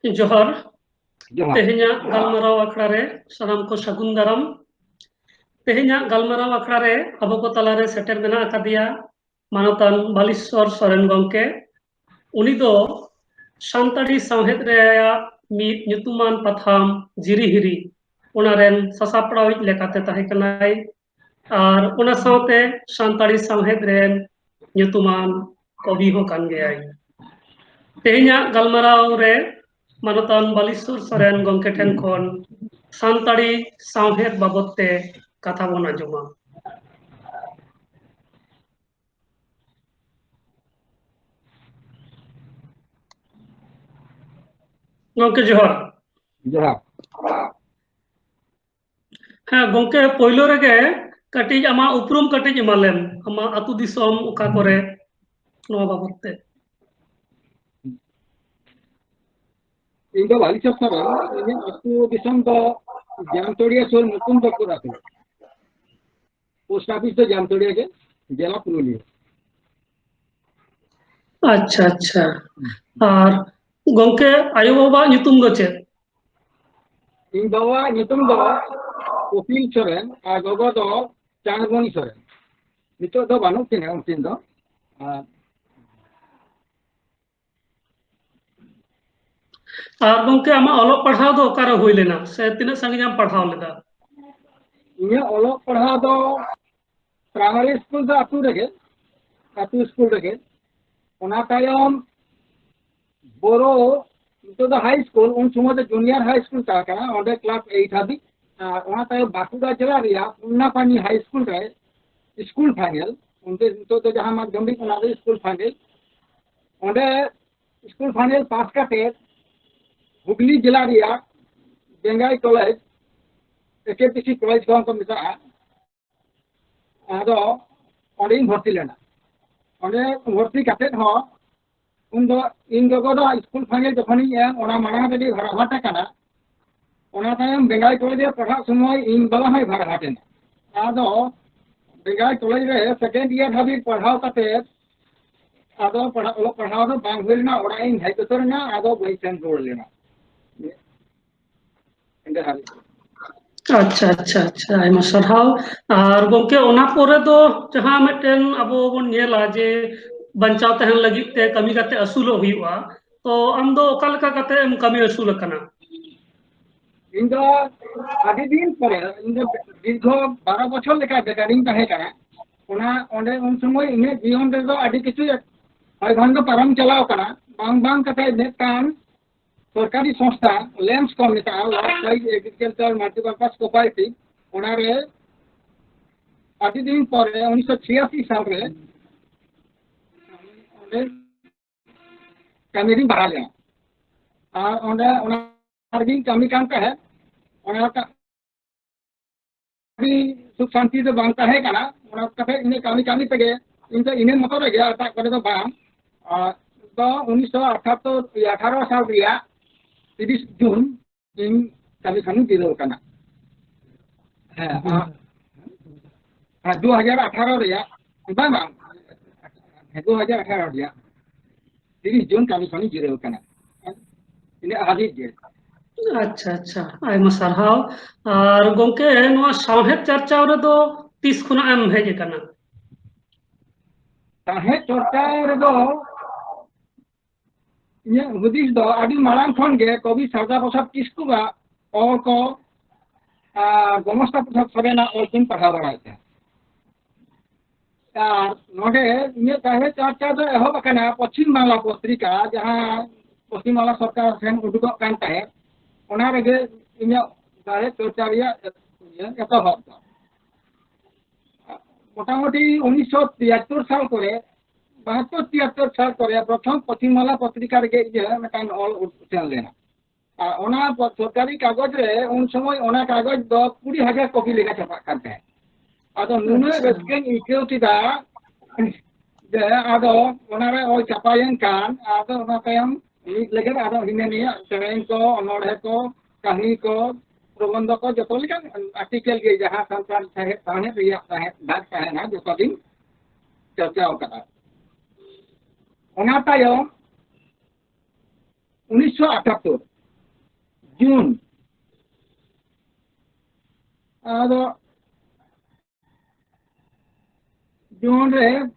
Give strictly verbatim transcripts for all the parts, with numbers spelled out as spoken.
ᱡᱚᱦᱟᱨ᱾ ᱡᱚᱦᱟᱨ᱾ ᱛᱮᱦᱮᱧᱟᱜ ᱜᱟᱞᱢᱟᱨᱟᱣ ᱟᱠᱷᱲᱟ ᱨᱮ ᱥᱟᱱᱟᱢ ᱠᱚ ᱥᱟᱹᱜᱩᱱ ᱫᱟᱨᱟᱢ᱾ ᱛᱮᱦᱮᱧᱟᱜ ᱜᱟᱞᱢᱟᱨᱟᱣ ᱟᱠᱷᱲᱟ ᱨᱮ ᱟᱵᱚ ᱠᱚ ᱛᱟᱞᱟᱨᱮ ᱥᱮᱴᱮᱨ ᱢᱮᱱᱟᱜ ᱟᱠᱟᱫᱮᱭᱟ ᱢᱟᱱᱚᱛᱟᱱ ᱵᱟᱞᱤᱥᱚᱨ ᱥᱚᱨᱮᱱ ᱜᱚᱢᱠᱮ᱾ ᱩᱱᱤ ᱫᱚ ᱥᱟᱱᱛᱟᱲᱤ ᱥᱟᱶᱦᱮᱫ ᱨᱮᱭᱟᱜ ᱢᱤᱫ ᱧᱩᱛᱩᱢᱟᱱ ᱯᱟᱛᱷᱟᱢ ᱡᱤᱨᱤ ᱦᱤᱨᱤ, ᱚᱱᱟ ᱨᱮᱱ ᱥᱟᱥᱟᱯᱲᱟᱣᱤᱡ ᱞᱮᱠᱟᱛᱮ ᱛᱟᱦᱮᱸ ᱠᱟᱱᱟᱭ᱾ ᱟᱨ ᱚᱱᱟ ᱥᱟᱶᱛᱮ ᱥᱟᱱᱛᱟᱲᱤ ᱥᱟᱶᱦᱮᱫ ᱨᱮᱱ ᱧᱩᱛᱩᱢᱟᱱ ᱠᱚᱵᱤ ᱦᱚᱸ ᱠᱟᱱ ᱜᱮᱭᱟᱭ᱾ ᱛᱮᱦᱮᱧᱟᱜ ᱜᱟᱞᱢᱟᱨᱟᱣ ᱨᱮ ᱢᱟᱱᱚᱛᱟᱱ ᱵᱟᱞᱤᱥᱚᱨ ᱥᱚᱨᱮᱱ ᱜᱚᱢᱠᱮ ᱴᱷᱮᱱ ᱠᱷᱚᱱ ᱥᱟᱱᱛᱟᱲᱤ ᱥᱟᱶᱦᱮᱫ ᱵᱟᱵᱚᱫ ᱛᱮ ᱠᱟᱛᱷᱟ ᱵᱚᱱ ᱟᱸᱡᱚᱢᱟ᱾ ᱜᱚᱢᱠᱮ ᱡᱚᱦᱟᱨ᱾ ᱡᱚᱦᱟᱨ᱾ ᱦᱮᱸ ᱜᱚᱢᱠᱮ, ᱯᱳᱭᱞᱳ ᱨᱮᱜᱮ ᱠᱟᱹᱴᱤᱡ ᱟᱢᱟᱜ ᱩᱯᱨᱩᱢ ᱠᱟᱹᱴᱤᱡ ᱮᱢᱟ ᱞᱮᱢ, ᱟᱢᱟᱜ ᱟᱹᱛᱩ ᱫᱤᱥᱚᱢ ᱚᱠᱟ ᱠᱚᱨᱮ, ᱱᱚᱣᱟ ᱵᱟᱵᱚᱫ ᱛᱮ᱾ ᱤᱧ ᱫᱚ ᱵᱟᱞᱤᱪᱚᱨ ᱥᱚᱨᱮᱱ, ᱤᱧᱟᱹᱜ ᱟᱹᱛᱩ ᱫᱤᱥᱚᱢ ᱫᱚ ᱡᱟᱢᱛᱚᱲᱤᱭᱟᱹ ᱥᱩᱨ ᱢᱩᱠᱩᱱᱫᱚᱯᱩᱨ ᱟᱹᱛᱩ᱾ ᱯᱳᱥᱴ ᱚᱯᱷᱤᱥ ᱫᱚ ᱡᱟᱢᱛᱚᱲᱤᱭᱟᱹ ᱜᱮ, ᱡᱮᱞᱟ ᱯᱩᱨᱩᱞᱤᱭᱟᱹ᱾ ᱟᱪᱪᱷᱟ, ᱟᱪᱪᱷᱟ᱾ ᱟᱨ ᱜᱚᱢᱠᱮ, ᱟᱭᱳ ᱵᱟᱵᱟᱣᱟᱜ ᱧᱩᱛᱩᱢ ᱫᱚ ᱪᱮᱫ? ᱤᱧ ᱵᱟᱵᱟᱣᱟᱜ ᱧᱩᱛᱩᱢ ᱫᱚ ᱠᱚᱯᱤᱞ ᱥᱚᱨᱮᱱ ᱟᱨ ᱜᱚᱜᱚ ᱫᱚ ᱪᱟᱸᱫᱽᱢᱚᱱᱤ ᱥᱚᱨᱮᱱ᱾ ᱱᱤᱛᱚᱜ ᱫᱚ ᱵᱟᱹᱱᱩᱜ ᱠᱤᱱᱟ ᱩᱱᱠᱤᱱ ᱫᱚ᱾ ᱟᱨ ᱟᱨ ᱜᱚᱢᱠᱮ, ᱟᱢᱟᱜ ᱚᱞᱚᱜ ᱯᱟᱲᱦᱟᱣ ᱫᱚ ᱚᱠᱟᱨᱮ ᱦᱩᱭ ᱞᱮᱱᱟ, ᱥᱮ ᱛᱤᱱᱟᱹᱜ ᱥᱟᱺᱜᱤᱧ ᱮᱢ ᱯᱟᱲᱦᱟᱣ ᱞᱮᱫᱟ? ᱤᱧᱟᱹᱜ ᱚᱞᱚᱜ ᱯᱟᱲᱦᱟᱣ ᱫᱚ ᱯᱨᱟᱭᱢᱟᱨᱤ ᱥᱠᱩᱞ ᱫᱚ ᱟᱹᱛᱩ ᱨᱮᱜᱮ, ᱟᱹᱛᱩ ᱥᱠᱩᱞ ᱨᱮᱜᱮ᱾ ᱚᱱᱟ ᱛᱟᱭᱚᱢ ᱵᱳᱨᱳ, ᱱᱤᱛᱚᱜ ᱫᱚ ᱦᱟᱭ ᱥᱠᱩᱞ, ᱩᱱ ᱥᱚᱢᱚᱭ ᱫᱚ ᱡᱩᱱᱤᱭᱟᱨ ᱦᱟᱭ ᱥᱠᱩᱞ ᱛᱟᱦᱮᱸ ᱠᱟᱱᱟ, ᱚᱸᱰᱮ ᱠᱞᱟᱥ ᱮᱭᱤᱴ ᱦᱟᱹᱵᱤᱡ᱾ ᱟᱨ ᱚᱱᱟ ᱛᱟᱭᱚᱢ ᱵᱟᱸᱠᱩᱲᱟ ᱡᱮᱞᱟ ᱨᱮᱭᱟᱜ ᱯᱩᱱᱱᱟᱯᱟᱱᱤ ᱦᱟᱭ ᱥᱠᱩᱞ ᱨᱮ ᱥᱠᱩᱞ ᱯᱷᱟᱭᱱᱮᱞ, ᱚᱸᱰᱮ ᱱᱤᱛᱚᱜ ᱫᱚ ᱡᱟᱦᱟᱸ ᱢᱟᱫᱽᱫᱷᱚᱢᱤᱠ, ᱚᱱᱟ ᱫᱚ ᱥᱠᱩᱞ ᱯᱷᱟᱭᱱᱮᱞ᱾ ᱚᱸᱰᱮ ᱥᱠᱩᱞ ᱯᱷᱟᱭᱱᱮᱞ ᱯᱟᱥ ᱠᱟᱛᱮ ᱦᱩᱜᱽᱞᱤ ᱡᱮᱞᱟ ᱨᱮᱭᱟᱜ ᱵᱮᱝᱜᱟᱭ ᱠᱚᱞᱮᱡᱽ, ᱮ ᱠᱮ ᱯᱤ ᱥᱤ ᱠᱚᱞᱮᱡᱽ ᱠᱚᱦᱚᱸ ᱠᱚ ᱢᱮᱛᱟᱜᱼᱟ, ᱟᱫᱚ ᱚᱸᱰᱮᱧ ᱵᱷᱚᱨᱛᱤ ᱞᱮᱱᱟ᱾ ᱚᱸᱰᱮ ᱵᱷᱚᱨᱛᱤ ᱠᱟᱛᱮ ᱦᱚᱸ ᱩᱱ ᱫᱚ ᱤᱧ ᱜᱚᱜᱚ ᱫᱚ ᱥᱠᱩᱞ ᱯᱷᱟᱭᱱᱮᱞ ᱡᱚᱠᱷᱚᱱᱤᱧ ᱮᱢ, ᱚᱱᱟ ᱢᱟᱲᱟᱝ ᱨᱮᱜᱮ ᱵᱷᱟᱲᱟ ᱦᱟᱴ ᱟᱠᱟᱱᱟ᱾ ᱚᱱᱟ ᱛᱟᱭᱚᱢ ᱵᱮᱝᱜᱟᱞ ᱠᱚᱞᱮᱡᱽ ᱨᱮ ᱯᱟᱲᱦᱟᱜ ᱥᱚᱢᱚᱭ ᱤᱧ ᱵᱟᱵᱟ ᱦᱚᱸᱭ ᱵᱷᱟᱲᱟ ᱦᱟᱴ ᱮᱱᱟ᱾ ᱟᱫᱚ ᱵᱮᱝᱜᱟᱞ ᱠᱚᱞᱮᱡᱽ ᱨᱮ ᱥᱮᱠᱮᱱᱰ ᱤᱭᱟᱨ ᱫᱷᱟᱹᱵᱤᱡ ᱯᱟᱲᱦᱟᱣ ᱠᱟᱛᱮ ᱟᱫᱚ ᱯᱟᱲᱦᱟᱜ, ᱚᱞᱚᱜ ᱯᱟᱲᱦᱟᱣ ᱫᱚ ᱵᱟᱝ ᱦᱩᱭ ᱞᱮᱱᱟ, ᱚᱲᱟᱜ ᱤᱧ ᱦᱮᱡ ᱩᱛᱟᱹᱨ ᱮᱱᱟ, ᱟᱫᱚ ᱵᱟᱹᱧ ᱥᱮᱱ ᱨᱩᱣᱟᱹᱲ ᱞᱮᱱᱟ᱾ ᱮᱸᱰᱮ ᱦᱟᱹᱵᱤᱡ᱾ ᱟᱪᱪᱷᱟ, ᱟᱪᱪᱷᱟ, ᱟᱪᱪᱷᱟ, ᱟᱭᱢᱟ ᱥᱟᱨᱦᱟᱣ᱾ ᱟᱨ ᱜᱚᱢᱠᱮ, ᱚᱱᱟ ᱯᱚᱨᱮ ᱫᱚ ᱡᱟᱦᱟᱸ ᱢᱤᱫᱴᱮᱱ ᱟᱵᱚ ᱵᱚᱱ ᱧᱮᱞᱟ ᱡᱮ ᱵᱟᱧᱪᱟᱣ ᱛᱟᱦᱮᱱ ᱞᱟᱹᱜᱤᱫ ᱛᱮ ᱠᱟᱹᱢᱤ ᱠᱟᱛᱮ ᱟᱹᱥᱩᱞᱚᱜ ᱦᱩᱭᱩᱜᱼᱟ, ᱛᱚ ᱟᱢ ᱫᱚ ᱚᱠᱟ ᱞᱮᱠᱟ ᱠᱟᱛᱮ ᱮᱢ ᱠᱟᱹᱢᱤ ᱟᱹᱥᱩᱞ ᱟᱠᱟᱱᱟ? ᱤᱧ ᱫᱚ ᱟᱹᱰᱤ ᱫᱤᱱ ᱯᱚᱨᱮ, ᱤᱧ ᱫᱚ ᱫᱤᱨᱜᱷᱚ ᱵᱟᱨᱚ ᱵᱚᱪᱷᱚᱨ ᱞᱮᱠᱟ ᱵᱮᱠᱟᱨᱤᱧ ᱛᱟᱦᱮᱸ ᱠᱟᱱᱟ᱾ ᱚᱱᱟ, ᱚᱸᱰᱮ ᱩᱱ ᱥᱚᱢᱚᱭ ᱤᱧᱟᱹᱜ ᱡᱤᱭᱚᱱ ᱨᱮᱫᱚ ᱟᱹᱰᱤ ᱠᱤᱪᱷᱩ ᱦᱚᱭ ᱵᱷᱟᱱ ᱫᱚ ᱯᱟᱨᱚᱢ ᱪᱟᱞᱟᱣ ᱠᱟᱱᱟ᱾ ᱵᱟᱝ ᱵᱟᱝ ᱠᱟᱛᱮ ᱢᱤᱫᱴᱟᱝ ᱥᱚᱨᱠᱟᱨᱤ ᱥᱚᱝᱥᱛᱷᱟ, ᱞᱮᱢᱯᱥ ᱠᱚ ᱢᱮᱛᱟᱜᱼᱟ, Large Scale Agriculture Multipurpose Cooperative, ᱚᱱᱟᱨᱮ ᱟᱹᱰᱤ ᱫᱤᱱ ᱯᱚᱨᱮ ᱩᱱᱤᱥᱥᱚ ᱪᱷᱤᱭᱟᱥᱤ ᱥᱟᱞ ᱨᱮ ᱚᱸᱰᱮ ᱠᱟᱹᱢᱤ ᱨᱤᱧ ᱵᱟᱦᱟᱞ ᱮᱱᱟ᱾ ᱟᱨ ᱚᱸᱰᱮ ᱚᱱᱟ ᱨᱮᱜᱤᱧ ᱠᱟᱹᱢᱤ ᱠᱟᱱ ᱛᱟᱦᱮᱸᱫ᱾ ᱚᱱᱟ ᱠᱟ-, ᱟᱹᱰᱤ ᱥᱩᱠ ᱥᱟᱱᱛᱤ ᱫᱚ ᱵᱟᱝ ᱛᱟᱦᱮᱸ ᱠᱟᱱᱟ᱾ ᱚᱱᱟ ᱠᱟᱛᱮ ᱤᱱᱟᱹ ᱠᱟᱹᱢᱤ ᱠᱟᱹᱢᱤ ᱛᱮᱜᱮ ᱤᱧ ᱫᱚ ᱤᱱᱟᱹ ᱢᱚᱛᱚ ᱨᱮᱜᱮ, ᱮᱴᱟᱜ ᱠᱚᱨᱮ ᱫᱚ ᱵᱟᱝ᱾ ᱟᱨ ᱫᱚ ᱩᱱᱤᱥᱥᱚ ᱟᱴᱷᱟᱛᱛᱳᱨ, ᱟᱴᱷᱟᱨᱚ ᱥᱟᱞ ᱨᱮᱭᱟᱜ ᱛᱤᱨᱤᱥ ᱡᱩᱱ ᱤᱧ ᱠᱟᱹᱢᱤ ᱠᱷᱚᱱᱤᱧ ᱡᱤᱨᱟᱹᱣ ᱠᱟᱱᱟ᱾ ᱦᱮᱸ, ᱟᱨ, ᱦᱮᱸ, ᱫᱩ ᱦᱟᱡᱟᱨ ᱟᱴᱷᱟᱨᱚ ᱨᱮᱭᱟᱜ, ᱵᱟᱝ, ᱵᱟᱝ, ᱦᱮᱸ, ᱫᱩ ᱦᱟᱡᱟᱨ ᱟᱴᱷᱟᱨᱚ ᱨᱮᱭᱟᱜ ᱛᱤᱨᱤᱥ ᱡᱩᱱ ᱠᱟᱹᱢᱤ ᱠᱷᱚᱱᱤᱧ ᱡᱤᱨᱟᱹᱣ ᱠᱟᱱᱟ᱾ ᱤᱱᱟᱹ ᱦᱟᱹᱵᱤᱡ ᱜᱮ᱾ ᱟᱪᱪᱷᱟ, ᱟᱪᱪᱷᱟ, ᱟᱭᱢᱟ ᱥᱟᱨᱦᱟᱣ᱾ ᱟᱨ ᱜᱚᱢᱠᱮ, ᱱᱚᱣᱟ ᱥᱟᱶᱦᱮᱫ ᱪᱟᱨᱪᱟᱣ ᱨᱮᱫᱚ ᱛᱤᱥ ᱠᱷᱚᱱᱟᱜ ᱮᱢ ᱦᱮᱡ ᱟᱠᱟᱱᱟ? ᱥᱟᱶᱦᱮᱫ ᱪᱟᱨᱪᱟᱣ ᱨᱮᱫᱚ ᱤᱧᱟᱹᱜ ᱦᱩᱫᱤᱥ ᱫᱚ ᱟᱹᱰᱤ ᱢᱟᱲᱟᱝ ᱠᱷᱚᱱ ᱜᱮ ᱠᱚᱵᱤ ᱥᱟᱨᱫᱟ ᱯᱨᱚᱥᱟᱫᱽ ᱠᱤᱥᱠᱩᱣᱟᱜ ᱚᱞ ᱠᱚ ᱟᱨ ᱜᱚᱢᱚᱥᱛᱟ ᱯᱨᱚᱥᱟᱫᱽ ᱥᱚᱨᱮᱱᱟᱜ ᱚᱞ ᱠᱚᱧ ᱯᱟᱲᱦᱟᱣ ᱵᱟᱲᱟᱭᱮᱫ ᱛᱟᱦᱮᱸᱫ᱾ ᱟᱨ ᱱᱚᱰᱮ ᱤᱧᱟᱹᱜ ᱥᱟᱶᱦᱮᱫ ᱪᱟᱨᱪᱟ ᱫᱚ ᱮᱦᱚᱵ ᱟᱠᱟᱱᱟ ᱯᱚᱪᱷᱤᱢ ᱵᱟᱝᱞᱟ ᱯᱚᱛᱨᱤᱠᱟ, ᱡᱟᱦᱟᱸ ᱯᱚᱪᱷᱤᱢ ᱵᱟᱝᱞᱟ ᱥᱚᱨᱠᱟᱨ ᱴᱷᱮᱱ ᱩᱰᱩᱠᱚᱜ ᱠᱟᱱ ᱛᱟᱦᱮᱸᱫ, ᱚᱱᱟ ᱨᱮᱜᱮ ᱤᱧᱟᱹᱜ ᱥᱟᱶᱦᱮᱫ ᱪᱚᱨᱪᱟ ᱨᱮᱭᱟᱜ ᱤᱭᱟᱹ ᱮᱛᱚᱦᱚᱵ ᱫᱚ᱾ ᱢᱚᱴᱟᱢᱩᱴᱤ ᱩᱱᱤᱥᱥᱚ ᱛᱤᱭᱟᱛᱛᱳᱨ ᱥᱟᱞ ᱠᱚᱨᱮ, ᱵᱟᱦᱟᱛᱛᱳᱨ ᱛᱤᱭᱟᱛᱛᱳᱨ ᱥᱟᱞ ᱠᱚᱨᱮ ᱯᱨᱚᱛᱷᱚᱢ ᱯᱚᱪᱷᱤᱢ ᱵᱟᱝᱞᱟ ᱯᱚᱛᱨᱤᱠᱟ ᱨᱮᱜᱮ ᱤᱭᱟᱹ ᱢᱤᱫᱴᱟᱝ ᱚᱞ ᱩᱪᱷᱟᱹᱱ ᱞᱮᱱᱟ᱾ ᱟᱨ ᱚᱱᱟ ᱯᱚ-, ᱥᱚᱨᱠᱟᱨᱤ ᱠᱟᱜᱚᱡᱽ ᱨᱮ ᱩᱱ ᱥᱚᱢᱚᱭ ᱚᱱᱟ ᱠᱟᱜᱚᱡᱽ ᱫᱚ ᱠᱩᱲᱤ ᱦᱟᱡᱟᱨ ᱠᱚᱯᱤ ᱞᱮᱠᱟ ᱪᱷᱟᱯᱟᱜ ᱠᱟᱱ ᱛᱟᱦᱮᱸᱫ᱾ ᱟᱫᱚ ᱱᱩᱱᱟᱹᱜ ᱟᱪᱪᱷᱟ᱾ ᱨᱟᱹᱥᱠᱟᱹᱧ ᱟᱹᱭᱠᱟᱹᱣ ᱠᱮᱫᱟ ᱡᱮ ᱟᱫᱚ ᱚᱱᱟᱨᱮ ᱚᱞ ᱪᱷᱟᱯᱟᱭᱮᱱ ᱠᱷᱟᱱ, ᱟᱫᱚ ᱚᱱᱟ ᱛᱟᱭᱚᱢ ᱢᱤᱫ ᱞᱮᱜᱮ ᱟᱫᱚ ᱦᱤᱱᱟᱹ ᱱᱤᱭᱟᱹ ᱥᱮᱨᱮᱧ ᱠᱚ, ᱚᱱᱚᱬᱦᱮ ᱠᱚ, ᱠᱟᱹᱦᱱᱤ ᱠᱚ, ᱯᱨᱚᱵᱚᱱᱫᱷᱚ ᱠᱚ, ᱡᱚᱛᱚ ᱞᱮᱠᱟᱱ ᱟᱨᱴᱤᱠᱮᱞ ᱜᱮ ᱡᱟᱦᱟᱸ ᱥᱟᱱᱛᱟᱲ ᱥᱟᱶᱦᱮᱫ, ᱥᱟᱶᱦᱮᱫ ᱨᱮᱭᱟᱜ ᱛᱟᱦᱮᱸ, ᱫᱟᱜ ᱛᱟᱦᱮᱱᱟ, ᱡᱚᱛᱚ ᱜᱤᱧ ᱪᱚᱨᱪᱟᱣ ᱠᱟᱫᱟ᱾ ᱚᱱᱟ ᱛᱟᱭᱚᱢ ᱩᱱᱤᱥᱥᱚ ᱟᱴᱷᱟᱛᱛᱳᱨ ᱡᱩᱱ, ᱟᱫᱚ ᱡᱩᱱ ᱨᱮ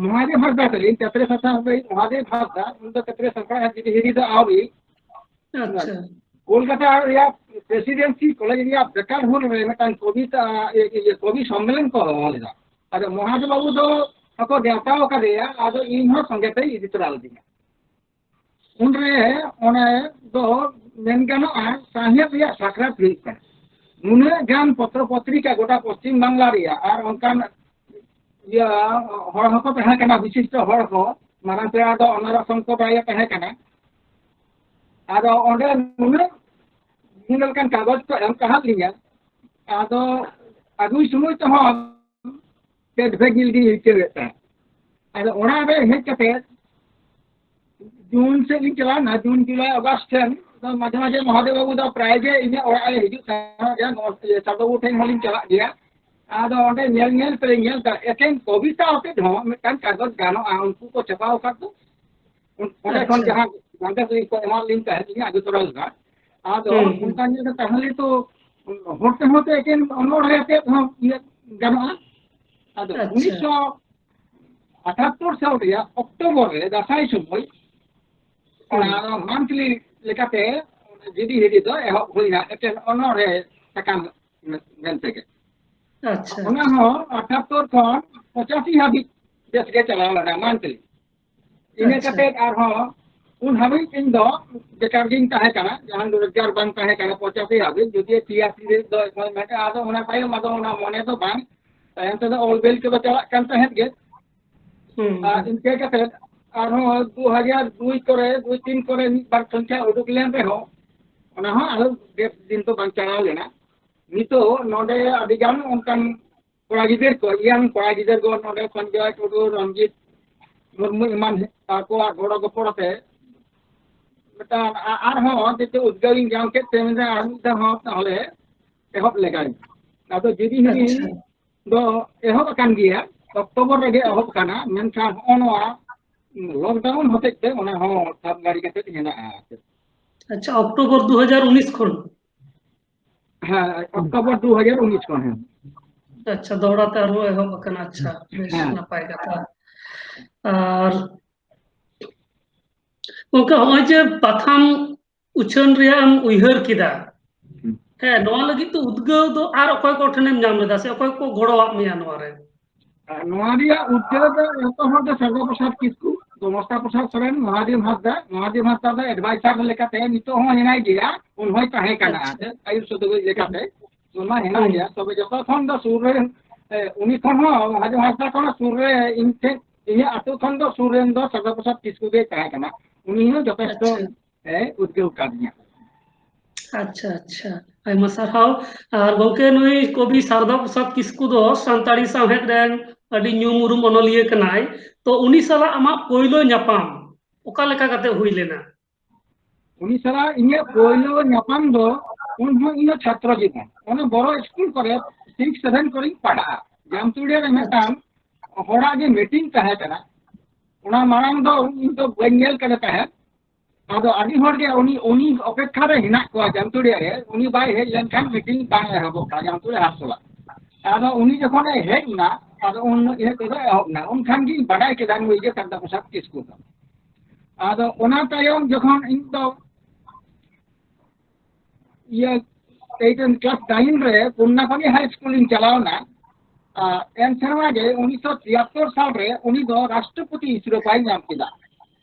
ᱢᱚᱦᱟᱫᱮᱵ ᱦᱟᱸᱥᱫᱟ ᱛᱟᱹᱞᱤᱧ, ᱛᱮᱛᱨᱮᱥ ᱦᱟᱥᱟ ᱦᱟᱹᱵᱤᱡ ᱢᱚᱦᱟᱫᱮᱵ ᱦᱟᱸᱥᱫᱟ, ᱩᱱᱤ ᱫᱚ ᱛᱮᱛᱨᱮᱥ ᱦᱟᱥᱟ ᱦᱟᱹᱵᱤᱡ ᱦᱤᱨᱤ ᱫᱚ ᱟᱹᱣᱨᱤ᱾ ᱟᱪᱪᱷᱟ᱾ ᱠᱳᱞᱠᱟᱛᱟ ᱨᱮᱭᱟᱜ ᱯᱨᱮᱥᱤᱰᱮᱱᱥᱤ ᱠᱚᱞᱮᱡᱽ ᱨᱮᱭᱟᱜ ᱵᱮᱠᱟᱨ ᱦᱚᱞ ᱨᱮ ᱢᱤᱫᱴᱟᱝ ᱠᱚᱵᱤᱛᱟ, ᱤᱭᱟᱹ, ᱤᱭᱟᱹ, ᱠᱚᱵᱤ ᱥᱚᱢᱢᱮᱞᱚᱱ ᱠᱚ ᱦᱚᱦᱚ ᱞᱮᱫᱟ᱾ ᱟᱫᱚ ᱢᱚᱦᱟᱫᱮᱵ ᱵᱟᱹᱵᱩ ᱫᱚ ᱦᱚᱸᱠᱚ ᱱᱮᱣᱛᱟ ᱟᱠᱟᱫᱮᱭᱟ, ᱟᱫᱚ ᱤᱧ ᱦᱚᱸ ᱥᱚᱸᱜᱮ ᱛᱮᱭ ᱤᱫᱤ ᱛᱚᱨᱟ ᱞᱤᱫᱤᱧᱟ᱾ ᱩᱱᱨᱮ ᱚᱱᱮ ᱫᱚ ᱢᱮᱱ ᱜᱟᱱᱚᱜᱼᱟ, ᱥᱟᱶᱦᱮᱫ ᱨᱮᱭᱟᱜ ᱥᱟᱠᱨᱟᱛ ᱦᱩᱭᱩᱜ ᱠᱟᱱᱟ᱾ ᱱᱩᱱᱟᱹᱜ ᱜᱟᱱ ᱯᱚᱛᱨᱚ ᱯᱚᱛᱨᱤᱠᱟ ᱜᱚᱴᱟ ᱯᱚᱥᱪᱤᱢ ᱵᱟᱝᱞᱟ ᱨᱮᱭᱟᱜ, ᱟᱨ ᱚᱱᱠᱟᱱ ᱤᱭᱟᱹ ᱦᱚᱲ ᱦᱚᱸᱠᱚ ᱛᱟᱦᱮᱸ ᱠᱟᱱᱟ, ᱵᱤᱥᱤᱥᱴᱚ ᱦᱚᱲ ᱠᱚ, ᱢᱟᱨᱟᱝ ᱯᱮᱲᱟ ᱫᱚ ᱚᱱᱚᱨᱟ ᱥᱚᱝᱠᱚᱨ ᱨᱟᱭ ᱮ ᱛᱟᱦᱮᱸ ᱠᱟᱱᱟ᱾ ᱟᱫᱚ ᱚᱸᱰᱮ ᱱᱩᱱᱟᱹᱜ ᱱᱩᱱᱟᱹᱜ ᱞᱮᱠᱟᱱ ᱠᱟᱜᱚᱡᱽ ᱠᱚ ᱮᱢ ᱛᱟᱦᱮᱸᱫ ᱞᱤᱧᱟ, ᱟᱫᱚ ᱟᱹᱜᱩᱭ ᱥᱚᱢᱚᱭ ᱛᱮᱦᱚᱸ ᱯᱮᱴ ᱵᱷᱮᱡ ᱜᱮᱞᱤᱧ ᱟᱹᱭᱠᱟᱹᱣᱮᱫ ᱛᱟᱦᱮᱸᱫ᱾ ᱟᱫᱚ ᱚᱲᱟᱜ ᱨᱮ ᱦᱮᱡ ᱠᱟᱛᱮ ᱡᱩᱱ ᱥᱮᱫ ᱞᱤᱧ ᱪᱟᱞᱟᱣᱱᱟ, ᱡᱩᱱ, ᱡᱩᱞᱟᱭ, ᱚᱜᱟᱥᱴ ᱥᱮᱱ ᱫᱚ ᱢᱟᱡᱷᱮ ᱢᱟᱡᱷᱮ ᱢᱚᱦᱟᱫᱮᱵ ᱵᱟᱹᱵᱩ ᱫᱚ ᱯᱨᱟᱭ ᱜᱮ ᱤᱧᱟᱹᱜ ᱚᱲᱟᱜ ᱮ ᱦᱤᱡᱩᱜ ᱛᱟᱦᱮᱸᱫ ᱜᱮᱭᱟ, ᱱᱚᱣᱟ ᱤᱭᱟᱹ ᱥᱟᱨ ᱵᱟᱹᱵᱩ ᱴᱷᱮᱱ ᱦᱚᱸᱞᱤᱧ ᱪᱟᱞᱟᱜ ᱜᱮᱭᱟ᱾ ᱟᱫᱚ ᱚᱸᱰᱮ ᱧᱮᱞ ᱧᱮᱞ ᱛᱮ ᱧᱮᱞ ᱫᱟ ᱮᱠᱮᱱ ᱠᱚᱵᱤᱛᱟ ᱟᱛᱮᱫ ᱦᱚᱸ ᱢᱤᱫᱴᱟᱝ ᱠᱟᱜᱚᱡᱽ ᱜᱟᱱᱚᱜᱼᱟ, ᱩᱱᱠᱩ ᱠᱚ ᱪᱷᱟᱯᱟ ᱟᱠᱟᱫ ᱫᱚ᱾ ᱚᱸᱰᱮ ᱠᱷᱚᱱ ᱟᱪᱪᱷᱟ᱾ ᱡᱟᱦᱟᱸ ᱜᱟᱸᱰᱮ ᱥᱟᱹᱦᱤ ᱠᱚ ᱮᱢᱟᱫ ᱞᱤᱧ ᱛᱟᱦᱮᱸᱫ, ᱤᱧ ᱟᱹᱜᱩ ᱛᱚᱨᱟ ᱞᱮᱫᱟ᱾ ᱟᱫᱚ ᱦᱩᱸ, ᱦᱩᱸ᱾ ᱚᱱᱠᱟ ᱧᱮᱞ ᱛᱮ ᱛᱟᱦᱚᱞᱮ ᱛᱚ ᱦᱚᱲ ᱛᱮᱦᱚᱸ ᱛᱚ ᱮᱠᱮᱱ ᱚᱱᱚᱬᱦᱮ ᱟᱛᱮᱫ ᱦᱚᱸ ᱤᱭᱟᱹ ᱜᱟᱱᱚᱜᱼᱟ᱾ ᱟᱫᱚ ᱟᱪᱪᱷᱟ᱾ ᱩᱱᱤᱥᱥᱚ ᱟᱴᱷᱟᱛᱛᱳᱨ ᱥᱟᱞ ᱨᱮᱭᱟᱜ ᱚᱠᱴᱳᱵᱚᱨ ᱨᱮ ᱫᱟᱸᱥᱟᱭ ᱥᱚᱢᱚᱭ ᱦᱩᱸ᱾ ᱚᱱᱟ ᱢᱟᱱᱛᱷᱞᱤ ᱞᱮᱠᱟᱛᱮ ᱡᱤᱰᱤ ᱦᱤᱰᱤ ᱫᱚ ᱮᱦᱚᱵ ᱦᱩᱭᱱᱟ, ᱮᱠᱮᱱ ᱚᱱᱚᱬᱦᱮ ᱥᱟᱠᱟᱢ ᱢᱮᱱ ᱛᱮᱜᱮ᱾ ᱟᱪᱪᱷᱟ, ᱚᱱᱟ ᱟᱪᱪᱷᱟ᱾ ᱦᱚᱸ ᱟᱴᱷᱟᱛᱛᱳᱨ ᱠᱷᱚᱱ ᱯᱚᱸᱪᱟᱥᱤ ᱦᱟᱹᱵᱤᱡ ᱵᱮᱥ ᱜᱮ ᱪᱟᱞᱟᱣ ᱞᱮᱱᱟ ᱢᱟᱱᱛᱷᱞᱤ᱾ ᱤᱱᱟᱹ ᱟᱪᱪᱷᱟ᱾ ᱠᱟᱛᱮ ᱟᱨᱦᱚᱸ ᱩᱱ ᱦᱟᱹᱵᱤᱡ ᱤᱧ ᱫᱚ ᱵᱮᱠᱟᱨ ᱜᱤᱧ ᱛᱟᱦᱮᱸ ᱠᱟᱱᱟ, ᱡᱟᱦᱟᱱ ᱨᱳᱡᱽᱜᱟᱨ ᱵᱟᱝ ᱛᱟᱦᱮᱸ ᱠᱟᱱᱟ, ᱯᱚᱸᱪᱟᱥᱤ ᱦᱟᱹᱵᱤᱡ ᱡᱩᱫᱤ ᱴᱤ ᱟᱨ ᱥᱤ ᱨᱮ ᱫᱚ ᱮᱠᱷᱚᱱ ᱢᱮᱱᱟᱜᱼᱟ, ᱟᱫᱚ ᱚᱱᱟ ᱛᱟᱭᱚᱢ ᱟᱫᱚ ᱚᱱᱟ ᱢᱚᱱᱮ ᱫᱚ ᱵᱟᱝ, ᱛᱟᱭᱚᱢ ᱛᱮᱫᱚ ᱚᱞ ᱵᱮᱞ ᱠᱚᱫᱚ ᱪᱟᱞᱟᱜ ᱠᱟᱱ ᱛᱟᱦᱮᱸᱫ ᱜᱮ᱾ ᱦᱩᱸ, ᱟᱨ ᱦᱩᱸ᱾ ᱤᱱᱠᱟᱹ ᱠᱟᱛᱮ ᱟᱨᱦᱚᱸ ᱫᱩ ᱦᱟᱡᱟᱨ ᱫᱩᱭ ᱠᱚᱨᱮ, ᱫᱩᱭ ᱛᱤᱱ ᱠᱚᱨᱮ ᱢᱤᱫ ᱵᱟᱨ ᱥᱚᱝᱠᱷᱟ ᱩᱰᱩᱠ ᱞᱮᱱ ᱨᱮᱦᱚᱸ, ᱚᱱᱟ ᱦᱚᱸ ᱟᱨᱦᱚᱸ ᱰᱷᱮᱨ ᱫᱤᱱ ᱫᱚ ᱵᱟᱝ ᱪᱟᱞᱟᱣ ᱞᱮᱱᱟ᱾ ᱱᱤᱛᱚᱜ ᱱᱚᱰᱮ ᱟᱹᱰᱤ ᱜᱟᱱ ᱚᱱᱠᱟᱱ ᱠᱚᱲᱟ ᱜᱤᱫᱟᱹᱨ ᱠᱚ, ᱤᱭᱟᱝ ᱠᱚᱲᱟ ᱜᱤᱫᱟᱹᱨ ᱠᱚ ᱱᱚᱰᱮ ᱠᱷᱚᱱ ᱡᱚᱭ ᱴᱩᱰᱩ, ᱨᱚᱧᱡᱤᱛ ᱢᱩᱨᱢᱩ ᱮᱢᱟᱱ ᱟᱠᱚᱣᱟᱜ ᱜᱚᱲᱚ ᱜᱚᱯᱚᱲ ᱟᱛᱮ ᱢᱤᱫᱴᱟᱝ ᱟ-, ᱟᱨᱦᱚᱸ ᱡᱮᱛᱮ ᱩᱫᱽᱜᱟᱹᱣ ᱤᱧ ᱧᱟᱢ ᱠᱮᱫ ᱛᱮ ᱢᱮᱱᱫᱟ ᱟᱨ ᱢᱤᱫ ᱫᱷᱟᱣ ᱦᱚᱸ ᱛᱟᱦᱚᱞᱮ ᱮᱦᱚᱵ ᱞᱮᱜᱟᱭ᱾ ᱟᱫᱚ ᱡᱤᱰᱤ ᱦᱤᱰᱤ ᱟᱪᱪᱷᱟ᱾ ᱫᱚ ᱮᱦᱚᱵ ᱟᱠᱟᱱ ᱜᱮᱭᱟ, ᱚᱠᱴᱳᱵᱚᱨ ᱨᱮᱜᱮ ᱮᱦᱚᱵ ᱟᱠᱟᱱᱟ, ᱢᱮᱱᱠᱷᱟᱱ ᱦᱚᱸᱜᱼᱚ ᱱᱚᱣᱟ ᱞᱚᱠᱰᱟᱣᱩᱱ ᱦᱚᱛᱮᱡ ᱛᱮ ᱚᱱᱟ ᱦᱚᱸ ᱥᱟᱵ ᱜᱟᱹᱲᱤ ᱠᱟᱛᱮ ᱦᱮᱱᱟᱜᱼᱟ ᱟᱨ ᱪᱮᱫ᱾ ᱟᱪᱪᱷᱟ, ᱚᱠᱴᱳᱵᱚᱨ ᱫᱩ ᱦᱟᱡᱟᱨ ᱩᱱᱤᱥ ᱠᱷᱚᱱ? ᱦᱮᱸ, ᱚᱠᱴᱳᱵᱚᱨ ᱫᱩ ᱦᱟᱡᱟᱨ ᱩᱱᱤᱥ ᱠᱷᱚᱱ, ᱦᱮᱸ᱾ ᱟᱪᱪᱷᱟ, ᱫᱚᱦᱲᱟ ᱛᱮ ᱟᱨᱦᱚᱸ ᱮᱦᱚᱵ ᱟᱠᱟᱱᱟ᱾ ᱟᱪᱪᱷᱟ, ᱵᱮᱥ ᱦᱮᱸ᱾ ᱱᱟᱯᱟᱭ ᱠᱟᱛᱷᱟ᱾ ᱟᱨ ᱜᱚᱝᱠᱮ, ᱦᱚᱸᱜᱼᱚᱭ ᱡᱮ ᱯᱟᱛᱷᱟᱢ ᱩᱪᱷᱟᱹᱱ ᱨᱮᱭᱟᱜ ᱮᱢ ᱩᱭᱦᱟᱹᱨ ᱠᱮᱫᱟ, ᱦᱩᱸ᱾ ᱦᱮᱸ, ᱱᱚᱣᱟ ᱞᱟᱹᱜᱤᱫ ᱛᱮ ᱩᱫᱽᱜᱟᱹᱣ ᱫᱚ ᱟᱨ ᱚᱠᱚᱭ ᱠᱚ ᱴᱷᱮᱱᱮᱢ ᱧᱟᱢ ᱞᱮᱫᱟ ᱥᱮ ᱚᱠᱚᱭ ᱠᱚ ᱜᱚᱲᱚᱣᱟᱜ ᱢᱮᱭᱟ ᱱᱚᱣᱟ ᱨᱮ? ᱟᱨ ᱱᱚᱣᱟ ᱨᱮᱭᱟᱜ ᱩᱫᱽᱜᱟᱹᱣ ᱫᱚ ᱡᱚᱛᱚ ᱦᱚᱲ ᱫᱚ ᱥᱟᱨᱫᱟ ᱯᱨᱚᱥᱟᱫᱽ ᱠᱤᱥᱠᱩ, ᱜᱳᱢᱚᱥᱛᱟ ᱯᱨᱚᱥᱟᱫᱽ ᱥᱚᱨᱮᱱ, ᱢᱚᱦᱟᱫᱮᱵ ᱦᱟᱸᱥᱫᱟ, ᱢᱚᱦᱟᱫᱮᱵ ᱦᱟᱸᱥᱫᱟ ᱫᱚ advisor ᱞᱮᱠᱟᱛᱮ ᱱᱤᱛᱚᱜ ᱦᱚᱸ ᱦᱮᱱᱟᱭ ᱜᱮᱭᱟ, ᱩᱱ ᱦᱚᱸᱭ ᱛᱟᱦᱮᱸ ᱠᱟᱱᱟ᱾ ᱟᱪᱪᱷᱟ᱾ ᱟᱹᱭᱩᱨ ᱥᱩᱫᱷᱩ ᱞᱮᱠᱟᱛᱮ ᱚᱱᱟ ᱦᱮᱱᱟᱜ ᱦᱩᱸ᱾ ᱜᱮᱭᱟ᱾ ᱛᱚᱵᱮ ᱡᱚᱛᱚ ᱠᱷᱚᱱ ᱫᱚ ᱥᱩᱨ ᱨᱮ, ᱮ, ᱩᱱᱤ ᱠᱷᱚᱱ ᱦᱚᱸ, ᱢᱚᱦᱟᱫᱮᱵ ᱦᱟᱸᱥᱫᱟ ᱠᱷᱚᱱ ᱦᱚᱸ ᱥᱩᱨ ᱨᱮ ᱤᱧ ᱴᱷᱮᱱ, ᱤᱧᱟᱹᱜ ᱟᱹᱛᱩ ᱠᱷᱚᱱ ᱫᱚ ᱥᱩᱨ ᱨᱮᱱ ᱫᱚ ᱥᱟᱨᱫᱟ ᱯᱨᱚᱥᱟᱫᱽ ᱠᱤᱥᱠᱩ ᱜᱮᱭ ᱛᱟᱦᱮᱸ ᱠᱟᱱᱟ᱾ ᱩᱱᱤ ᱦᱚᱸ ᱡᱚᱛᱷᱮᱥᱴᱚ ᱟᱪᱪᱷᱟ᱾ ᱮ ᱩᱫᱽᱜᱟᱹᱣ ᱠᱟᱫᱤᱧᱟ᱾ ᱟᱪᱪᱷᱟ, ᱟᱪᱪᱷᱟ, ᱟᱭᱢᱟ ᱥᱟᱨᱦᱟᱣ᱾ ᱟᱨ ᱜᱚᱝᱠᱮ, ᱱᱩᱭ ᱠᱚᱵᱤ ᱥᱟᱨᱫᱟ ᱯᱨᱚᱥᱟᱫᱽ ᱠᱤᱥᱠᱩ ᱫᱚ ᱥᱟᱱᱛᱟᱲᱤ ᱥᱟᱶᱦᱮᱫ ᱨᱮᱱ ᱟᱹᱰᱤ ᱧᱩᱢ ᱩᱨᱩᱢ ᱚᱱᱚᱞᱤᱭᱟᱹ ᱠᱟᱱᱟᱭ᱾ ᱛᱚ, ᱩᱱᱤ ᱥᱟᱞᱟᱜ ᱟᱢᱟᱜ ᱯᱳᱭᱞᱳ ᱧᱟᱯᱟᱢ ᱚᱠᱟ ᱞᱮᱠᱟ ᱠᱟᱛᱮ ᱦᱩᱭ ᱞᱮᱱᱟ? ᱩᱱᱤ ᱥᱟᱞᱟᱜ ᱤᱧᱟᱹᱜ ᱯᱳᱭᱞᱳ ᱧᱟᱯᱟᱢ ᱫᱚ ᱩᱱ ᱦᱚᱸ ᱤᱧ ᱦᱚᱸ ᱪᱷᱟᱛᱨᱚ ᱡᱤᱵᱚᱱ, ᱚᱱᱟ ᱵᱚᱲᱚ ᱥᱠᱩᱞ ᱠᱚᱨᱮ ᱥᱤᱠᱥ ᱥᱮᱵᱷᱮᱱ ᱠᱚᱨᱮᱧ ᱯᱟᱲᱦᱟᱜᱼᱟ᱾ ᱡᱟᱢᱛᱩᱲᱤᱭᱟᱹ ᱨᱮ ᱢᱤᱫᱴᱟᱝ ᱦᱚᱲᱟᱜ ᱜᱮ ᱢᱤᱴᱤᱝ ᱛᱟᱦᱮᱸ ᱠᱟᱱᱟ᱾ ᱚᱱᱟ ᱢᱟᱲᱟᱝ ᱫᱚ ᱤᱧ ᱫᱚ ᱵᱟᱹᱧ ᱧᱮᱞ ᱠᱟᱫᱮ ᱛᱟᱦᱮᱸᱫ᱾ ᱟᱫᱚ ᱟᱹᱰᱤ ᱦᱚᱲ ᱜᱮ ᱩᱱᱤ, ᱩᱱᱤ ᱚᱯᱮᱠᱷᱟ ᱨᱮ ᱦᱮᱱᱟᱜ ᱠᱚᱣᱟ ᱡᱟᱢᱛᱩᱲᱤᱭᱟᱹ ᱨᱮ, ᱩᱱᱤ ᱵᱟᱭ ᱦᱮᱡ ᱞᱮᱱᱠᱷᱟᱱ ᱢᱤᱴᱤᱝ ᱵᱟᱝ ᱮᱦᱚᱵᱚᱜ ᱠᱟᱱᱟ ᱡᱟᱢᱛᱩᱲᱤᱭᱟᱹ ᱦᱟᱴ ᱴᱚᱞᱟ᱾ ᱟᱫᱚ ᱩᱱᱤ ᱡᱚᱠᱷᱚᱱᱮ ᱦᱮᱡ ᱮᱱᱟ, ᱟᱫᱚ ᱩᱱ ᱤᱭᱟᱹ ᱛᱮᱫᱚ ᱮᱦᱚᱵ ᱮᱱᱟ᱾ ᱩᱱᱠᱷᱟᱱ ᱜᱤᱧ ᱵᱟᱰᱟᱭ ᱠᱮᱫᱟ ᱱᱩᱭ ᱜᱮ ᱥᱟᱨᱫᱟ ᱯᱨᱚᱥᱟᱫᱽ ᱠᱤᱥᱠᱩ ᱫᱚ᱾ ᱟᱫᱚ ᱚᱱᱟ ᱛᱟᱭᱚᱢ ᱡᱚᱠᱷᱚᱱ ᱤᱧ ᱫᱚ ᱤᱭᱟᱹ eight and class nine ᱨᱮ ᱯᱩᱱᱱᱟᱯᱟᱱᱤ high school ᱤᱧ ᱪᱟᱞᱟᱣᱱᱟ, ᱟᱨ ᱮᱱ ᱥᱮᱨᱢᱟ ᱜᱮ ᱩᱱᱤᱥᱥᱚ ᱛᱤᱭᱟᱛᱛᱳᱨ ᱥᱟᱞ ᱨᱮ ᱩᱱᱤ ᱫᱚ ᱨᱟᱥᱴᱨᱚᱯᱚᱛᱤ ᱥᱤᱨᱳᱯᱟᱭ ᱧᱟᱢ ᱠᱮᱫᱟ᱾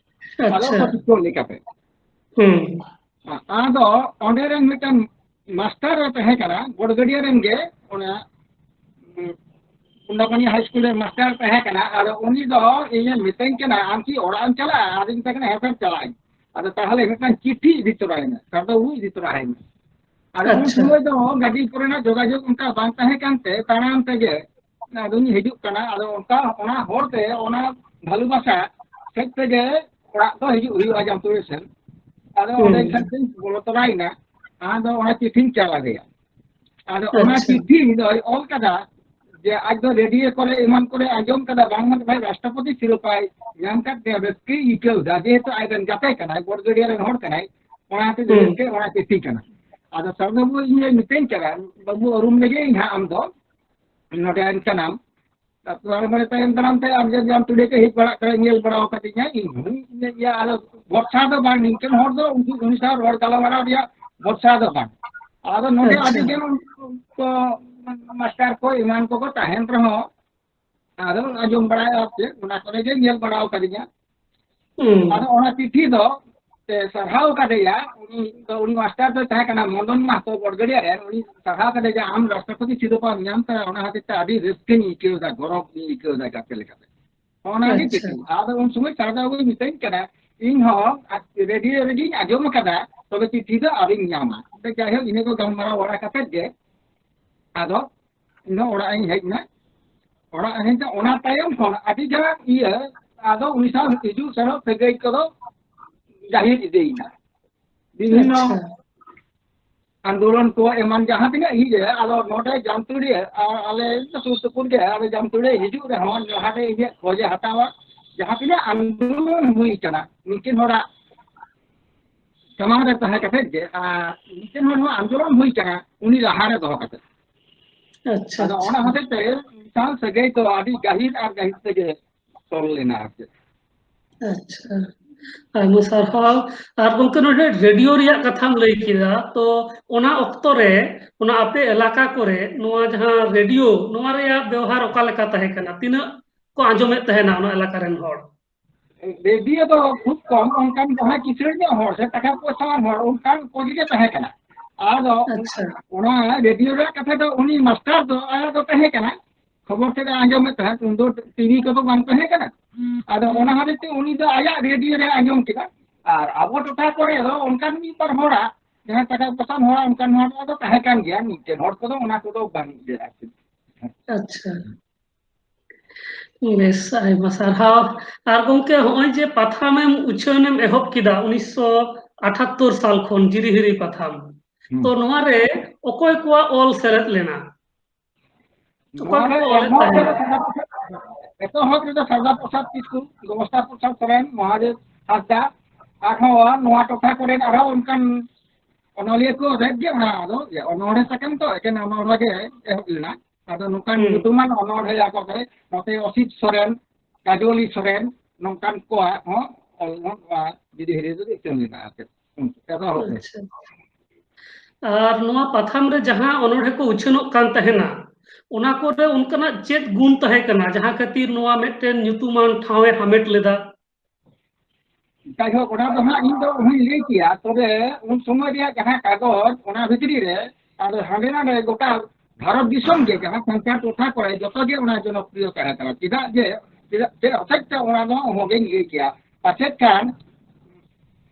ᱟᱫᱚ ᱟᱪᱪᱷᱟ᱾ ᱥᱚᱪᱤᱛᱚ ᱞᱮᱠᱟᱛᱮ᱾ ᱦᱩᱸ᱾ ᱟᱫᱚ ᱚᱸᱰᱮ ᱨᱮᱱ ᱢᱤᱫᱴᱟᱝ ᱢᱟᱥᱴᱟᱨ ᱮ ᱛᱟᱦᱮᱸ ᱠᱟᱱᱟ, ᱵᱚᱰᱜᱟᱹᱰᱤᱭᱟᱹ ᱨᱮᱱ ᱜᱮ, ᱚᱱᱟ, ᱩᱢ, ᱯᱩᱱᱰᱟᱯᱟᱱᱤ high school ᱨᱮ ᱢᱟᱥᱴᱟᱨ ᱛᱟᱦᱮᱸ ᱠᱟᱱᱟ᱾ ᱟᱫᱚ ᱩᱱᱤ ᱫᱚ ᱤᱧᱮ ᱢᱤᱛᱟᱹᱧ ᱠᱟᱱᱟ, "ᱟᱢ ᱠᱤ ᱚᱲᱟᱜ ᱮᱢ ᱪᱟᱞᱟᱜᱼᱟ?" ᱟᱫᱚᱧ ᱢᱮᱛᱟᱭ ᱠᱟᱱᱟ, "ᱦᱮᱸ ᱥᱮᱨ, ᱪᱟᱞᱟᱜ ᱟᱹᱧ᱾" ᱟᱫᱚ ᱛᱟᱦᱚᱞᱮ ᱢᱤᱫᱴᱟᱝ ᱪᱤᱴᱷᱤ ᱤᱫᱤ ᱛᱚᱨᱟᱭ ᱢᱮ, ᱥᱟᱨᱫᱟ ᱵᱟᱹᱵᱩ ᱤᱫᱤ ᱛᱚᱨᱟᱭ ᱢᱮ᱾ ᱟᱫᱚ ᱩᱱ ᱟᱪᱪᱷᱟ᱾ ᱥᱚᱢᱚᱭ ᱫᱚ ᱜᱟᱹᱰᱤ ᱠᱚᱨᱮᱱᱟᱜ ᱡᱳᱜᱟᱡᱳᱜᱽ ᱚᱱᱠᱟ ᱵᱟᱝ ᱛᱟᱦᱮᱸ ᱠᱟᱱᱛᱮ ᱛᱟᱲᱟᱢ ᱛᱮᱜᱮ ᱟᱫᱚᱧ ᱦᱤᱡᱩᱜ ᱠᱟᱱᱟ᱾ ᱟᱫᱚ ᱚᱱᱠᱟ ᱚᱱᱟ ᱦᱚᱨ ᱛᱮ ᱚᱱᱟ ᱵᱷᱟᱞᱩᱵᱟᱥᱟ ᱥᱮᱫ ᱛᱮᱜᱮ ᱚᱲᱟᱜ ᱫᱚ ᱦᱤᱡᱩᱜ ᱦᱩᱭᱩᱜᱼᱟ ᱡᱟᱢᱛᱩᱲᱤ ᱥᱮᱱ᱾ ᱟᱫᱚ ᱚᱸᱰᱮ ᱦᱩᱸ᱾ ᱠᱷᱟᱱ ᱛᱤᱧ ᱵᱚᱞᱚ ᱛᱚᱨᱟᱭᱮᱱᱟ᱾ ᱟᱫᱚ ᱚᱱᱟ ᱪᱤᱴᱷᱤᱧ ᱪᱟᱞ ᱟᱫᱮᱭᱟ᱾ ᱟᱫᱚ ᱚᱱᱟ ᱟᱪᱪᱷᱟ᱾ ᱪᱤᱴᱷᱤ ᱫᱚᱭ ᱚᱞ ᱠᱟᱫᱟ, ᱡᱮ ᱟᱡ ᱫᱚ ᱨᱮᱰᱤᱭᱳ ᱠᱚᱨᱮ ᱮᱢᱟᱱ ᱠᱚᱨᱮ ᱟᱸᱡᱚᱢ ᱠᱟᱫᱟ, ᱵᱟᱝᱢᱟ ᱵᱷᱟᱭ ᱨᱟᱥᱴᱨᱚᱯᱚᱛᱤ ᱥᱤᱨᱳᱯᱟᱭ ᱧᱟᱢ ᱠᱟᱫ ᱛᱮ ᱨᱟᱹᱥᱠᱟᱹᱭ ᱟᱹᱭᱠᱟᱹᱣ ᱮᱫᱟ, ᱡᱮᱦᱮᱛᱩ ᱟᱡ ᱨᱮᱱ ᱜᱟᱛᱮ ᱠᱟᱱᱟᱭ, ᱵᱚᱲᱜᱟᱹᱰᱤᱭᱟ ᱨᱮᱱ ᱦᱚᱲ ᱠᱟᱱᱟᱭ, ᱚᱱᱟᱛᱮ ᱦᱩᱸ᱾ ᱨᱟᱹᱥᱠᱟᱹ, ᱚᱱᱟ ᱪᱤᱴᱷᱤ ᱠᱟᱱᱟ᱾ ᱟᱫᱚ ᱥᱟᱨ ᱵᱟᱹᱵᱩ ᱤᱧ ᱮ ᱢᱤᱛᱟᱹᱧ ᱠᱟᱱᱟ, "ᱵᱟᱹᱵᱩ ᱟᱹᱨᱩᱢ ᱞᱮᱜᱮ ᱤᱧ ᱦᱟᱸᱜ ᱟᱢ ᱫᱚ, ᱱᱚᱰᱮ ᱨᱮᱱ ᱠᱟᱱᱟᱢ᱾" ᱛᱟᱨᱯᱚᱨ ᱢᱟᱱᱮ ᱛᱟᱭᱚᱢ ᱫᱟᱨᱟᱢ ᱛᱮ ᱟᱢ ᱡᱮ ᱡᱟᱢ ᱛᱩᱲᱤ ᱠᱚ ᱦᱮᱡ ᱵᱟᱲᱟᱜ ᱠᱟᱱᱟ, ᱧᱮᱞ ᱵᱟᱲᱟ ᱟᱠᱟᱫᱤᱧᱟ, ᱤᱧ ᱦᱚᱸᱧ ᱤᱭᱟᱹ, ᱟᱫᱚ ᱵᱷᱚᱨᱥᱟ ᱫᱚ ᱵᱟᱝ, ᱱᱤᱝᱠᱟᱹᱱ ᱦᱚᱲ ᱫᱚ ᱩᱱᱠᱩ, ᱩᱱᱤ ᱥᱟᱶ ᱨᱚᱲ ᱜᱟᱞᱢᱟᱨᱟᱣ ᱨᱮᱭᱟᱜ ᱵᱷᱚᱨᱥᱟ ᱫᱚ ᱵᱟᱝ᱾ ᱟᱫᱚ ᱱᱚᱰᱮ ᱟᱪᱪᱷᱟ᱾ ᱟᱹᱰᱤ ᱜᱟᱱ ᱩᱱᱠᱩ ᱠᱚ, ᱢᱟᱥᱴᱟᱨ ᱠᱚ ᱮᱢᱟᱱ ᱠᱚᱠᱚ ᱛᱟᱦᱮᱱ ᱨᱮᱦᱚᱸ, ᱟᱫᱚ ᱟᱸᱡᱚᱢ ᱵᱟᱲᱟᱭᱟ ᱪᱮᱫ, ᱚᱱᱟ ᱠᱚᱨᱮ ᱜᱮ ᱧᱮᱞ ᱵᱟᱲᱟ ᱟᱠᱟᱫᱤᱧᱟ᱾ ᱦᱩᱸ᱾ ᱟᱫᱚ ᱚᱱᱟ ᱪᱤᱴᱷᱤ ᱫᱚ ᱛᱮ ᱥᱟᱨᱦᱟᱣ ᱠᱟᱫᱮᱭᱟ, ᱩᱱᱤ ᱫᱚ, ᱩᱱᱤ ᱢᱟᱥᱴᱟᱨ ᱫᱚᱭ ᱛᱟᱦᱮᱸ ᱠᱟᱱᱟ ᱢᱚᱫᱚᱱ ᱢᱟᱦᱛᱚ ᱵᱚᱲᱜᱟᱹᱰᱤᱭᱟ ᱨᱮᱱ, ᱩᱱᱤ ᱥᱟᱨᱦᱟᱣ ᱠᱟᱫᱮᱭᱟ ᱡᱮ, "ᱟᱢ ᱨᱟᱥᱴᱨᱚᱯᱚᱛᱤ ᱥᱤᱨᱳᱯᱟᱢ ᱧᱟᱢ ᱠᱟᱫᱟ, ᱚᱱᱟ ᱦᱚᱛᱮᱡ ᱛᱮ ᱟᱹᱰᱤ ᱨᱟᱹᱥᱠᱟᱹᱧ ᱟᱹᱭᱠᱟᱹᱣ ᱮᱫᱟ, ᱜᱚᱨᱚᱵᱽ ᱤᱧ ᱟᱹᱭᱠᱟᱹᱣ ᱮᱫᱟ ᱜᱟᱛᱮ ᱞᱮᱠᱟᱛᱮ᱾" ᱚᱱᱟ ᱜᱮ ᱟᱪᱪᱷᱟ᱾ ᱪᱤᱴᱷᱤ᱾ ᱟᱫᱚ ᱩᱱ ᱥᱚᱢᱚᱭ ᱥᱟᱨᱦᱟᱣ ᱜᱮᱭ ᱢᱤᱛᱟᱹᱧ ᱠᱟᱱᱟ, "ᱤᱧ ᱦᱚᱸ ᱨᱮᱰᱤᱭᱳ ᱨᱮᱜᱤᱧ ᱟᱸᱡᱚᱢ ᱟᱠᱟᱫᱟ, ᱛᱚᱵᱮ ᱪᱤᱴᱷᱤ ᱫᱚ ᱟᱹᱣᱨᱤᱧ ᱧᱟᱢᱟ᱾" ᱟᱫᱚ ᱡᱟᱭᱦᱳᱠ, ᱤᱱᱟᱹ ᱠᱚ ᱜᱟᱞᱢᱟᱨᱟᱣ ᱵᱟᱲᱟ ᱠᱟᱛᱮᱫ ᱜᱮ ᱟᱫᱚ ᱤᱧ ᱦᱚᱸ ᱚᱲᱟᱜ ᱤᱧ ᱦᱮᱡ ᱮᱱᱟ᱾ ᱚᱲᱟᱜ ᱦᱮᱡ ᱠᱟᱛᱮ ᱚᱱᱟ ᱛᱟᱭᱚᱢ ᱠᱷᱚᱱ ᱟᱹᱰᱤ ᱜᱟᱱ ᱤᱭᱟᱹ, ᱟᱫᱚ ᱩᱱᱤ ᱥᱟᱶ ᱦᱤᱡᱩᱜ ᱥᱮᱱᱚᱜ ᱥᱟᱹᱜᱟᱹᱭ ᱠᱚᱫᱚ ᱜᱟᱹᱦᱤᱨ ᱤᱫᱤᱭᱮᱱᱟ᱾ ᱵᱤᱵᱷᱤᱱᱱᱚ ᱟᱪᱪᱷᱟ᱾ ᱟᱱᱫᱳᱞᱚᱱ ᱠᱚ ᱮᱢᱟᱱ ᱡᱟᱦᱟᱸ ᱛᱤᱱᱟᱹᱜ ᱤᱭᱟᱹ, ᱟᱫᱚ ᱱᱚᱰᱮ ᱡᱟᱢᱛᱩᱲᱤᱭᱟᱹ, ᱟᱨ ᱟᱞᱮ ᱥᱩᱨ ᱥᱩᱯᱩᱨ ᱜᱮ, ᱟᱫᱚ ᱡᱟᱢᱛᱩᱲᱤᱭᱟᱹ ᱦᱤᱡᱩᱜ ᱨᱮᱦᱚᱸ ᱞᱟᱦᱟᱨᱮ ᱤᱧᱟᱹᱜ ᱠᱷᱚᱡᱮ ᱦᱟᱛᱟᱣᱟ, ᱡᱟᱦᱟᱸ ᱛᱤᱱᱟᱹᱜ ᱟᱱᱫᱳᱞᱚᱱ ᱦᱩᱭ ᱠᱟᱱᱟ ᱱᱩᱠᱤᱱ ᱦᱚᱲᱟᱜ ᱥᱟᱢᱟᱝ ᱨᱮ ᱛᱟᱦᱮᱸ ᱠᱟᱛᱮ ᱜᱮ, ᱟᱨ ᱢᱤᱫᱴᱮᱱ ᱦᱚᱲ ᱦᱚᱸ ᱟᱱᱫᱳᱞᱚᱱ ᱦᱩᱭ ᱠᱟᱱᱟ ᱩᱱᱤ ᱞᱟᱦᱟᱨᱮ ᱫᱚᱦᱚ ᱠᱟᱛᱮ᱾ ᱟᱪᱪᱷᱟ, ᱟᱫᱚ ᱟᱪᱪᱷᱟ᱾ ᱚᱱᱟ ᱦᱚᱛᱮᱡ ᱛᱮ ᱥᱟᱶ ᱥᱟᱹᱜᱟᱹᱭ ᱫᱚ ᱟᱹᱰᱤ ᱜᱟᱹᱦᱤᱨ ᱟᱨ ᱜᱟᱹᱦᱤᱨ ᱛᱮᱜᱮ ᱛᱚᱞ ᱞᱮᱱᱟ ᱟᱨ ᱪᱮᱫ᱾ ᱟᱪᱪᱷᱟ, ᱟᱭᱢᱟ ᱥᱟᱨᱦᱟᱣ᱾ ᱟᱨ ᱜᱚᱢᱠᱮ, ᱱᱚᱰᱮ ᱨᱮᱰᱤᱭᱳ ᱨᱮᱭᱟᱜ ᱠᱟᱛᱷᱟᱢ ᱞᱟᱹᱭ ᱠᱮᱫᱟ, ᱛᱚ ᱚᱱᱟ ᱚᱠᱛᱚ ᱨᱮ ᱚᱱᱟ ᱟᱯᱮ ᱮᱞᱟᱠᱟ ᱠᱚᱨᱮ ᱱᱚᱣᱟ ᱡᱟᱦᱟᱸ ᱨᱮᱰᱤᱭᱳ, ᱱᱚᱣᱟ ᱨᱮᱭᱟᱜ ᱵᱮᱣᱦᱟᱨ ᱚᱠᱟ ᱞᱮᱠᱟ ᱛᱟᱦᱮᱸ ᱠᱟᱱᱟ? ᱛᱤᱱᱟᱹᱜ ᱠᱚ ᱟᱸᱡᱚᱢᱮᱫ ᱛᱟᱦᱮᱱᱟ ᱚᱱᱟ ᱮᱞᱟᱠᱟ ᱨᱮᱱ ᱦᱚᱲ? ᱨᱮᱰᱤᱭᱳ ᱫᱚ ᱠᱷᱩᱵ ᱠᱚᱢ, ᱚᱱᱠᱟᱱ ᱡᱟᱦᱟᱸᱭ ᱠᱤᱥᱟᱹᱬ ᱧᱚᱜ ᱦᱚᱲ ᱥᱮ ᱴᱟᱠᱟ ᱯᱚᱭᱥᱟ ᱦᱚᱲ, ᱚᱱᱠᱟᱱ ᱠᱚᱜᱮ ᱜᱮ ᱛᱟᱦᱮᱸ ᱠᱟᱱᱟ᱾ ᱟᱫᱚ ᱟᱪᱪᱷᱟ᱾ ᱚᱱᱟ ᱨᱮᱰᱤᱭᱳ ᱨᱮᱭᱟᱜ ᱠᱟᱛᱷᱟ ᱫᱚ ᱩᱱᱤ ᱢᱟᱥᱴᱟᱨ ᱫᱚ ᱟᱭᱟᱜ ᱫᱚ ᱛᱟᱦᱮᱸ ᱠᱟᱱᱟ, ᱠᱷᱚᱵᱚᱨ ᱛᱮᱫ ᱮ ᱟᱸᱡᱚᱢᱮᱫ ᱛᱟᱦᱮᱸᱫ, ᱩᱱ ᱫᱚ ᱴᱤᱵᱷᱤ ᱠᱚᱫᱚ ᱵᱟᱝ ᱛᱟᱦᱮᱸ ᱠᱟᱱᱟ᱾ ᱟᱫᱚ ᱚᱱᱟ ᱦᱚᱛᱮᱡ ᱛᱮ ᱩᱱᱤ ᱫᱚ ᱟᱭᱟᱜ ᱨᱮᱰᱤᱭᱳ ᱨᱮ ᱟᱸᱡᱚᱢ ᱠᱮᱫᱟ᱾ ᱟᱨ ᱟᱵᱚ ᱴᱚᱴᱷᱟ ᱠᱚᱨᱮ ᱫᱚ ᱚᱱᱠᱟᱱ ᱢᱤᱫ ᱵᱟᱨ ᱦᱚᱲᱟᱜ ᱡᱟᱦᱟᱸ ᱴᱟᱠᱟ ᱯᱚᱭᱥᱟ ᱦᱚᱲᱟᱜ ᱚᱱᱠᱟᱱ ᱦᱚᱲᱟᱜ ᱫᱚ ᱛᱟᱦᱮᱸ ᱠᱟᱱ ᱜᱮᱭᱟ, ᱢᱤᱫᱴᱮᱱ ᱦᱚᱲ ᱠᱚᱫᱚ ᱚᱱᱟ ᱠᱚᱫᱚ ᱵᱟᱝ ᱤᱭᱟᱹ ᱟᱨ ᱪᱮᱫ᱾ ᱟᱪᱪᱷᱟ, ᱵᱮᱥ, ᱟᱭᱢᱟ ᱥᱟᱨᱦᱟᱣ᱾ ᱟᱨ ᱜᱚᱢᱠᱮ, ᱦᱚᱸᱜᱼᱚᱭ ᱡᱮ ᱯᱟᱛᱷᱟᱢᱮᱢ ᱩᱪᱷᱟᱹᱱᱮᱢ ᱮᱦᱚᱵ ᱠᱮᱫᱟ ᱩᱱᱤᱥᱥᱚ ᱟᱴᱷᱟᱛᱛᱳᱨ ᱥᱟᱞ ᱠᱷᱚᱱ ᱡᱤᱨᱤᱦᱤᱨᱤ ᱯᱟᱛᱷᱟᱢ, ᱦᱩᱸ᱾ ᱛᱚ ᱱᱚᱣᱟ ᱨᱮ ᱚᱠᱚᱭ ᱠᱚᱣᱟᱜ ᱚᱞ ᱥᱮᱞᱮᱫ ᱞᱮᱱᱟ? ᱚᱠᱚᱭ ᱱᱚᱣᱟ ᱨᱮ ᱠᱚᱠᱚ ᱚᱞᱮᱫ ᱮᱛᱚᱦᱚᱵ ᱛᱟᱦᱮᱱᱟ? ᱨᱮᱫᱚ ᱥᱟᱨᱫᱟ ᱯᱨᱚᱥᱟᱫᱽ, ᱮᱛᱚᱦᱚᱵ ᱨᱮᱫᱚ ᱥᱟᱨᱫᱟ ᱯᱨᱚᱥᱟᱫᱽ ᱠᱤᱥᱠᱩ, ᱜᱚᱵᱚᱥᱛᱟ ᱯᱨᱚᱥᱟᱫᱽ ᱥᱚᱨᱮᱱ, ᱢᱚᱦᱟᱫᱮᱵ ᱦᱟᱸᱥᱫᱟ, ᱟᱨᱦᱚᱸ ᱱᱚᱣᱟ ᱴᱚᱴᱷᱟ ᱠᱚᱨᱮᱱ ᱟᱨᱦᱚᱸ ᱚᱱᱠᱟᱱ ᱚᱱᱚᱞᱤᱭᱟᱹ ᱠᱚ ᱰᱷᱮᱨ ᱜᱮ ᱚᱱᱟ ᱫᱚ, ᱡᱮ ᱚᱱᱚᱬᱦᱮ ᱥᱟᱠᱟᱢ ᱫᱚ ᱮᱠᱮᱱ ᱚᱱᱚᱬᱦᱮ ᱜᱮ ᱮᱦᱚᱵ ᱞᱮᱱᱟ᱾ ᱟᱫᱚ ᱱᱚᱝᱠᱟᱱ ᱦᱩᱸ᱾ ᱧᱩᱛᱩᱢᱟᱱ ᱚᱱᱚᱬᱦᱮᱭᱟᱹ ᱠᱚ ᱠᱚᱨᱮ ᱱᱚᱛᱮ ᱚᱥᱤᱛ ᱥᱚᱨᱮᱱ, ᱠᱟᱡᱚᱞᱤ ᱥᱚᱨᱮᱱ, ᱱᱚᱝᱠᱟᱱ ᱠᱚᱣᱟᱜ ᱦᱚᱸ ᱚᱞ ᱱᱚᱣᱟ ᱜᱤᱨᱤ ᱦᱤᱨᱤ ᱫᱚ ᱩᱪᱷᱟᱹᱱ ᱢᱮᱱᱟᱜᱼᱟ ᱟᱨ ᱪᱮᱫ᱾ ᱦᱩᱸ, ᱮᱛᱚᱦᱚᱵ ᱨᱮ᱾ ᱟᱪᱪᱷᱟ᱾ ᱟᱨ ᱱᱚᱣᱟ ᱯᱟᱛᱷᱟᱢ ᱨᱮ ᱡᱟᱦᱟᱸ ᱚᱱᱚᱬᱦᱮ ᱠᱚ ᱩᱪᱷᱟᱹᱱᱚᱜ ᱠᱟᱱ ᱛᱟᱦᱮᱱᱟ, ᱚᱱᱟ ᱠᱚᱨᱮ ᱚᱱᱠᱟᱱᱟᱜ ᱪᱮᱫ ᱜᱩᱱ ᱛᱟᱦᱮᱸ ᱠᱟᱱᱟ ᱡᱟᱦᱟᱸ ᱠᱷᱟᱹᱛᱤᱨ ᱱᱚᱣᱟ ᱢᱤᱫᱴᱮᱱ ᱧᱩᱛᱩᱢᱟᱱ ᱴᱷᱟᱶ ᱮ ᱦᱟᱢᱮᱴ ᱞᱮᱫᱟ? ᱡᱟᱭᱦᱳᱠ, ᱚᱱᱟ ᱫᱚ ᱦᱟᱸᱜ ᱤᱧ ᱫᱚ ᱚᱦᱚᱧ ᱞᱟᱹᱭ ᱠᱮᱭᱟ, ᱛᱚᱵᱮ ᱩᱱ ᱥᱚᱢᱚᱭ ᱨᱮᱭᱟᱜ ᱡᱟᱦᱟᱸ ᱠᱟᱜᱚᱡᱽ, ᱚᱱᱟ ᱵᱷᱤᱛᱨᱤ ᱨᱮ ᱟᱨ ᱦᱟᱸᱰᱮ ᱱᱟᱰᱮ ᱜᱚᱴᱟ ᱵᱷᱟᱨᱚᱛ ᱫᱤᱥᱚᱢ ᱜᱮ ᱡᱟᱦᱟᱸ ᱥᱟᱱᱛᱟᱲ ᱴᱚᱴᱷᱟ ᱠᱚᱨᱮ ᱡᱚᱛᱚ ᱜᱮ ᱚᱱᱟ ᱡᱚᱱᱚᱯᱨᱤᱭᱚ ᱛᱟᱦᱮᱸ ᱠᱟᱱᱟ᱾ ᱪᱮᱫᱟᱜ ᱡᱮ, ᱪᱮᱫᱟᱜ ᱪᱮᱫ ᱦᱚᱛᱮᱡ ᱛᱮ ᱚᱱᱟ ᱫᱚ ᱚᱦᱚᱜᱤᱧ ᱞᱟᱹᱭ ᱠᱮᱭᱟ᱾ ᱯᱟᱪᱮᱫ ᱠᱷᱟᱱ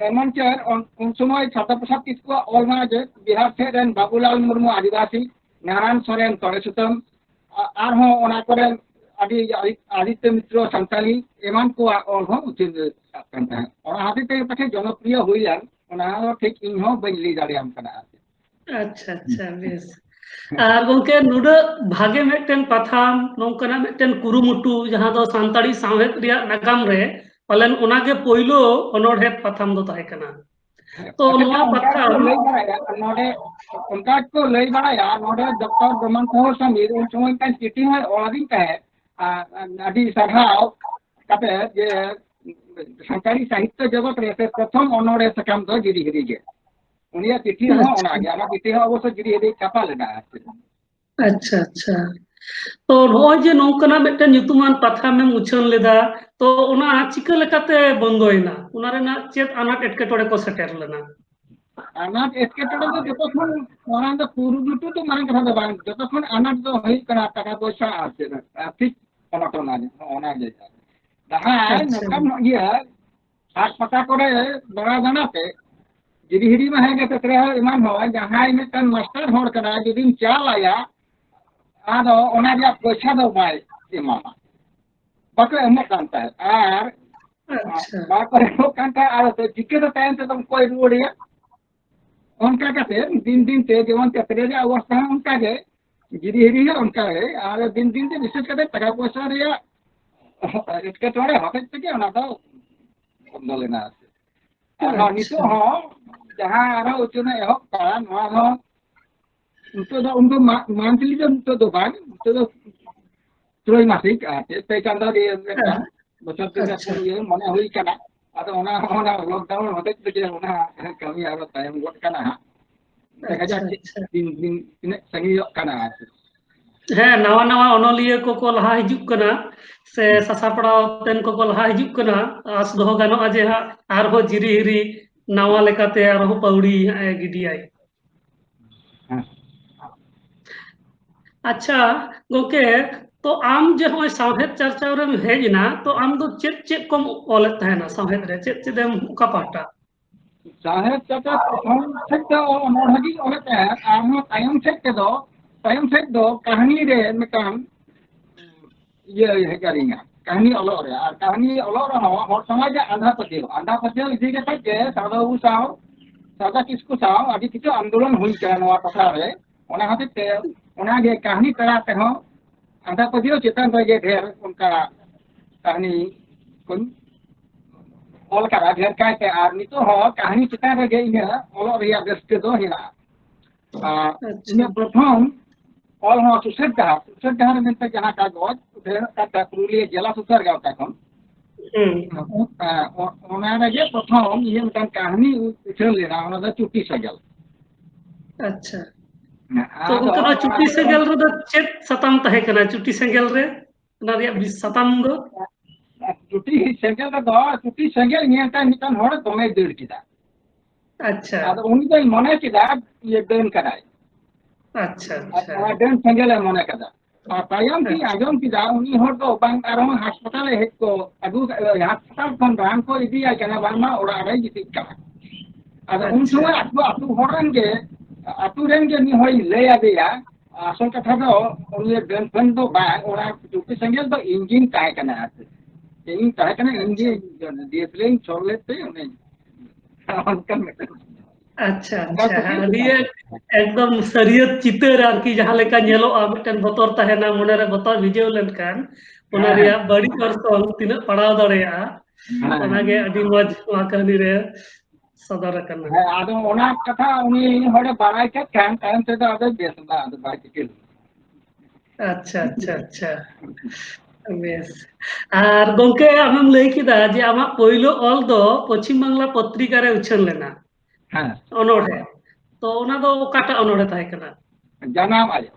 ᱮᱢᱚᱱ ᱪᱮᱫ ᱩᱱ, ᱩᱱ ᱥᱚᱢᱚᱭ ᱥᱟᱨᱫᱟ ᱯᱨᱚᱥᱟᱫᱽ ᱠᱤᱥᱠᱩᱣᱟᱜ ᱚᱞ ᱢᱟ ᱡᱮ ᱵᱤᱦᱟᱨ ᱥᱮᱫ ᱨᱮᱱ ᱵᱟᱵᱩᱞᱟᱞ ᱢᱩᱨᱢᱩ ᱟᱹᱫᱤᱵᱟᱹᱥᱤ, ᱱᱟᱨᱟᱭᱚᱱ ᱥᱚᱨᱮᱱ ᱛᱚᱲᱮ ᱥᱩᱛᱟᱹᱢ, ᱟ-, ᱟᱨᱦᱚᱸ ᱚᱱᱟ ᱠᱚᱨᱮᱱ ᱟᱹᱰᱤ ᱟᱫᱤ-, ᱟᱫᱤᱛᱛᱚ ᱢᱤᱛᱨᱚ ᱥᱟᱱᱛᱟᱞᱤ ᱮᱢᱟᱱ ᱠᱚᱣᱟᱜ ᱚᱞ ᱦᱚᱸ ᱩᱪᱷᱟᱹᱱ ᱠᱟᱱ ᱛᱟᱦᱮᱸᱫ᱾ ᱚᱱᱟ ᱦᱚᱛᱮᱡ ᱛᱮ ᱯᱟᱪᱮ ᱡᱚᱱᱚᱯᱨᱤᱭᱚ ᱦᱩᱭ ᱞᱮᱱ, ᱚᱱᱟ ᱦᱚᱸ ᱴᱷᱤᱠ ᱤᱧ ᱦᱚᱸ ᱵᱟᱹᱧ ᱞᱟᱹᱭ ᱫᱟᱲᱮᱭᱟᱢ ᱠᱟᱱᱟ ᱟᱨᱠᱤ᱾ ᱟᱪᱪᱷᱟ, ᱟᱪᱪᱷᱟ, ᱵᱮᱥ᱾ ᱟᱨ ᱜᱚᱝᱠᱮ, ᱱᱩᱱᱟᱹᱜ ᱵᱷᱟᱜᱮ ᱢᱤᱫᱴᱮᱱ ᱯᱟᱛᱷᱟᱢ, ᱱᱚᱝᱠᱟᱱᱟᱜ ᱢᱤᱫᱴᱮᱱ ᱠᱩᱨᱩᱢᱩᱴᱩ, ᱡᱟᱦᱟᱸ ᱫᱚ ᱥᱟᱱᱛᱟᱲᱤ ᱥᱟᱶᱦᱮᱫ ᱨᱮᱭᱟᱜ ᱱᱟᱜᱟᱢ ᱨᱮ ᱯᱟᱞᱮᱱ ᱚᱱᱟᱜᱮ ᱯᱳᱭᱞᱳ ᱚᱱᱚᱬᱦᱮ ᱯᱟᱛᱷᱟᱢ ᱫᱚ ᱛᱟᱦᱮᱸ ᱠᱟᱱᱟ᱾ ᱛᱚ ᱟᱪᱪᱷᱟ, ᱱᱚᱣᱟ ᱚᱱᱠᱟ ᱯᱟᱛᱷᱟᱢ ᱠᱚ ᱞᱟᱹᱭ ᱵᱟᱲᱟᱭᱟ ᱱᱚᱰᱮ, ᱚᱱᱠᱟ ᱠᱚ ᱞᱟᱹᱭ ᱵᱟᱲᱟᱭᱟ ᱱᱚᱰᱮ, ᱰᱚᱠᱴᱚᱨ ᱰᱚᱢᱟᱱ ᱥᱟᱦᱩ ᱥᱟᱢᱤᱨ ᱩᱱ ᱥᱚᱢᱚᱭ ᱢᱤᱫᱴᱟᱝ ᱪᱤᱴᱷᱤ ᱦᱚᱸᱭ ᱚᱞᱟᱫᱤᱧ ᱛᱟᱦᱮᱸᱫ, ᱟᱨ ᱟᱹᱰᱤ ᱥᱟᱨᱦᱟᱣ ᱠᱟᱛᱮ ᱡᱮ ᱥᱟᱱᱛᱟᱲᱤ ᱥᱟᱦᱤᱛᱛᱚ ᱡᱚᱜᱚᱛ ᱨᱮ ᱥᱮ ᱯᱨᱚᱛᱷᱚᱢ ᱚᱱᱚᱬᱦᱮ ᱥᱟᱠᱟᱢ ᱫᱚ ᱜᱤᱨᱤ ᱦᱤᱨᱤ ᱜᱮ᱾ ᱩᱱᱤᱭᱟᱜ ᱪᱤᱴᱷᱤ ᱦᱚᱸ ᱟᱪᱪᱷᱟ᱾ ᱚᱱᱟᱜᱮ, ᱚᱱᱟ ᱪᱤᱴᱷᱤ ᱦᱚᱸ ᱚᱵᱚᱥᱥᱚ ᱜᱤᱨᱤ ᱦᱤᱨᱤ ᱪᱷᱟᱯᱟ ᱞᱮᱱᱟ ᱟᱨ ᱪᱮᱫ᱾ ᱟᱪᱪᱷᱟ, ᱟᱪᱪᱷᱟ᱾ ᱛᱚ ᱱᱚᱜᱼᱚᱭ ᱡᱮ ᱱᱚᱝᱠᱟᱱᱟᱜ ᱢᱤᱫᱴᱮᱱ ᱧᱩᱛᱩᱢᱟᱱ ᱯᱟᱛᱷᱟᱢᱮᱢ ᱩᱪᱷᱟᱹᱱ ᱞᱮᱫᱟ, ᱛᱚ ᱚᱱᱟ ᱪᱤᱠᱟᱹ ᱞᱮᱠᱟᱛᱮ ᱵᱚᱱᱫᱚᱭᱮᱱᱟ? ᱚᱱᱟ ᱨᱮᱱᱟᱜ ᱪᱮᱫ ᱟᱱᱟᱴ ᱮᱴᱠᱮᱴᱚᱬᱮ ᱠᱚ ᱥᱮᱴᱮᱨ ᱞᱮᱱᱟ? ᱟᱱᱟᱴ ᱮᱴᱠᱮᱴᱚᱬᱮ ᱫᱚ ᱡᱚᱛᱚ ᱠᱷᱚᱱ, ᱚᱱᱟ ᱫᱚ ᱠᱩᱨᱩᱢᱩᱴᱩ ᱫᱚ ᱢᱟᱨᱟᱝ ᱠᱟᱛᱷᱟ ᱫᱚ ᱵᱟᱝ, ᱡᱚᱛᱚ ᱠᱷᱚᱱ ᱟᱱᱟᱴ ᱫᱚ ᱦᱩᱭᱩᱜ ᱠᱟᱱᱟ ᱴᱟᱠᱟ ᱯᱚᱭᱥᱟ ᱟᱨ ᱪᱮᱫ, ᱟᱨᱛᱷᱤᱠ ᱚᱱᱟᱴᱚᱱ ᱟᱨ ᱚᱱᱟ ᱜᱮ᱾ ᱡᱟᱦᱟᱸᱭ ᱟᱪᱪᱷᱟ᱾ ᱱᱚᱝᱠᱟᱱ ᱤᱭᱟᱹ ᱦᱟᱴ ᱯᱟᱛᱟ ᱠᱚᱨᱮ ᱫᱟᱬᱟ ᱫᱟᱬᱟ ᱛᱮ ᱜᱤᱨᱤ ᱦᱤᱨᱤ ᱢᱟ ᱦᱮᱸ ᱜᱮ, ᱛᱮᱛᱨᱮ ᱦᱚᱸ ᱮᱢᱟᱱ ᱦᱚᱸ, ᱡᱟᱦᱟᱸᱭ ᱢᱤᱫᱴᱟᱝ ᱢᱟᱥᱴᱟᱨ ᱦᱚᱲ ᱠᱟᱱᱟᱭ, ᱡᱩᱫᱤᱢ ᱪᱟᱞ ᱟᱭᱟ, ᱟᱫᱚ ᱚᱱᱟ ᱨᱮᱭᱟᱜ ᱯᱚᱭᱥᱟ ᱫᱚ ᱵᱟᱭ ᱮᱢᱟᱢᱟ, ᱵᱟᱠᱚ ᱮᱢᱚᱜ ᱠᱟᱱ ᱛᱟᱦᱮᱸᱫ᱾ ᱟᱨ ᱟᱪᱪᱷᱟ᱾ ᱵᱟᱠᱚ ᱮᱢᱚᱜ ᱠᱟᱱ ᱛᱟᱦᱮᱸᱫ, ᱟᱫᱚ ᱪᱤᱠᱟᱹᱛᱮ ᱛᱟᱭᱚᱢ ᱛᱮᱫᱚᱢ ᱠᱚᱭ ᱨᱩᱣᱟᱹᱲᱮᱭᱟ? ᱚᱱᱠᱟ ᱠᱟᱛᱮ ᱫᱤᱱ ᱫᱤᱱ ᱛᱮ ᱡᱮᱢᱚᱱ ᱛᱮᱛᱨᱮ ᱨᱮᱭᱟᱜ ᱚᱵᱚᱥᱛᱷᱟ ᱦᱚᱸ ᱚᱱᱠᱟ ᱜᱮ, ᱡᱤᱨᱤ ᱦᱤᱨᱤ ᱦᱚᱸ ᱚᱱᱠᱟ ᱜᱮ᱾ ᱟᱨ ᱫᱤᱱ ᱫᱤᱱ ᱛᱮ ᱵᱤᱥᱮᱥ ᱠᱟᱛᱮ ᱴᱟᱠᱟ ᱯᱚᱭᱥᱟ ᱨᱮᱭᱟᱜ ᱮᱴᱠᱮᱴᱚᱬᱮ ᱦᱚᱛᱮᱡ ᱛᱮᱜᱮ ᱚᱱᱟ ᱫᱚ ᱵᱚᱱᱫᱚ ᱞᱮᱱᱟ᱾ ᱟᱨ ᱱᱚᱣᱟ ᱟᱪᱪᱷᱟ᱾ ᱱᱤᱛᱚᱜ ᱦᱚᱸ ᱡᱟᱦᱟᱸ ᱟᱨᱦᱚᱸ ᱩᱪᱷᱟᱹᱱ ᱮᱦᱚᱵ ᱠᱟᱱᱟ, ᱱᱚᱣᱟ ᱦᱚᱸ ᱱᱤᱛᱚᱜ ᱫᱚ ᱩᱱᱫᱚ ᱢᱟ-, ᱢᱟᱱᱛᱷᱞᱤ ᱫᱚ ᱱᱤᱛᱚᱜ ᱫᱚ ᱵᱟᱝ, ᱱᱤᱛᱚᱜ ᱫᱚ ᱛᱨᱚᱭ ᱢᱟᱥᱤᱠ, ᱟᱨ ᱪᱮᱫ ᱯᱮ ᱪᱟᱸᱫᱳ ᱨᱮ ᱢᱤᱫᱴᱟᱝ ᱦᱮᱸ᱾ ᱵᱚᱪᱷᱚᱨ ᱛᱤᱱᱟᱹᱜ ᱟᱪᱪᱷᱟ᱾ ᱤᱭᱟᱹ ᱢᱚᱱᱮ ᱦᱩᱭ ᱠᱟᱱᱟ᱾ ᱟᱫᱚ ᱚᱱᱟ, ᱚᱱᱟ ᱞᱚᱠᱰᱟᱣᱩᱱ ᱦᱚᱛᱮᱡ ᱛᱮᱜᱮ ᱚᱱᱟ ᱠᱟᱹᱢᱤ ᱟᱨᱚ ᱛᱟᱭᱚᱢ ᱜᱚᱫ ᱠᱟᱱᱟ ᱦᱟᱸᱜ᱾ ᱫᱮᱠᱷᱟ ᱟᱪᱪᱷᱟ, ᱡᱟᱠ ᱪᱮᱫ ᱟᱪᱪᱷᱟ᱾ ᱫᱤᱱ, ᱫᱤᱱ ᱛᱤᱱᱟᱹᱜ ᱥᱟᱺᱜᱤᱧᱚᱜ ᱠᱟᱱᱟ ᱟᱨ ᱪᱮᱫ᱾ ᱦᱮᱸ, ᱱᱟᱣᱟ ᱱᱟᱣᱟ ᱚᱱᱚᱞᱤᱭᱟᱹ ᱠᱚᱠᱚ ᱞᱟᱦᱟ ᱦᱤᱡᱩᱜ ᱠᱟᱱᱟ, ᱥᱮ ᱦᱩᱸ᱾ ᱥᱟᱥᱟᱯᱲᱟᱣ ᱛᱮᱱ ᱠᱚᱠᱚ ᱞᱟᱦᱟ ᱦᱤᱡᱩᱜ ᱠᱟᱱᱟ᱾ ᱟᱸᱥ ᱫᱚᱦᱚ ᱜᱟᱱᱚᱜᱼᱟ ᱡᱮ ᱦᱟᱸᱜ ᱟᱨᱦᱚᱸ ᱡᱤᱨᱤ ᱦᱤᱨᱤ ᱱᱟᱣᱟ ᱞᱮᱠᱟᱛᱮ ᱟᱨᱦᱚᱸ ᱯᱟᱹᱣᱲᱤ ᱦᱟᱸᱜ ᱮ ᱜᱤᱰᱤᱭᱟᱭ᱾ ᱦᱮᱸ᱾ ᱟᱪᱪᱷᱟ ᱜᱚᱝᱠᱮ, ᱛᱚ ᱟᱢ ᱡᱮ ᱦᱚᱸᱜᱼᱚᱭ ᱥᱟᱶᱦᱮᱫ ᱪᱟᱨᱪᱟᱣ ᱨᱮᱢ ᱦᱮᱡ ᱮᱱᱟ, ᱛᱚ ᱟᱢ ᱫᱚ ᱪᱮᱫ ᱪᱮᱫ ᱠᱚᱢ ᱚᱞᱮᱫ ᱛᱟᱦᱮᱱᱟ ᱥᱟᱶᱦᱮᱫ ᱨᱮ? ᱪᱮᱫ ᱪᱮᱫ ᱮᱢ, ᱚᱠᱟ ᱯᱟᱦᱴᱟ? ᱥᱟᱶᱦᱮᱫ ᱪᱟᱨᱪᱟᱣ ᱯᱨᱚᱛᱷᱚᱢ ᱥᱮᱫ ᱫᱚ ᱚᱱᱚᱬᱦᱮ ᱜᱤᱧ ᱚᱞᱮᱫ ᱛᱟᱦᱮᱸᱫ, ᱟᱨᱦᱚᱸ ᱛᱟᱭᱚᱢ ᱥᱮᱫ ᱛᱮᱫᱚ, ᱛᱟᱭᱚᱢ ᱥᱮᱫ ᱫᱚ ᱠᱟᱹᱦᱱᱤ ᱨᱮ ᱢᱤᱫᱴᱟᱝ ᱤᱭᱟᱹ ᱦᱮᱡ ᱟᱹᱞᱤᱧᱟ, ᱠᱟᱹᱦᱱᱤ ᱚᱞᱚᱜ ᱨᱮ᱾ ᱟᱨ ᱠᱟᱹᱦᱱᱤ ᱚᱞᱚᱜ ᱨᱮᱦᱚᱸ ᱦᱚᱲ ᱥᱚᱢᱟᱡᱽ ᱟᱜ ᱟᱸᱫᱷᱟ ᱯᱟᱹᱛᱭᱟᱹᱣ, ᱟᱸᱫᱷᱟ ᱯᱟᱹᱛᱭᱟᱹᱣ ᱤᱫᱤ ᱠᱟᱛᱮ ᱜᱮ ᱥᱟᱨᱫᱟ ᱵᱟᱹᱵᱩ ᱥᱟᱶ, ᱥᱟᱨᱫᱟ ᱠᱤᱥᱠᱩ ᱥᱟᱶ ᱟᱹᱰᱤ ᱠᱤᱪᱷᱩ ᱟᱱᱫᱳᱞᱚᱱ ᱦᱩᱭ ᱠᱟᱱᱟ ᱱᱚᱣᱟ ᱴᱚᱴᱷᱟ ᱨᱮ᱾ ᱚᱱᱟ ᱦᱚᱛᱮᱡ ᱛᱮ ᱚᱱᱟᱜᱮ ᱠᱟᱹᱦᱱᱤ ᱛᱟᱞᱟ ᱛᱮᱦᱚᱸ ᱟᱸᱫᱷᱟ ᱯᱟᱹᱛᱭᱟᱹᱣ ᱪᱮᱛᱟᱱ ᱨᱮᱜᱮ ᱰᱷᱮᱨ ᱚᱱᱠᱟ ᱠᱟᱹᱦᱱᱤ ᱠᱚᱧ ᱚᱞ ᱠᱟᱫᱟ ᱰᱷᱮᱨ ᱠᱟᱭᱛᱮ, ᱟᱨ ᱱᱤᱛᱚᱜ ᱦᱚᱸ ᱠᱟᱹᱦᱱᱤ ᱪᱮᱛᱟᱱ ᱨᱮᱜᱮ ᱤᱧᱟᱹᱜ ᱚᱞᱚᱜ ᱨᱮᱭᱟᱜ ᱨᱟᱹᱥᱠᱟᱹ ᱫᱚ ᱦᱮᱱᱟᱜᱼᱟ᱾ ᱟᱨ ᱟᱪᱪᱷᱟ᱾ ᱤᱧᱟᱹᱜ ᱯᱨᱚᱛᱷᱚᱢ ᱚᱞ ᱦᱚᱸ ᱥᱩᱥᱟᱹᱨ ᱰᱟᱦᱟᱨ, ᱥᱩᱥᱟᱹᱨ ᱰᱟᱦᱟᱨ ᱢᱮᱱᱛᱮ ᱡᱟᱦᱟᱸ ᱠᱟᱜᱚᱡᱽ ᱩᱰᱷᱟᱹᱣ ᱟᱠᱟᱫ ᱛᱟᱦᱮᱸ ᱯᱩᱨᱩᱞᱤᱭᱟᱹ ᱡᱮᱞᱟ ᱥᱩᱥᱟᱹᱨ ᱜᱟᱶᱛᱟ ᱠᱷᱚᱱ, ᱦᱩᱸ᱾ ᱚ-, ᱚ-, ᱚᱱᱟ ᱨᱮᱜᱮ ᱯᱨᱚᱛᱷᱚᱢ ᱤᱧᱟᱹᱜ ᱢᱤᱫᱴᱟᱝ ᱠᱟᱹᱦᱱᱤ ᱩᱪᱷᱟᱹᱱ ᱞᱮᱱᱟ, ᱚᱱᱟ ᱫᱚ ᱪᱩᱴᱤ ᱥᱮᱸᱜᱮᱞ᱾ ᱟᱪᱪᱷᱟ᱾ ᱦᱮᱸ, ᱛᱚ ᱟᱫᱚ ᱜᱚᱝᱠᱮ, ᱱᱚᱣᱟ ᱚᱱᱟ ᱪᱩᱴᱤ ᱫᱚ ᱥᱮᱸᱜᱮᱞ ᱨᱮᱫᱚ ᱪᱮᱫ ᱥᱟᱛᱟᱢ ᱛᱟᱦᱮᱸ ᱠᱟᱱᱟ? ᱪᱩᱴᱤ ᱥᱮᱸᱜᱮᱞ ᱨᱮ ᱚᱱᱟ ᱨᱮᱭᱟᱜ ᱵᱤᱥ ᱥᱟᱛᱟᱢ ᱫᱚ? ᱪᱩᱴᱤ ᱥᱮᱸᱜᱮᱞ ᱨᱮᱫᱚ, ᱪᱩᱴᱤ ᱥᱮᱸᱜᱮᱞ ᱧᱮᱞ ᱛᱮ ᱢᱤᱫᱴᱟᱝ ᱦᱚᱲ ᱫᱚᱢᱮᱭ ᱫᱟᱹᱲ ᱠᱮᱫᱟ᱾ ᱟᱪᱪᱷᱟ᱾ ᱟᱫᱚ ᱩᱱᱤ ᱫᱚᱭ ᱢᱚᱱᱮ ᱠᱮᱫᱟ, ᱤᱭᱟᱹ, ᱰᱟᱹᱱ ᱠᱟᱱᱟᱭ᱾ ᱟᱪᱪᱷᱟ, ᱟᱨ ᱟᱪᱪᱷᱟ᱾ ᱚᱱᱟ ᱰᱟᱹᱱ ᱥᱮᱸᱜᱮᱞ ᱮ ᱢᱚᱱᱮ ᱠᱮᱫᱟ᱾ ᱟᱨ ᱛᱟᱭᱚᱢ ᱛᱤᱧ ᱟᱪᱪᱷᱟ᱾ ᱟᱸᱡᱚᱢ ᱠᱮᱫᱟ, ᱩᱱᱤ ᱦᱚᱲ ᱫᱚ ᱵᱟᱝ, ᱟᱨᱦᱚᱸ ᱦᱟᱥᱯᱟᱛᱟᱞ ᱮ ᱦᱮᱡ ᱠᱚ, ᱟᱹᱜᱩ, ᱦᱟᱥᱯᱟᱛᱟᱞ ᱠᱷᱚᱱ ᱨᱟᱱ ᱠᱚ ᱤᱫᱤᱭᱟᱭ ᱠᱟᱱᱟ, ᱵᱟᱝᱢᱟ ᱚᱲᱟᱜ ᱨᱮᱭ ᱜᱤᱛᱤᱡ ᱠᱟᱱᱟ᱾ ᱟᱫᱚ ᱩᱱ ᱟᱪᱪᱷᱟ᱾ ᱥᱚᱢᱚᱭ ᱟᱹᱛᱩ, ᱟᱹᱛᱩ ᱦᱚᱲ ᱨᱮᱱ ᱜᱮ, ᱟᱹᱛᱩ ᱨᱮᱱ ᱜᱮ ᱢᱤᱫ ᱦᱚᱲᱤᱧ ᱞᱟᱹᱭ ᱟᱫᱮᱭᱟ, ᱟᱥᱚᱞ ᱠᱟᱛᱷᱟ ᱫᱚ ᱩᱱᱤ ᱰᱟᱹᱱ ᱯᱷᱟᱹᱱ ᱫᱚ ᱵᱟᱝ, ᱚᱱᱟ ᱪᱩᱴᱤ ᱥᱮᱸᱜᱮᱞ ᱫᱚ ᱤᱧ ᱜᱤᱧ ᱛᱟᱦᱮᱸ ᱠᱟᱱᱟ ᱟᱨ ᱪᱮᱫ᱾ ᱤᱧ ᱛᱟᱦᱮᱸ ᱠᱟᱱᱟ, ᱤᱧ ᱜᱮ ᱟᱪᱪᱷᱟ᱾ ᱰᱤᱭᱮᱥᱮᱞᱟᱨᱤᱧ ᱪᱷᱚᱞ ᱞᱮᱫ ᱛᱮ ᱚᱱᱮ ᱚᱱᱠᱟᱱ ᱢᱤᱫᱴᱟᱝ᱾ ᱟᱪᱪᱷᱟ, ᱟᱪᱪᱷᱟ᱾ ᱟᱹᱰᱤ ᱮᱠᱫᱚᱢ ᱥᱟᱹᱨᱤᱭᱟᱹᱛ ᱪᱤᱛᱟᱹᱨ ᱟᱨᱠᱤ, ᱡᱟᱦᱟᱸ ᱞᱮᱠᱟ ᱧᱮᱞᱚᱜᱼᱟ, ᱢᱤᱫᱴᱮᱱ ᱵᱚᱛᱚᱨ ᱛᱟᱦᱮᱱᱟ, ᱢᱚᱱᱮᱨᱮ ᱵᱚᱛᱚᱨ ᱵᱷᱤᱡᱟᱹᱣ ᱞᱮᱱᱠᱷᱟᱱ ᱚᱱᱟ ᱨᱮᱭᱟᱜ ᱵᱟᱹᱲᱤᱡ ᱚᱨᱥᱚᱝ ᱛᱤᱱᱟᱹᱜ ᱯᱟᱲᱟᱣ ᱫᱟᱲᱮᱭᱟᱜᱼᱟ, ᱚᱱᱟᱜᱮ ᱟᱹᱰᱤ ᱢᱚᱡᱽ ᱱᱚᱣᱟ ᱠᱟᱹᱦᱱᱤ ᱨᱮ ᱥᱚᱫᱚᱨ ᱟᱠᱟᱱᱟ᱾ ᱦᱮᱸ, ᱟᱫᱚ ᱚᱱᱟ ᱠᱟᱛᱷᱟ ᱩᱱᱤ ᱦᱚᱲᱮ ᱵᱟᱲᱟᱭ ᱠᱮᱫ ᱠᱷᱟᱱ ᱛᱟᱭᱚᱢ ᱛᱮᱫᱚ ᱟᱫᱚ ᱵᱮᱥ ᱮᱱᱟ, ᱟᱫᱚ ᱵᱟᱭ ᱪᱤᱠᱟᱹ ᱞᱮᱱᱟ᱾ ᱟᱪᱪᱷᱟ, ᱟᱪᱪᱷᱟ, ᱟᱪᱪᱷᱟ᱾ ᱵᱮᱥ᱾ ᱟᱨ ᱜᱚᱝᱠᱮ, ᱟᱢᱮᱢ ᱞᱟᱹᱭ ᱠᱮᱫᱟ ᱡᱮ ᱟᱢᱟᱜ ᱯᱳᱭᱞᱳ ᱚᱞ ᱫᱚ ᱯᱚᱪᱷᱤᱢ ᱵᱟᱝᱞᱟ ᱯᱚᱛᱨᱤᱠᱟ ᱨᱮ ᱩᱪᱷᱟᱹᱱ ᱞᱮᱱᱟ᱾ ᱦᱮᱸ᱾ ᱚᱱᱚᱬᱦᱮ᱾ ᱛᱚ, ᱚᱱᱟ ᱫᱚ ᱚᱠᱟᱴᱟᱜ ᱚᱱᱚᱬᱦᱮ ᱛᱟᱦᱮᱸ ᱠᱟᱱᱟ? ᱡᱟᱱᱟᱢ ᱟᱭᱳ᱾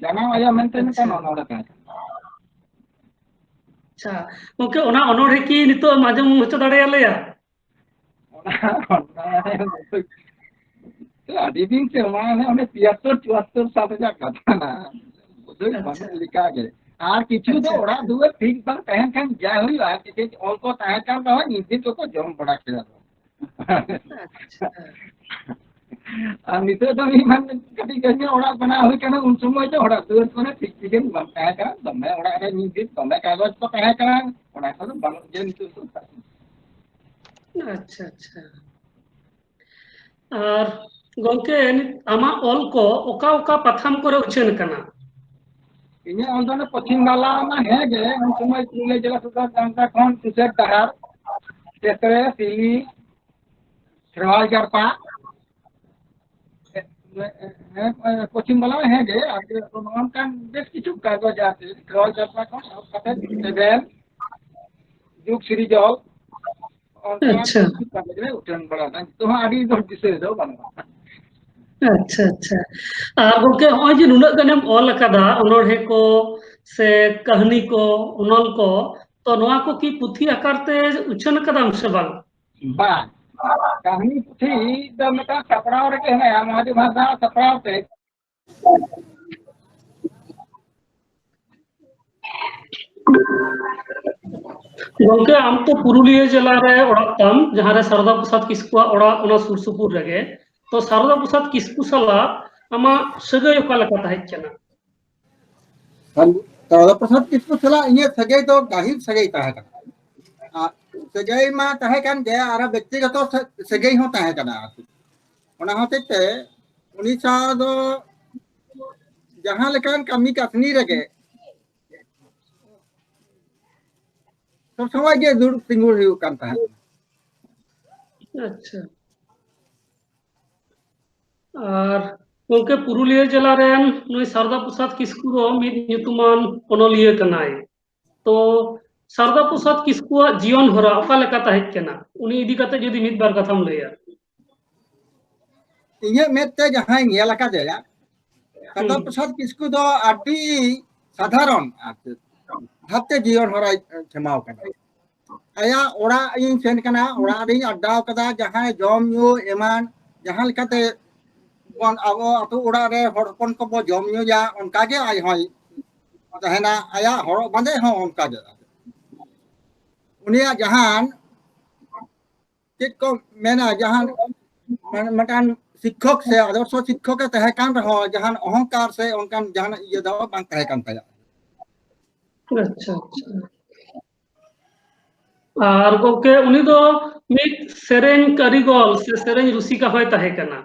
ᱡᱟᱱᱟᱢ ᱟᱭᱳ ᱢᱮᱱᱛᱮ ᱢᱤᱫᱴᱟᱝ ᱟᱪᱪᱷᱟ᱾ ᱚᱱᱚᱬᱦᱮ ᱛᱟᱦᱮᱸ ᱠᱟᱱᱟ᱾ ᱟᱪᱪᱷᱟ᱾ ᱜᱚᱝᱠᱮ, ᱚᱱᱟ ᱚᱱᱚᱬᱦᱮ ᱠᱤ ᱱᱤᱛᱚᱜ ᱮᱢ ᱟᱸᱡᱚᱢ ᱦᱚᱪᱚ ᱫᱟᱲᱮᱭᱟᱞᱮᱭᱟ? ᱚᱱᱟ, ᱚᱱᱟ, ᱟᱹᱰᱤ ᱫᱤᱱ ᱥᱮ, ᱚᱱᱟ ᱚᱱᱮ, ᱚᱱᱮ ᱛᱤᱭᱟᱛᱛᱳᱨ, ᱪᱩᱣᱟᱛᱛᱳᱨ ᱥᱟᱞ ᱨᱮᱭᱟᱜ ᱠᱟᱛᱷᱟ ᱠᱟᱱᱟ᱾ ᱵᱩᱡᱷᱟᱹᱣ ᱟᱪᱪᱷᱟ᱾ ᱵᱟᱹᱱᱩᱜ ᱞᱮᱠᱟ ᱜᱮ᱾ ᱟᱨ ᱠᱤᱪᱷᱩ ᱫᱚ ᱟᱪᱪᱷᱟ᱾ ᱚᱲᱟᱜ ᱫᱩᱣᱟᱹᱨ ᱴᱷᱤᱠ ᱵᱟᱝ ᱛᱟᱦᱮᱱ ᱠᱷᱟᱱ ᱡᱟ ᱦᱩᱭᱩᱜᱼᱟ, ᱠᱤᱪᱷᱩ ᱚᱞ ᱠᱚ ᱛᱟᱦᱮᱸ ᱠᱟᱱ ᱨᱮᱦᱚᱸ ᱧᱤᱫᱟᱹ ᱠᱚᱠᱚ ᱡᱚᱢ ᱵᱟᱲᱟ ᱠᱮᱫᱟ᱾ ᱟᱪᱪᱷᱟ᱾ ᱟᱨ ᱱᱤᱛᱚᱜ ᱫᱚ ᱢᱤᱫ ᱢᱟᱱ ᱠᱟᱹᱴᱤᱡ ᱜᱟᱱ ᱜᱮ ᱚᱲᱟᱜ ᱵᱮᱱᱟᱣ ᱦᱩᱭ ᱠᱟᱱᱟ, ᱩᱱ ᱥᱚᱢᱚᱭ ᱫᱚ ᱚᱲᱟᱜ ᱫᱩᱣᱟᱹᱨ ᱠᱚᱨᱮ ᱴᱷᱤᱠ ᱴᱷᱤᱠᱟᱹᱱ ᱵᱟᱝ ᱛᱟᱦᱮᱸ ᱠᱟᱱᱟ, ᱫᱚᱢᱮ ᱚᱲᱟᱜ ᱨᱮ ᱧᱤᱫᱟᱹ ᱫᱚᱢᱮ ᱠᱟᱜᱚᱡᱽ ᱠᱚ ᱛᱟᱦᱮᱸ ᱠᱟᱱᱟ, ᱚᱱᱟ ᱠᱚᱫᱚ ᱵᱟᱹᱱᱩᱜ ᱜᱮᱭᱟ ᱱᱤᱛᱚᱜ ᱫᱚ᱾ ᱟᱪᱪᱷᱟ, ᱟᱪᱪᱷᱟ᱾ ᱟᱨ ᱜᱚᱝᱠᱮ, ᱟᱢᱟᱜ ᱚᱞ ᱠᱚ ᱚᱠᱟ ᱚᱠᱟ ᱯᱟᱛᱷᱟᱢ ᱠᱚᱨᱮ ᱩᱪᱷᱟᱹᱱ ᱟᱠᱟᱱᱟ? ᱤᱧᱟᱹᱜ ᱚᱞ ᱫᱚ ᱚᱱᱮ ᱯᱚᱪᱷᱤᱢ ᱵᱟᱝᱞᱟ ᱢᱟ ᱦᱮᱸ ᱜᱮ, ᱩᱱ ᱥᱚᱢᱚᱭ ᱯᱩᱨᱩᱞᱤᱭᱟᱹ ᱡᱮᱞᱟ ᱥᱚᱫᱚᱨ ᱡᱟᱢᱛᱟ ᱠᱷᱚᱱ ᱥᱩᱥᱮᱛ ᱰᱟᱦᱟᱨ, ᱛᱮᱛᱨᱮ, ᱥᱤᱞᱤ, ᱠᱷᱮᱨᱣᱟᱞ ᱡᱟᱨᱯᱟ, ᱦᱮᱸ, ᱯᱚᱪᱷᱤᱢ ᱵᱟᱝᱞᱟ ᱦᱮᱸ ᱜᱮ, ᱟᱨ ᱱᱚᱜᱼᱚ ᱱᱚᱝᱠᱟᱱ ᱵᱮᱥ ᱠᱤᱪᱷᱩ ᱠᱟᱜᱚᱡᱽ ᱟᱨ ᱪᱮᱫ, ᱠᱷᱮᱨᱣᱟᱞ ᱡᱟᱨᱯᱟ ᱠᱷᱚᱱ ᱮᱦᱚᱵ ᱠᱟᱛᱮ ᱥᱮᱵᱷᱮᱱ, ᱡᱩᱜᱽ ᱥᱤᱨᱤᱡᱚᱞ, ᱚᱱᱠᱟᱱᱟᱜ ᱟᱪᱪᱷᱟ᱾ ᱠᱤᱪᱷᱩ ᱠᱟᱜᱚᱡᱽ ᱨᱮ ᱩᱪᱷᱟᱹᱱ ᱵᱟᱲᱟ ᱞᱮᱱᱟ᱾ ᱱᱤᱛᱚᱜ ᱦᱚᱸ ᱟᱹᱰᱤ ᱰᱷᱮᱨ ᱫᱤᱥᱟᱹ ᱫᱚ ᱵᱟᱹᱱᱩᱜᱼᱟ᱾ ᱟᱪᱪᱷᱟ, ᱟᱪᱪᱷᱟ᱾ ᱟᱨ ᱜᱚᱝᱠᱮ, ᱱᱚᱜᱼᱚᱭ ᱡᱮ ᱱᱩᱱᱟᱹᱜ ᱜᱟᱱᱮᱢ ᱚᱞ ᱟᱠᱟᱫᱟ, ᱚᱱᱚᱬᱦᱮ ᱠᱚ ᱥᱮ ᱠᱟᱹᱦᱱᱤ ᱠᱚ, ᱚᱱᱚᱞ ᱠᱚ, ᱛᱚ ᱱᱚᱣᱟ ᱠᱚ ᱠᱤ ᱯᱩᱛᱷᱤ ᱟᱠᱟᱨ ᱛᱮ ᱩᱪᱷᱟᱹᱱ ᱟᱠᱟᱫᱟᱢ ᱥᱮ ᱵᱟᱝ? ᱵᱟᱝ, ᱠᱟᱹᱦᱱᱤ ᱯᱩᱛᱷᱤ ᱫᱚ ᱢᱤᱫᱴᱟᱝ ᱥᱟᱯᱲᱟᱣ ᱨᱮᱜᱮ ᱦᱮᱱᱟᱭᱟ, ᱢᱚᱦᱟᱫᱮᱵ ᱦᱟᱸᱥᱫᱟ ᱥᱟᱯᱲᱟᱣ ᱛᱮ᱾ ᱜᱚᱝᱠᱮ, ᱟᱢ ᱛᱚ ᱯᱩᱨᱩᱞᱤᱭᱟᱹ ᱡᱮᱞᱟ ᱨᱮ ᱚᱲᱟᱜ ᱛᱟᱢ, ᱡᱟᱦᱟᱸ ᱨᱮ ᱥᱟᱨᱚᱫᱟ ᱯᱨᱚᱥᱟᱫᱽ ᱠᱤᱥᱠᱩᱣᱟᱜ ᱚᱲᱟᱜ, ᱚᱱᱟ ᱥᱩᱨ ᱥᱩᱯᱩᱨ ᱨᱮᱜᱮ᱾ ᱛᱚ ᱥᱟᱨᱚᱫᱟ ᱯᱨᱚᱥᱟᱫᱽ ᱠᱤᱥᱠᱩ ᱥᱟᱞᱟᱜ ᱟᱢᱟᱜ ᱥᱟᱹᱜᱟᱹᱭ ᱚᱠᱟ ᱞᱮᱠᱟ ᱛᱟᱦᱮᱸ ᱠᱟᱱᱟ? ᱥᱟᱨᱚᱫᱟ ᱯᱨᱚᱥᱟᱫᱽ ᱠᱤᱥᱠᱩ ᱥᱟᱞᱟᱜ ᱤᱧᱟᱹᱜ ᱥᱟᱹᱜᱟᱹᱭ ᱫᱚ ᱜᱟᱹᱦᱤᱨ ᱥᱟᱹᱜᱟᱹᱭ ᱛᱟᱦᱮᱸ ᱠᱟᱱᱟ᱾ ᱟᱨ ᱥᱟᱹᱜᱟᱹᱭ ᱢᱟ ᱛᱟᱦᱮᱸ ᱠᱟᱱ ᱜᱮ, ᱟᱨ ᱵᱮᱠᱛᱤᱜᱚᱛᱚ ᱥᱟᱹ-, ᱥᱟᱹᱜᱟᱹᱭ ᱦᱚᱸ ᱛᱟᱦᱮᱸ ᱠᱟᱱᱟ᱾ ᱚᱱᱟ ᱦᱚᱛᱮᱡ ᱛᱮ ᱩᱱᱤ ᱥᱟᱶ ᱫᱚ ᱡᱟᱦᱟᱸ ᱞᱮᱠᱟᱱ ᱠᱟᱹᱢᱤ ᱠᱟᱹᱥᱱᱤ ᱨᱮᱜᱮ ᱥᱚᱵ ᱥᱚᱢᱚᱭ ᱜᱮ ᱫᱩᱲᱩᱵ ᱛᱤᱸᱜᱩ ᱦᱩᱭᱩᱜ ᱠᱟᱱ ᱛᱟᱦᱮᱸᱫ᱾ ᱟᱪᱪᱷᱟ᱾ ᱟᱨ ᱜᱚᱢᱠᱮ, ᱯᱩᱨᱩᱞᱤᱭᱟᱹ ᱡᱮᱞᱟ ᱨᱮᱱ ᱱᱩᱭ ᱥᱟᱨᱫᱟ ᱯᱨᱚᱥᱟᱫᱽ ᱠᱤᱥᱠᱩ ᱫᱚ ᱢᱤᱫ ᱧᱩᱛᱩᱢᱟᱱ ᱚᱱᱚᱞᱤᱭᱟᱹ ᱠᱟᱱᱟᱭ᱾ ᱛᱚ ᱥᱟᱨᱫᱟ ᱯᱨᱚᱥᱟᱫᱽ ᱠᱤᱥᱠᱩᱣᱟᱜ ᱡᱤᱭᱚᱱ ᱦᱚᱨᱟ ᱚᱠᱟ ᱞᱮᱠᱟ ᱛᱟᱦᱮᱸ ᱠᱟᱱᱟ, ᱩᱱᱤ ᱤᱫᱤ ᱠᱟᱛᱮ ᱡᱩᱫᱤ ᱢᱤᱫ ᱵᱟᱨ ᱠᱟᱛᱷᱟᱢ ᱞᱟᱹᱭᱟ᱾ ᱤᱧᱟᱹᱜ ᱢᱮᱫ ᱛᱮ ᱡᱟᱦᱟᱸᱭ ᱧᱮᱞ ᱟᱠᱟᱫᱮᱭᱟ, ᱥᱟᱨᱫᱟ ᱦᱩᱸ᱾ ᱯᱨᱚᱥᱟᱫᱽ ᱠᱤᱥᱠᱩ ᱫᱚ ᱟᱹᱰᱤ ᱥᱟᱫᱷᱟᱨᱚᱱ ᱟᱨ ᱪᱮᱫ ᱵᱷᱟᱵᱛᱮ ᱡᱤᱭᱚᱱ ᱦᱚᱨᱟᱭ ᱠᱷᱮᱢᱟᱣ ᱠᱟᱫᱟ᱾ ᱟᱭᱟᱜ ᱚᱲᱟᱜ ᱤᱧ ᱥᱮᱱ ᱠᱟᱱᱟ, ᱚᱲᱟᱜ ᱨᱤᱧ ᱟᱰᱰᱟᱣ ᱠᱟᱫᱟ, ᱡᱟᱦᱟᱸᱭ ᱡᱚᱢ ᱧᱩ ᱮᱢᱟᱱ ᱡᱟᱦᱟᱸ ᱞᱮᱠᱟᱛᱮ ᱵᱚᱱ ᱟᱵᱚ ᱟᱹᱛᱩ ᱚᱲᱟᱜ ᱨᱮ ᱦᱚᱲ ᱦᱚᱯᱚᱱ ᱠᱚᱵᱚ ᱡᱚᱢ ᱧᱩᱭᱟ, ᱚᱱᱠᱟᱜᱮ ᱟᱡ ᱦᱚᱸᱭ ᱛᱟᱦᱮᱱᱟ᱾ ᱟᱭᱟᱜ ᱦᱚᱨᱚᱜ ᱵᱟᱸᱫᱮ ᱦᱚᱸ ᱚᱱᱠᱟᱜᱮ᱾ ᱩᱱᱤᱭᱟᱜ ᱡᱟᱦᱟᱱ ᱪᱮᱫ ᱠᱚ ᱢᱮᱱᱟ, ᱡᱟᱦᱟᱱ ᱢᱟᱱᱮ ᱢᱤᱫᱴᱟᱝ ᱥᱤᱠᱠᱷᱚᱠ ᱥᱮ ᱟᱫᱚᱨᱥᱚ ᱥᱤᱠᱠᱷᱚᱠ ᱮ ᱛᱟᱦᱮᱸ ᱠᱟᱱ ᱨᱮᱦᱚᱸ ᱡᱟᱦᱟᱱ ᱚᱦᱚᱝᱠᱟᱨ ᱥᱮ ᱚᱱᱠᱟᱱ ᱡᱟᱦᱟᱱᱟᱜ ᱤᱭᱟᱹ ᱫᱚ ᱵᱟᱝ ᱛᱟᱦᱮᱸ ᱠᱟᱱ ᱛᱟᱭᱟ᱾ ᱟᱪᱪᱷᱟ, ᱟᱪᱪᱷᱟ᱾ ᱟᱨ ᱜᱚᱢᱠᱮ, ᱩᱱᱤ ᱫᱚ ᱢᱤᱫ ᱥᱮᱨᱮᱧ ᱠᱟᱹᱨᱤᱜᱚᱞ ᱥᱮ ᱥᱮᱨᱮᱧ ᱨᱩᱥᱤᱠᱟ ᱦᱚᱸᱭ ᱛᱟᱦᱮᱸ ᱠᱟᱱᱟ᱾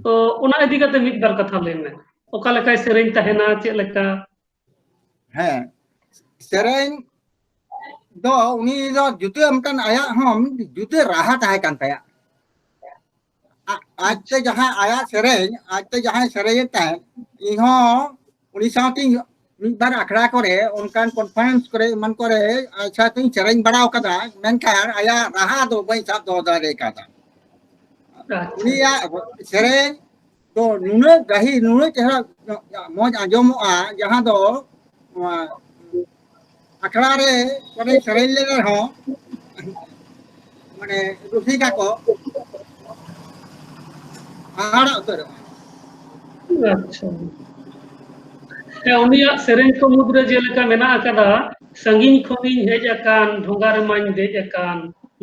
ᱛᱚ ᱚᱱᱟ ᱤᱫᱤ ᱠᱟᱛᱮ ᱢᱤᱫ ᱵᱟᱨ ᱠᱟᱛᱷᱟ ᱞᱟᱹᱭ ᱢᱮ, ᱚᱠᱟ ᱞᱮᱠᱟᱭ ᱥᱮᱨᱮᱧ ᱛᱟᱦᱮᱱᱟ, ᱪᱮᱫ ᱞᱮᱠᱟ? ᱦᱮᱸ, ᱥᱮᱨᱮᱧ ᱫᱚ ᱩᱱᱤ ᱫᱚ ᱡᱩᱫᱟᱹ ᱢᱤᱫᱴᱟᱝ ᱟᱭᱟᱜ ᱦᱚᱸ ᱡᱩᱫᱟᱹ ᱨᱟᱦᱟ ᱛᱟᱦᱮᱸ ᱠᱟᱱ ᱛᱟᱭᱟ᱾ ᱟ-, ᱟᱡᱛᱮ ᱡᱟᱦᱟᱸ ᱟᱭᱟᱜ ᱥᱮᱨᱮᱧ, ᱟᱡᱛᱮ ᱡᱟᱦᱟᱸᱭ ᱥᱮᱨᱮᱧᱮᱫ ᱛᱟᱦᱮᱸᱫ, ᱤᱧ ᱦᱚᱸ ᱩᱱᱤ ᱥᱟᱶᱛᱮᱧ ᱢᱤᱫ ᱵᱟᱨ ᱟᱠᱷᱲᱟ ᱠᱚᱨᱮ, ᱚᱱᱠᱟᱱ conference ᱠᱚᱨᱮ, ᱮᱢᱟᱱ ᱠᱚᱨᱮ ᱟᱡ ᱥᱟᱶᱛᱮᱧ ᱥᱮᱨᱮᱧ ᱵᱟᱲᱟ ᱟᱠᱟᱫᱟ, ᱢᱮᱱᱠᱷᱟᱱ ᱟᱭᱟᱜ ᱨᱟᱦᱟ ᱫᱚ ᱵᱟᱹᱧ ᱥᱟᱵ ᱫᱚᱦᱚ ᱫᱟᱲᱮ ᱟᱠᱟᱫᱟ᱾ ᱟᱪᱪᱷᱟ᱾ ᱩᱱᱤᱭᱟᱜ ᱥᱮᱨᱮᱧ ᱫᱚ ᱱᱩᱱᱟᱹᱜ ᱜᱟᱹᱦᱤᱨ, ᱱᱩᱱᱟᱹᱜ ᱪᱮᱦᱨᱟ ᱢᱚᱡᱽ ᱟᱸᱡᱚᱢᱚᱜᱼᱟ, ᱡᱟᱦᱟᱸ ᱫᱚ ᱱᱚᱣᱟ ᱟᱠᱷᱲᱟ ᱨᱮ ᱚᱸᱰᱮ ᱥᱮᱨᱮᱧ ᱞᱮ ᱨᱮᱦᱚᱸ, ᱢᱟᱱᱮ, ᱨᱩᱥᱤᱠᱟ ᱠᱚ ᱦᱟᱦᱟᱲᱟ ᱩᱛᱟᱹᱨᱚᱜᱼᱟ᱾ ᱟᱪᱪᱷᱟ᱾ ᱦᱮᱸ, ᱩᱱᱤᱭᱟᱜ ᱥᱮᱨᱮᱧ ᱠᱚ ᱢᱩᱫᱽᱨᱮ ᱡᱮᱞᱮᱠᱟ ᱢᱮᱱᱟᱜ ᱟᱠᱟᱫᱟ, ᱥᱟᱺᱜᱤᱧ ᱠᱷᱚᱱᱤᱧ ᱦᱮᱡ ᱟᱠᱟᱱ, ᱰᱷᱚᱸᱜᱟ ᱨᱮᱢᱟᱧ ᱫᱮᱡ ᱟᱠᱟᱱ,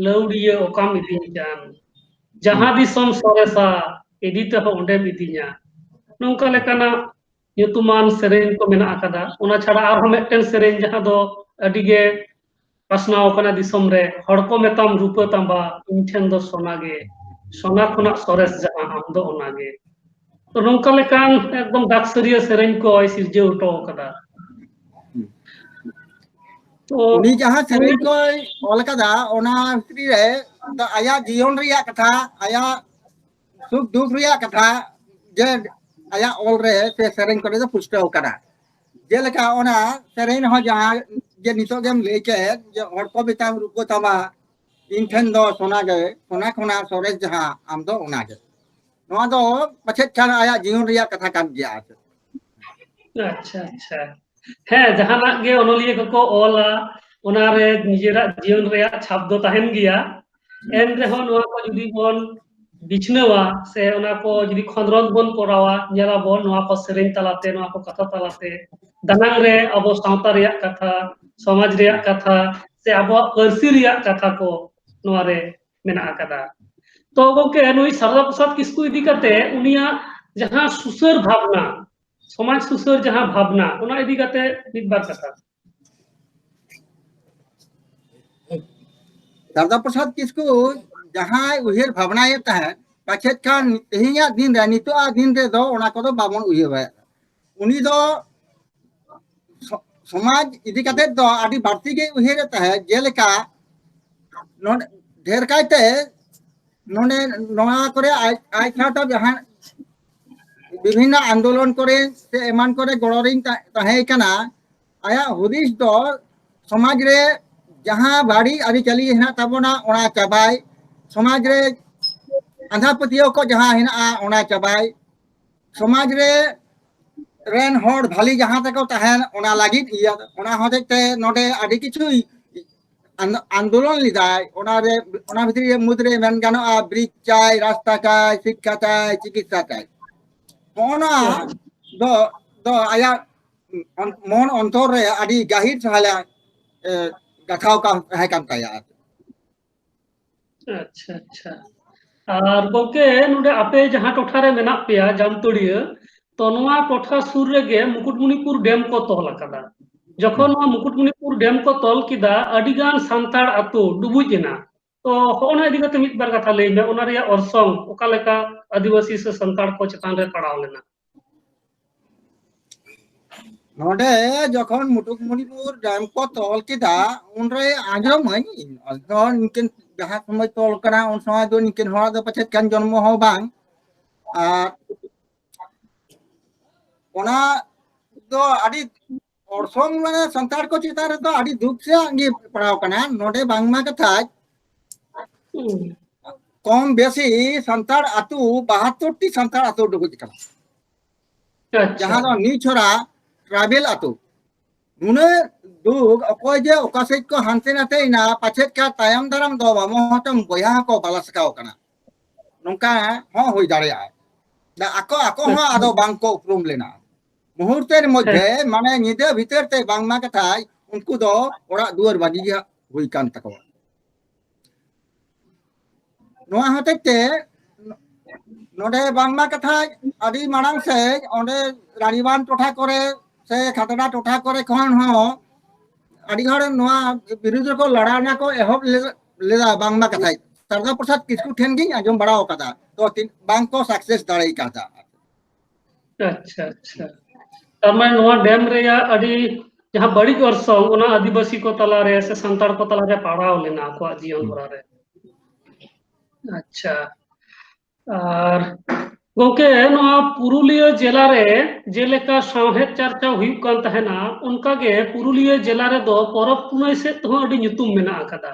ᱞᱟᱹᱣᱲᱤᱭᱟᱹ ᱚᱠᱟᱢ ᱤᱫᱤᱧ ᱠᱟᱱ, ᱡᱟᱦᱟᱸ ᱫᱤᱥᱚᱢ ᱥᱚᱨᱮᱥᱟ ᱤᱫᱤ ᱛᱮᱦᱚᱸ ᱚᱸᱰᱮᱢ ᱤᱫᱤᱧᱟ, ᱱᱚᱝᱠᱟ ᱞᱮᱠᱟᱱᱟᱜ ᱧᱩᱛᱩᱢᱟᱱ ᱥᱮᱨᱮᱧ ᱠᱚ ᱢᱮᱱᱟᱜ ᱟᱠᱟᱫᱟ᱾ ᱚᱱᱟ ᱪᱷᱟᱲᱟ ᱟᱨᱦᱚᱸ ᱢᱤᱫᱴᱮᱱ ᱥᱮᱨᱮᱧ ᱡᱟᱦᱟᱸ ᱫᱚ ᱟᱹᱰᱤ ᱜᱮ ᱯᱟᱥᱱᱟᱣ ᱟᱠᱟᱱᱟ ᱫᱤᱥᱚᱢ ᱨᱮ, ᱦᱚᱲ ᱠᱚ ᱢᱮᱛᱟᱢ ᱨᱩᱯᱟᱹ ᱛᱟᱸᱵᱟ, ᱤᱧ ᱴᱷᱮᱱ ᱫᱚ ᱥᱚᱱᱟ ᱜᱮ, ᱥᱚᱱᱟ ᱠᱷᱚᱱᱟᱜ ᱥᱚᱨᱮᱥ ᱡᱟᱦᱟᱸ ᱟᱢ ᱫᱚ ᱚᱱᱟ ᱜᱮ᱾ ᱛᱚ ᱱᱚᱝᱠᱟ ᱞᱮᱠᱟᱱ ᱮᱠᱫᱚᱢ ᱫᱟᱜ ᱥᱟᱹᱨᱤᱭᱟᱹ ᱥᱮᱨᱮᱧ ᱠᱚᱭ ᱥᱤᱨᱡᱟᱹᱣ ᱦᱚᱴᱚ ᱟᱠᱟᱫᱟ᱾ ᱛᱚ ᱩᱱᱤ ᱡᱟᱦᱟᱸ ᱥᱮᱨᱮᱧ ᱠᱚᱭ ᱚᱞ ᱟᱠᱟᱫᱟ, ᱚᱱᱟ ᱵᱷᱤᱛᱨᱤ ᱨᱮ ᱫᱚ ᱟᱭᱟᱜ ᱡᱤᱭᱚᱱ ᱨᱮᱭᱟᱜ ᱠᱟᱛᱷᱟ, ᱟᱭᱟᱜ ᱥᱩᱠ ᱫᱩᱠ ᱨᱮᱭᱟᱜ ᱠᱟᱛᱷᱟ ᱡᱮ ᱟᱭᱟᱜ ᱚᱞ ᱨᱮ ᱥᱮ ᱥᱮᱨᱮᱧ ᱠᱚᱨᱮ ᱫᱚ ᱯᱩᱥᱴᱟᱹᱣ ᱟᱠᱟᱱᱟ᱾ ᱡᱮᱞᱮᱠᱟ ᱚᱱᱟ ᱥᱮᱨᱮᱧ ᱨᱮᱦᱚᱸ ᱡᱟᱦᱟᱸ ᱡᱮ ᱱᱤᱛᱚᱜ ᱜᱮᱢ ᱞᱟᱹᱭ ᱠᱮᱫ ᱡᱮ ᱦᱚᱲ ᱠᱚ ᱢᱮᱛᱟᱢ ᱨᱩᱯᱟᱹ ᱛᱟᱢᱟ, ᱤᱧ ᱴᱷᱮᱱ ᱫᱚ ᱥᱚᱱᱟ ᱜᱮ, ᱥᱚᱱᱟ ᱠᱷᱚᱱᱟᱜ ᱥᱚᱨᱮᱥ ᱡᱟᱦᱟᱸ ᱟᱢ ᱫᱚ ᱚᱱᱟ ᱜᱮ᱾ ᱱᱚᱣᱟ ᱫᱚ ᱯᱟᱪᱮᱫ ᱠᱷᱟᱱ ᱟᱭᱟᱜ ᱡᱤᱭᱚᱱ ᱨᱮᱭᱟᱜ ᱠᱟᱛᱷᱟ ᱠᱟᱱ ᱜᱮᱭᱟ᱾ ᱟᱪᱪᱷᱟ, ᱟᱪᱪᱷᱟ᱾ ᱦᱮᱸ, ᱡᱟᱦᱟᱱᱟᱜ ᱜᱮ ᱚᱱᱚᱞᱤᱭᱟᱹ ᱠᱚᱠᱚ ᱚᱞᱟ, ᱚᱱᱟᱨᱮ ᱱᱤᱡᱮᱨᱟᱜ ᱡᱤᱭᱚᱱ ᱨᱮᱭᱟᱜ ᱪᱷᱟᱯ ᱫᱚ ᱛᱟᱦᱮᱱ ᱜᱮᱭᱟ᱾ ᱮᱱ ᱨᱮᱦᱚᱸ ᱱᱚᱣᱟ ᱠᱚ ᱡᱩᱫᱤ ᱵᱚᱱ ᱵᱤᱪᱷᱱᱟᱹᱣᱟ ᱥᱮ ᱚᱱᱟ ᱠᱚ ᱡᱩᱫᱤ ᱠᱷᱚᱸᱫᱽᱨᱚᱸᱫᱽ ᱵᱚᱱ ᱠᱚᱨᱟᱣᱟ, ᱧᱮᱞᱟᱵᱚᱱ ᱱᱚᱣᱟ ᱠᱚ ᱥᱮᱨᱮᱧ ᱛᱟᱞᱟᱛᱮ, ᱱᱚᱣᱟ ᱠᱚ ᱠᱟᱛᱷᱟ ᱛᱟᱞᱟᱛᱮ ᱫᱟᱱᱟᱝ ᱨᱮ ᱟᱵᱚ ᱥᱟᱶᱛᱟ ᱨᱮᱭᱟᱜ ᱠᱟᱛᱷᱟ, ᱥᱚᱢᱟᱡᱽ ᱨᱮᱭᱟᱜ ᱠᱟᱛᱷᱟ ᱥᱮ ᱟᱵᱚᱣᱟᱜ ᱯᱟᱹᱨᱥᱤ ᱨᱮᱭᱟᱜ ᱠᱟᱛᱷᱟ ᱠᱚ ᱱᱚᱣᱟ ᱨᱮ ᱢᱮᱱᱟᱜ ᱟᱠᱟᱫᱟ᱾ ᱛᱚ ᱜᱚᱢᱠᱮ, ᱱᱩᱭ ᱥᱟᱨᱚᱫᱟ ᱯᱨᱚᱥᱟᱫᱽ ᱠᱤᱥᱠᱩ ᱤᱫᱤ ᱠᱟᱛᱮ ᱩᱱᱤᱭᱟᱜ ᱡᱟᱦᱟᱸ ᱥᱩᱥᱟᱹᱨ ᱵᱷᱟᱵᱽᱱᱟ, ᱥᱚᱢᱟᱡᱽ ᱥᱩᱥᱟᱹᱨ ᱡᱟᱦᱟᱸ ᱵᱷᱟᱵᱽᱱᱟ, ᱚᱱᱟ ᱤᱫᱤ ᱠᱟᱛᱮ ᱢᱤᱫ ᱵᱟᱨ ᱠᱟᱛᱷᱟ᱾ ᱥᱟᱨᱚᱫᱟ ᱯᱨᱚᱥᱟᱫᱽ ᱠᱤᱥᱠᱩ ᱡᱟᱦᱟᱸᱭ ᱩᱭᱦᱟᱹᱨ ᱵᱷᱟᱵᱽᱱᱟᱭᱮᱫ ᱛᱟᱦᱮᱸᱫ, ᱯᱟᱪᱮᱫ ᱠᱷᱟᱱ ᱛᱮᱦᱮᱧᱟᱜ ᱫᱤᱱ ᱨᱮ, ᱱᱤᱛᱚᱜᱟᱜ ᱫᱤᱱ ᱨᱮᱫᱚ ᱚᱱᱟ ᱠᱚᱫᱚ ᱵᱟᱵᱚᱱ ᱩᱭᱦᱟᱹᱨᱟ᱾ ᱩᱱᱤ ᱫᱚ ᱥᱚ-, ᱥᱚᱢᱟᱡᱽ ᱤᱫᱤ ᱠᱟᱛᱮ ᱫᱚ ᱟᱹᱰᱤ ᱵᱟᱹᱲᱛᱤ ᱜᱮ ᱩᱭᱦᱟᱹᱨᱮᱫ ᱛᱟᱦᱮᱸᱫ, ᱡᱮᱞᱮᱠᱟ ᱱᱚᱰᱮ ᱰᱷᱮᱨ ᱠᱟᱭᱛᱮ ᱱᱚᱰᱮ ᱱᱚᱣᱟ ᱠᱚᱨᱮ ᱟᱡ, ᱟᱡ ᱥᱟᱶᱛᱮ ᱡᱟᱦᱟᱸ ᱵᱤᱵᱷᱤᱱᱱᱚ ᱟᱱᱫᱳᱞᱚᱱ ᱠᱚᱨᱮ ᱥᱮ ᱮᱢᱟᱱ ᱠᱚᱨᱮ ᱜᱚᱲᱚ ᱨᱤᱧ ᱛᱟ-, ᱛᱟᱦᱮᱸ ᱠᱟᱱᱟ᱾ ᱟᱭᱟᱜ ᱦᱩᱫᱤᱥ ᱫᱚ ᱥᱚᱢᱟᱡᱽ ᱨᱮ ᱡᱟᱦᱟᱸ ᱵᱟᱹᱲᱤᱡ ᱟᱹᱨᱤᱪᱟᱹᱞᱤ ᱦᱮᱱᱟᱜ ᱛᱟᱵᱚᱱᱟ ᱚᱱᱟ ᱪᱟᱵᱟᱭ, ᱥᱚᱢᱟᱡᱽ ᱨᱮ ᱟᱸᱫᱷᱟ ᱯᱟᱹᱛᱭᱟᱹᱣ ᱠᱚ ᱡᱟᱦᱟᱸ ᱦᱮᱱᱟᱜᱼᱟ ᱚᱱᱟ ᱪᱟᱵᱟᱭ, ᱥᱚᱢᱟᱡᱽ ᱨᱮ ᱨᱮᱱ ᱦᱚᱲ ᱵᱷᱟᱞᱤ ᱡᱟᱦᱟᱸ ᱛᱮᱠᱚ ᱛᱟᱦᱮᱱ ᱚᱱᱟ ᱞᱟᱹᱜᱤᱫ ᱤᱭᱟᱹ, ᱚᱱᱟ ᱦᱚᱛᱮᱡ ᱛᱮ ᱱᱚᱰᱮ ᱟᱹᱰᱤ ᱠᱤᱪᱷᱩᱭ ᱟᱱ-, ᱟᱱᱫᱳᱞᱚᱱ ᱞᱮᱫᱟᱭ᱾ ᱚᱱᱟᱨᱮ, ᱚᱱᱟ ᱵᱷᱤᱛᱨᱤ ᱨᱮ ᱢᱩᱫᱽᱨᱮ ᱢᱮᱱ ᱜᱟᱱᱚᱜᱼᱟ ᱵᱨᱤᱡᱽ ᱪᱟᱭ, ᱨᱟᱥᱛᱟ ᱪᱟᱭ, ᱥᱤᱠᱠᱷᱟ ᱪᱟᱭ, ᱪᱤᱠᱤᱛᱥᱟ ᱪᱟᱭ᱾ ᱦᱚᱸᱜᱼᱚ ᱱᱚᱣᱟ ᱫᱚ, ᱫᱚ ᱟᱭᱟᱜ ᱚᱱ-, ᱢᱚᱱ ᱚᱱᱛᱚᱨ ᱨᱮ ᱟᱹᱰᱤ ᱜᱟᱹᱦᱤᱨ ᱥᱟᱦᱞᱟ, ᱮ, ᱜᱟᱛᱷᱟᱣ ᱠᱟᱱ ᱛᱟᱦᱮᱸ ᱠᱟᱱ ᱛᱟᱭᱟ᱾ ᱟᱪᱪᱷᱟ, ᱟᱪᱪᱷᱟ᱾ ᱟᱨ ᱜᱚᱢᱠᱮ, ᱱᱚᱰᱮ ᱟᱯᱮ ᱡᱟᱦᱟᱸ ᱴᱚᱴᱷᱟ ᱨᱮ ᱢᱮᱱᱟᱜ ᱯᱮᱭᱟ, ᱡᱟᱢᱛᱟᱹᱲᱤᱭᱟᱹ, ᱛᱚ ᱱᱚᱣᱟ ᱴᱚᱴᱷᱟ ᱥᱩᱨ ᱨᱮᱜᱮ ᱢᱩᱠᱩᱴᱢᱩᱱᱤᱯᱩᱨ ᱰᱮᱢ ᱠᱚ ᱛᱚᱞ ᱟᱠᱟᱫᱟ᱾ ᱡᱚᱠᱷᱚᱱ ᱱᱚᱣᱟ ᱢᱩᱠᱩᱴᱢᱩᱱᱤᱯᱩᱨ ᱰᱮᱢ ᱠᱚ ᱛᱚᱞ ᱠᱮᱫᱟ, ᱟᱹᱰᱤ ᱜᱟᱱ ᱥᱟᱱᱛᱟᱲ ᱟᱹᱛᱩ ᱰᱩᱵᱩᱡ ᱮᱱᱟ᱾ ᱛᱚ ᱦᱚᱸᱜᱼᱚ ᱱᱟ ᱤᱫᱤ ᱠᱟᱛᱮ ᱢᱤᱫ ᱵᱟᱨ ᱠᱟᱛᱷᱟ ᱞᱟᱹᱭ ᱢᱮ, ᱚᱱᱟ ᱨᱮᱭᱟᱜ ᱚᱨᱥᱚᱝ ᱚᱠᱟ ᱞᱮᱠᱟ ᱟᱹᱫᱤᱵᱟᱹᱥᱤ ᱥᱮ ᱥᱟᱱᱛᱟᱲ ᱠᱚ ᱪᱮᱛᱟᱱ ᱨᱮ ᱯᱟᱲᱟᱣ ᱞᱮᱱᱟ? ᱱᱚᱰᱮ ᱡᱚᱠᱷᱚᱱ ᱢᱩᱠᱩᱴᱢᱩᱱᱤᱯᱩᱨ ᱰᱮᱢ ᱠᱚ ᱛᱚᱞ ᱠᱮᱫᱟ, ᱩᱱᱨᱮ ᱟᱸᱡᱚᱢᱟᱹᱧ, ᱟᱫᱚ ᱱᱤᱝᱠᱟᱹᱱ ᱡᱟᱦᱟᱸ ᱥᱚᱢᱚᱭ ᱛᱚᱞ ᱠᱟᱱᱟ, ᱩᱱ ᱥᱚᱢᱚᱭ ᱫᱚ ᱱᱤᱝᱠᱟᱹᱱ ᱦᱚᱲᱟᱜ ᱫᱚ ᱯᱟᱪᱮᱫ ᱠᱷᱟᱱ ᱡᱚᱱᱢᱚ ᱦᱚᱸ ᱵᱟᱝ᱾ ᱟᱨ ᱚᱱᱟ ᱫᱚ ᱟᱹᱰᱤ ᱚᱨᱥᱚᱝ, ᱢᱟᱱᱮ ᱥᱟᱱᱛᱟᱲ ᱠᱚ ᱪᱮᱛᱟᱱ ᱨᱮᱫᱚ ᱟᱹᱰᱤ ᱫᱩᱠ ᱨᱮᱭᱟᱜ ᱜᱮ ᱯᱟᱲᱟᱣ ᱠᱟᱱᱟ᱾ ᱱᱚᱰᱮ ᱵᱟᱝᱢᱟ ᱠᱟᱛᱷᱟ, ᱠᱚᱢ ᱵᱮᱥᱤ ᱥᱟᱱᱛᱟᱲ ᱟᱹᱛᱩ, ᱵᱟᱦᱟᱛᱛᱳᱨ ᱴᱤ ᱥᱟᱱᱛᱟᱲ ᱟᱹᱛᱩ ᱰᱩᱵᱩᱡ ᱠᱟᱱᱟ, ᱟᱪᱪᱷᱟ᱾ ᱡᱟᱦᱟᱸ ᱫᱚ ᱱᱤᱪᱷᱚᱲᱟ ᱴᱨᱟᱭᱵᱮᱞ ᱟᱹᱛᱩ᱾ ᱱᱩᱱᱟᱹᱜ ᱫᱩᱠ, ᱚᱠᱚᱭ ᱡᱮ ᱚᱠᱟ ᱥᱮᱫ ᱠᱚ ᱦᱟᱱᱛᱮ ᱱᱟᱛᱮ ᱮᱱᱟ, ᱯᱟᱪᱮᱫ ᱠᱟ ᱛᱟᱭᱚᱢ ᱫᱟᱨᱟᱢ ᱫᱚ ᱵᱟᱢᱚ ᱦᱟᱛᱚᱢ ᱵᱚᱭᱦᱟ ᱦᱚᱸᱠᱚ ᱵᱟᱞᱟ ᱥᱟᱠᱟᱣ ᱠᱟᱱᱟ, ᱱᱚᱝᱠᱟ ᱦᱚᱸ ᱦᱩᱭ ᱫᱟᱲᱮᱭᱟᱜᱼᱟ᱾ ᱫᱟ ᱟᱠᱚ, ᱟᱠᱚ ᱦᱚᱸ ᱟᱫᱚ ᱵᱟᱝ ᱠᱚ ᱩᱯᱨᱩᱢ ᱞᱮᱱᱟ᱾ ᱢᱩᱦᱩᱨᱛᱮᱨ ᱢᱚᱫᱽᱫᱷᱮ, ᱢᱟᱱᱮ ᱧᱤᱫᱟᱹ ᱵᱷᱤᱛᱟᱹᱨ ᱛᱮ ᱵᱟᱝᱢᱟ ᱠᱟᱛᱷᱟᱭ ᱩᱱᱠᱩ ᱫᱚ ᱚᱲᱟᱜ ᱫᱩᱣᱟᱹᱨ ᱵᱟᱹᱜᱤ ᱜᱮ ᱦᱩᱭ ᱠᱟᱱ ᱛᱟᱠᱚᱣᱟ᱾ ᱱᱚᱣᱟ ᱦᱚᱛᱮᱡ ᱛᱮ ᱱᱚᱰᱮ ᱵᱟᱝᱢᱟ ᱠᱟᱛᱷᱟ ᱟᱹᱰᱤ ᱢᱟᱲᱟᱝ ᱥᱮᱫ ᱚᱸᱰᱮ ᱨᱟᱱᱤᱵᱟᱸᱫᱷ ᱴᱚᱴᱷᱟ ᱠᱚᱨᱮ ᱥᱮ ᱠᱷᱟᱛᱲᱟ ᱴᱚᱴᱷᱟ ᱠᱚᱨᱮ ᱠᱷᱚᱱ ᱦᱚᱸ ᱟᱹᱰᱤ ᱦᱚᱲ ᱱᱚᱣᱟ ᱵᱤᱨᱩᱫᱷ ᱨᱮᱠᱚ ᱞᱟᱲᱟᱣᱱᱟ ᱠᱚ ᱮᱦᱚᱵ ᱞᱮ-, ᱞᱮᱫᱟ ᱵᱟᱝᱢᱟ ᱠᱟᱛᱷᱟ᱾ ᱥᱟᱨᱫᱟ ᱯᱨᱚᱥᱟᱫ ᱠᱤᱥᱠᱩ ᱴᱷᱮᱱ ᱜᱤᱧ ᱟᱸᱡᱚᱢ ᱵᱟᱲᱟ ᱟᱠᱟᱫᱟ, ᱛᱚ ᱛᱤᱱ-, ᱵᱟᱝ ᱠᱚ ᱥᱟᱠᱥᱮᱥ ᱫᱟᱲᱮ ᱟᱠᱟᱫᱟ᱾ ᱟᱪᱪᱷᱟ, ᱟᱪᱪᱷᱟ᱾ ᱛᱟᱨ ᱢᱟᱱᱮ ᱱᱚᱣᱟ ᱰᱮᱢ ᱨᱮᱭᱟᱜ ᱟᱹᱰᱤ ᱡᱟᱦᱟᱸ ᱵᱟᱹᱲᱤᱡ ᱚᱨᱥᱚᱝ, ᱚᱱᱟ ᱟᱹᱫᱤᱵᱟᱹᱥᱤ ᱠᱚ ᱛᱟᱞᱟᱨᱮ ᱥᱮ ᱥᱟᱱᱛᱟᱲ ᱠᱚ ᱛᱟᱞᱟᱨᱮ ᱯᱟᱲᱟᱣ ᱞᱮᱱᱟ ᱟᱠᱚᱣᱟᱜ ᱡᱤᱭᱚᱱ ᱦᱚᱨᱟ ᱨᱮ᱾ ᱟᱪᱪᱷᱟ᱾ ᱟᱨ ᱜᱚᱝᱠᱮ, ᱱᱚᱣᱟ ᱯᱩᱨᱩᱞᱤᱭᱟᱹ ᱡᱮᱞᱟ ᱨᱮ ᱡᱮᱞᱮᱠᱟ ᱥᱟᱶᱦᱮᱫ ᱪᱟᱨᱪᱟᱣ ᱦᱩᱭᱩᱜ ᱠᱟᱱ ᱛᱟᱦᱮᱱᱟ, ᱚᱱᱠᱟᱜᱮ ᱯᱩᱨᱩᱞᱤᱭᱟᱹ ᱡᱮᱞᱟ ᱨᱮᱫᱚ ᱯᱚᱨᱚᱵᱽ ᱯᱩᱱᱟᱹᱭ ᱥᱮᱫ ᱛᱮᱦᱚᱸ ᱟᱹᱰᱤ ᱧᱩᱛᱩᱢ ᱢᱮᱱᱟᱜ ᱟᱠᱟᱫᱟ᱾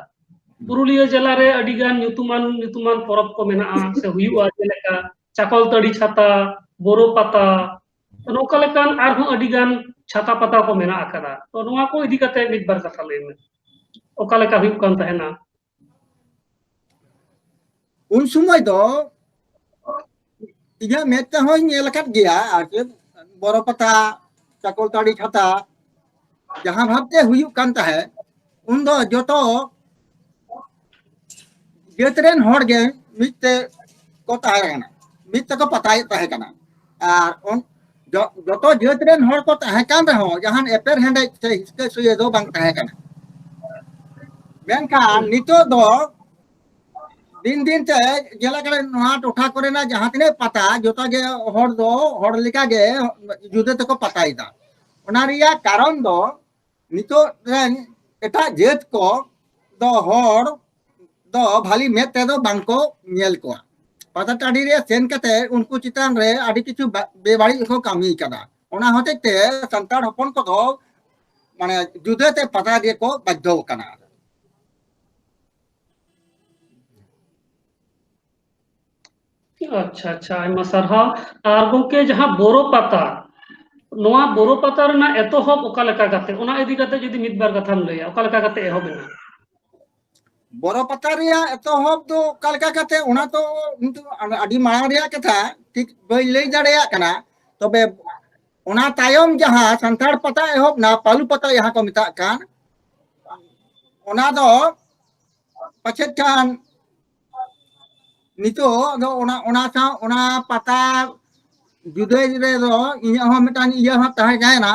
ᱯᱩᱨᱩᱞᱤᱭᱟᱹ ᱡᱮᱞᱟ ᱨᱮ ᱟᱹᱰᱤ ᱜᱟᱱ ᱧᱩᱛᱩᱢᱟᱱ, ᱧᱩᱛᱩᱢᱟᱱ ᱯᱚᱨᱚᱵᱽ ᱠᱚ ᱢᱮᱱᱟᱜᱼᱟ ᱥᱮ ᱦᱩᱭᱩᱜᱼᱟ, ᱡᱮᱞᱮᱠᱟ ᱪᱟᱠᱚᱞᱛᱟᱹᱲᱤ ᱪᱷᱟᱛᱟ, ᱵᱳᱨᱳ ᱯᱟᱛᱟ, ᱱᱚᱝᱠᱟ ᱞᱮᱠᱟᱱ ᱟᱨᱦᱚᱸ ᱟᱹᱰᱤ ᱜᱟᱱ ᱪᱷᱟᱛᱟ ᱯᱟᱛᱟ ᱠᱚ ᱢᱮᱱᱟᱜ ᱟᱠᱟᱫᱟ᱾ ᱛᱚ ᱱᱚᱣᱟ ᱠᱚ ᱤᱫᱤ ᱠᱟᱛᱮ ᱢᱤᱫ ᱵᱟᱨ ᱠᱟᱛᱷᱟ ᱞᱟᱹᱭ ᱢᱮ, ᱚᱠᱟ ᱞᱮᱠᱟ ᱦᱩᱭᱩᱜ ᱠᱟᱱ ᱛᱟᱦᱮᱱᱟ? ᱩᱱ ᱥᱚᱢᱚᱭ ᱫᱚ ᱤᱧᱟᱹᱜ ᱢᱮᱫ ᱛᱮᱦᱚᱸᱧ ᱧᱮᱞ ᱟᱠᱟᱫ ᱜᱮᱭᱟ, ᱟᱨ ᱪᱮᱫ ᱵᱚᱨᱚ ᱯᱟᱛᱟ, ᱪᱟᱠᱚᱞᱛᱟᱹᱲᱤ ᱪᱷᱟᱛᱟ ᱡᱟᱦᱟᱸ ᱵᱷᱟᱵᱛᱮ ᱦᱩᱭᱩᱜ ᱠᱟᱱ ᱛᱟᱦᱮᱸᱫ, ᱩᱱᱫᱚ ᱡᱚᱛᱚ ᱡᱟᱹᱛ ᱨᱮᱱ ᱦᱚᱲ ᱜᱮ ᱢᱤᱫ ᱛᱮ ᱠᱚ ᱛᱟᱦᱮᱸ ᱠᱟᱱᱟ, ᱢᱤᱫ ᱛᱮᱠᱚ ᱯᱟᱛᱟᱭᱮᱫ ᱛᱟᱦᱮᱸ ᱠᱟᱱᱟ᱾ ᱟᱨ ᱚᱱ-, ᱡᱚ-, ᱡᱚᱛᱚ ᱡᱟᱹᱛ ᱨᱮᱱ ᱦᱚᱲ ᱠᱚ ᱛᱟᱦᱮᱸ ᱠᱟᱱ ᱨᱮᱦᱚᱸ, ᱡᱟᱦᱟᱱ ᱮᱯᱮᱨ ᱦᱮᱸᱰᱮᱡ ᱥᱮ ᱦᱤᱥᱠᱟᱹ ᱥᱩᱭᱟᱹ ᱫᱚ ᱵᱟᱝ ᱛᱟᱦᱮᱸ ᱠᱟᱱᱟ᱾ ᱢᱮᱱᱠᱷᱟᱱ ᱱᱤᱛᱚᱜ ᱫᱚ ᱫᱤᱱ ᱫᱤᱱ ᱛᱮ ᱧᱮᱞᱚᱜ ᱠᱟᱱᱟ, ᱱᱚᱣᱟ ᱴᱚᱴᱷᱟ ᱠᱚᱨᱮᱱᱟᱜ ᱡᱟᱦᱟᱸ ᱛᱤᱱᱟᱹᱜ ᱯᱟᱛᱟ, ᱡᱚᱛᱚ ᱜᱮ ᱦᱚᱲ ᱫᱚ ᱦᱚᱲ ᱞᱮᱠᱟ ᱜᱮ ᱡᱩᱫᱟᱹ ᱛᱮᱠᱚ ᱯᱟᱛᱟᱭᱮᱫᱟ᱾ ᱚᱱᱟ ᱨᱮᱭᱟᱜ ᱠᱟᱨᱚᱱ ᱫᱚ ᱱᱤᱛᱚᱜ ᱨᱮᱱ ᱮᱴᱟᱜ ᱡᱟᱹᱛ ᱠᱚ ᱫᱚ ᱦᱚᱲ ᱫᱚ ᱵᱷᱟᱞᱤ ᱢᱮᱫ ᱛᱮᱫᱚ ᱵᱟᱝ ᱠᱚ ᱧᱮᱞ ᱠᱚᱣᱟ᱾ ᱯᱟᱛᱟ ᱴᱟᱺᱰᱤ ᱨᱮ ᱥᱮᱱ ᱠᱟᱛᱮ ᱩᱱᱠᱩ ᱪᱮᱛᱟᱱ ᱨᱮ ᱟᱹᱰᱤ ᱠᱤᱪᱷᱩ ᱵᱟ-, ᱵᱮᱵᱟᱹᱲᱤᱡ ᱠᱚ ᱠᱟᱹᱢᱤ ᱠᱟᱫᱟ᱾ ᱚᱱᱟ ᱦᱚᱛᱮᱡ ᱛᱮ ᱥᱟᱱᱛᱟᱲ ᱦᱚᱯᱚᱱ ᱠᱚᱫᱚ ᱢᱟᱱᱮ ᱡᱩᱫᱟᱹ ᱛᱮ ᱯᱟᱛᱟ ᱜᱮᱠᱚ ᱵᱟᱫᱽᱫᱷᱚ ᱠᱟᱱᱟ᱾ ᱟᱪᱪᱷᱟ, ᱟᱪᱪᱷᱟ, ᱟᱭᱢᱟ ᱥᱟᱨᱦᱟᱣ᱾ ᱟᱨ ᱜᱚᱢᱠᱮ, ᱡᱟᱦᱟᱸ ᱵᱳᱨᱳ ᱯᱟᱛᱟ, ᱱᱚᱣᱟ ᱵᱳᱨᱳ ᱯᱟᱛᱟ ᱨᱮᱱᱟᱜ ᱮᱛᱚᱦᱚᱵ ᱚᱠᱟ ᱞᱮᱠᱟ ᱠᱟᱛᱮ, ᱚᱱᱟ ᱤᱫᱤ ᱠᱟᱛᱮ ᱡᱩᱫᱤ ᱢᱤᱫ ᱵᱟᱨ ᱠᱟᱛᱷᱟᱢ ᱞᱟᱹᱭᱟ, ᱚᱠᱟ ᱞᱮᱠᱟ ᱠᱟᱛᱮ ᱮᱦᱚᱵ ᱮᱱᱟ? ᱵᱳᱨᱳ ᱯᱟᱛᱟ ᱨᱮᱭᱟᱜ ᱮᱛᱚᱦᱚᱵ ᱫᱚ ᱚᱠᱟ ᱞᱮᱠᱟ ᱠᱟᱛᱮ, ᱚᱱᱟ ᱫᱚ ᱤᱧ ᱫᱚ ᱟᱹᱰᱤ ᱢᱟᱲᱟᱝ ᱨᱮᱭᱟᱜ ᱠᱟᱛᱷᱟ, ᱴᱷᱤᱠ ᱵᱟᱹᱧ ᱞᱟᱹᱭ ᱫᱟᱲᱮᱭᱟᱜ ᱠᱟᱱᱟ᱾ ᱛᱚᱵᱮ ᱚᱱᱟ ᱛᱟᱭᱚᱢ ᱡᱟᱦᱟᱸ ᱥᱟᱱᱛᱟᱲ ᱯᱟᱛᱟ ᱮᱦᱚᱵ ᱱᱟ, ᱯᱟᱹᱞᱩ ᱯᱟᱛᱟ ᱡᱟᱦᱟᱸ ᱠᱚ ᱢᱮᱛᱟᱜ ᱠᱟᱱ, ᱚᱱᱟ ᱫᱚ ᱯᱟᱪᱮᱫ ᱠᱷᱟᱱ ᱱᱤᱛᱚᱜ ᱫᱚ ᱚᱱᱟ, ᱚᱱᱟ ᱥᱟᱶ, ᱚᱱᱟ ᱯᱟᱛᱟ ᱡᱩᱫᱟᱹ ᱨᱮᱫᱚ ᱤᱧᱟᱹᱜ ᱦᱚᱸ ᱢᱤᱫᱴᱟᱝ ᱤᱭᱟᱹ ᱦᱚᱸ ᱛᱟᱦᱮᱸ ᱠᱟᱱᱟ᱾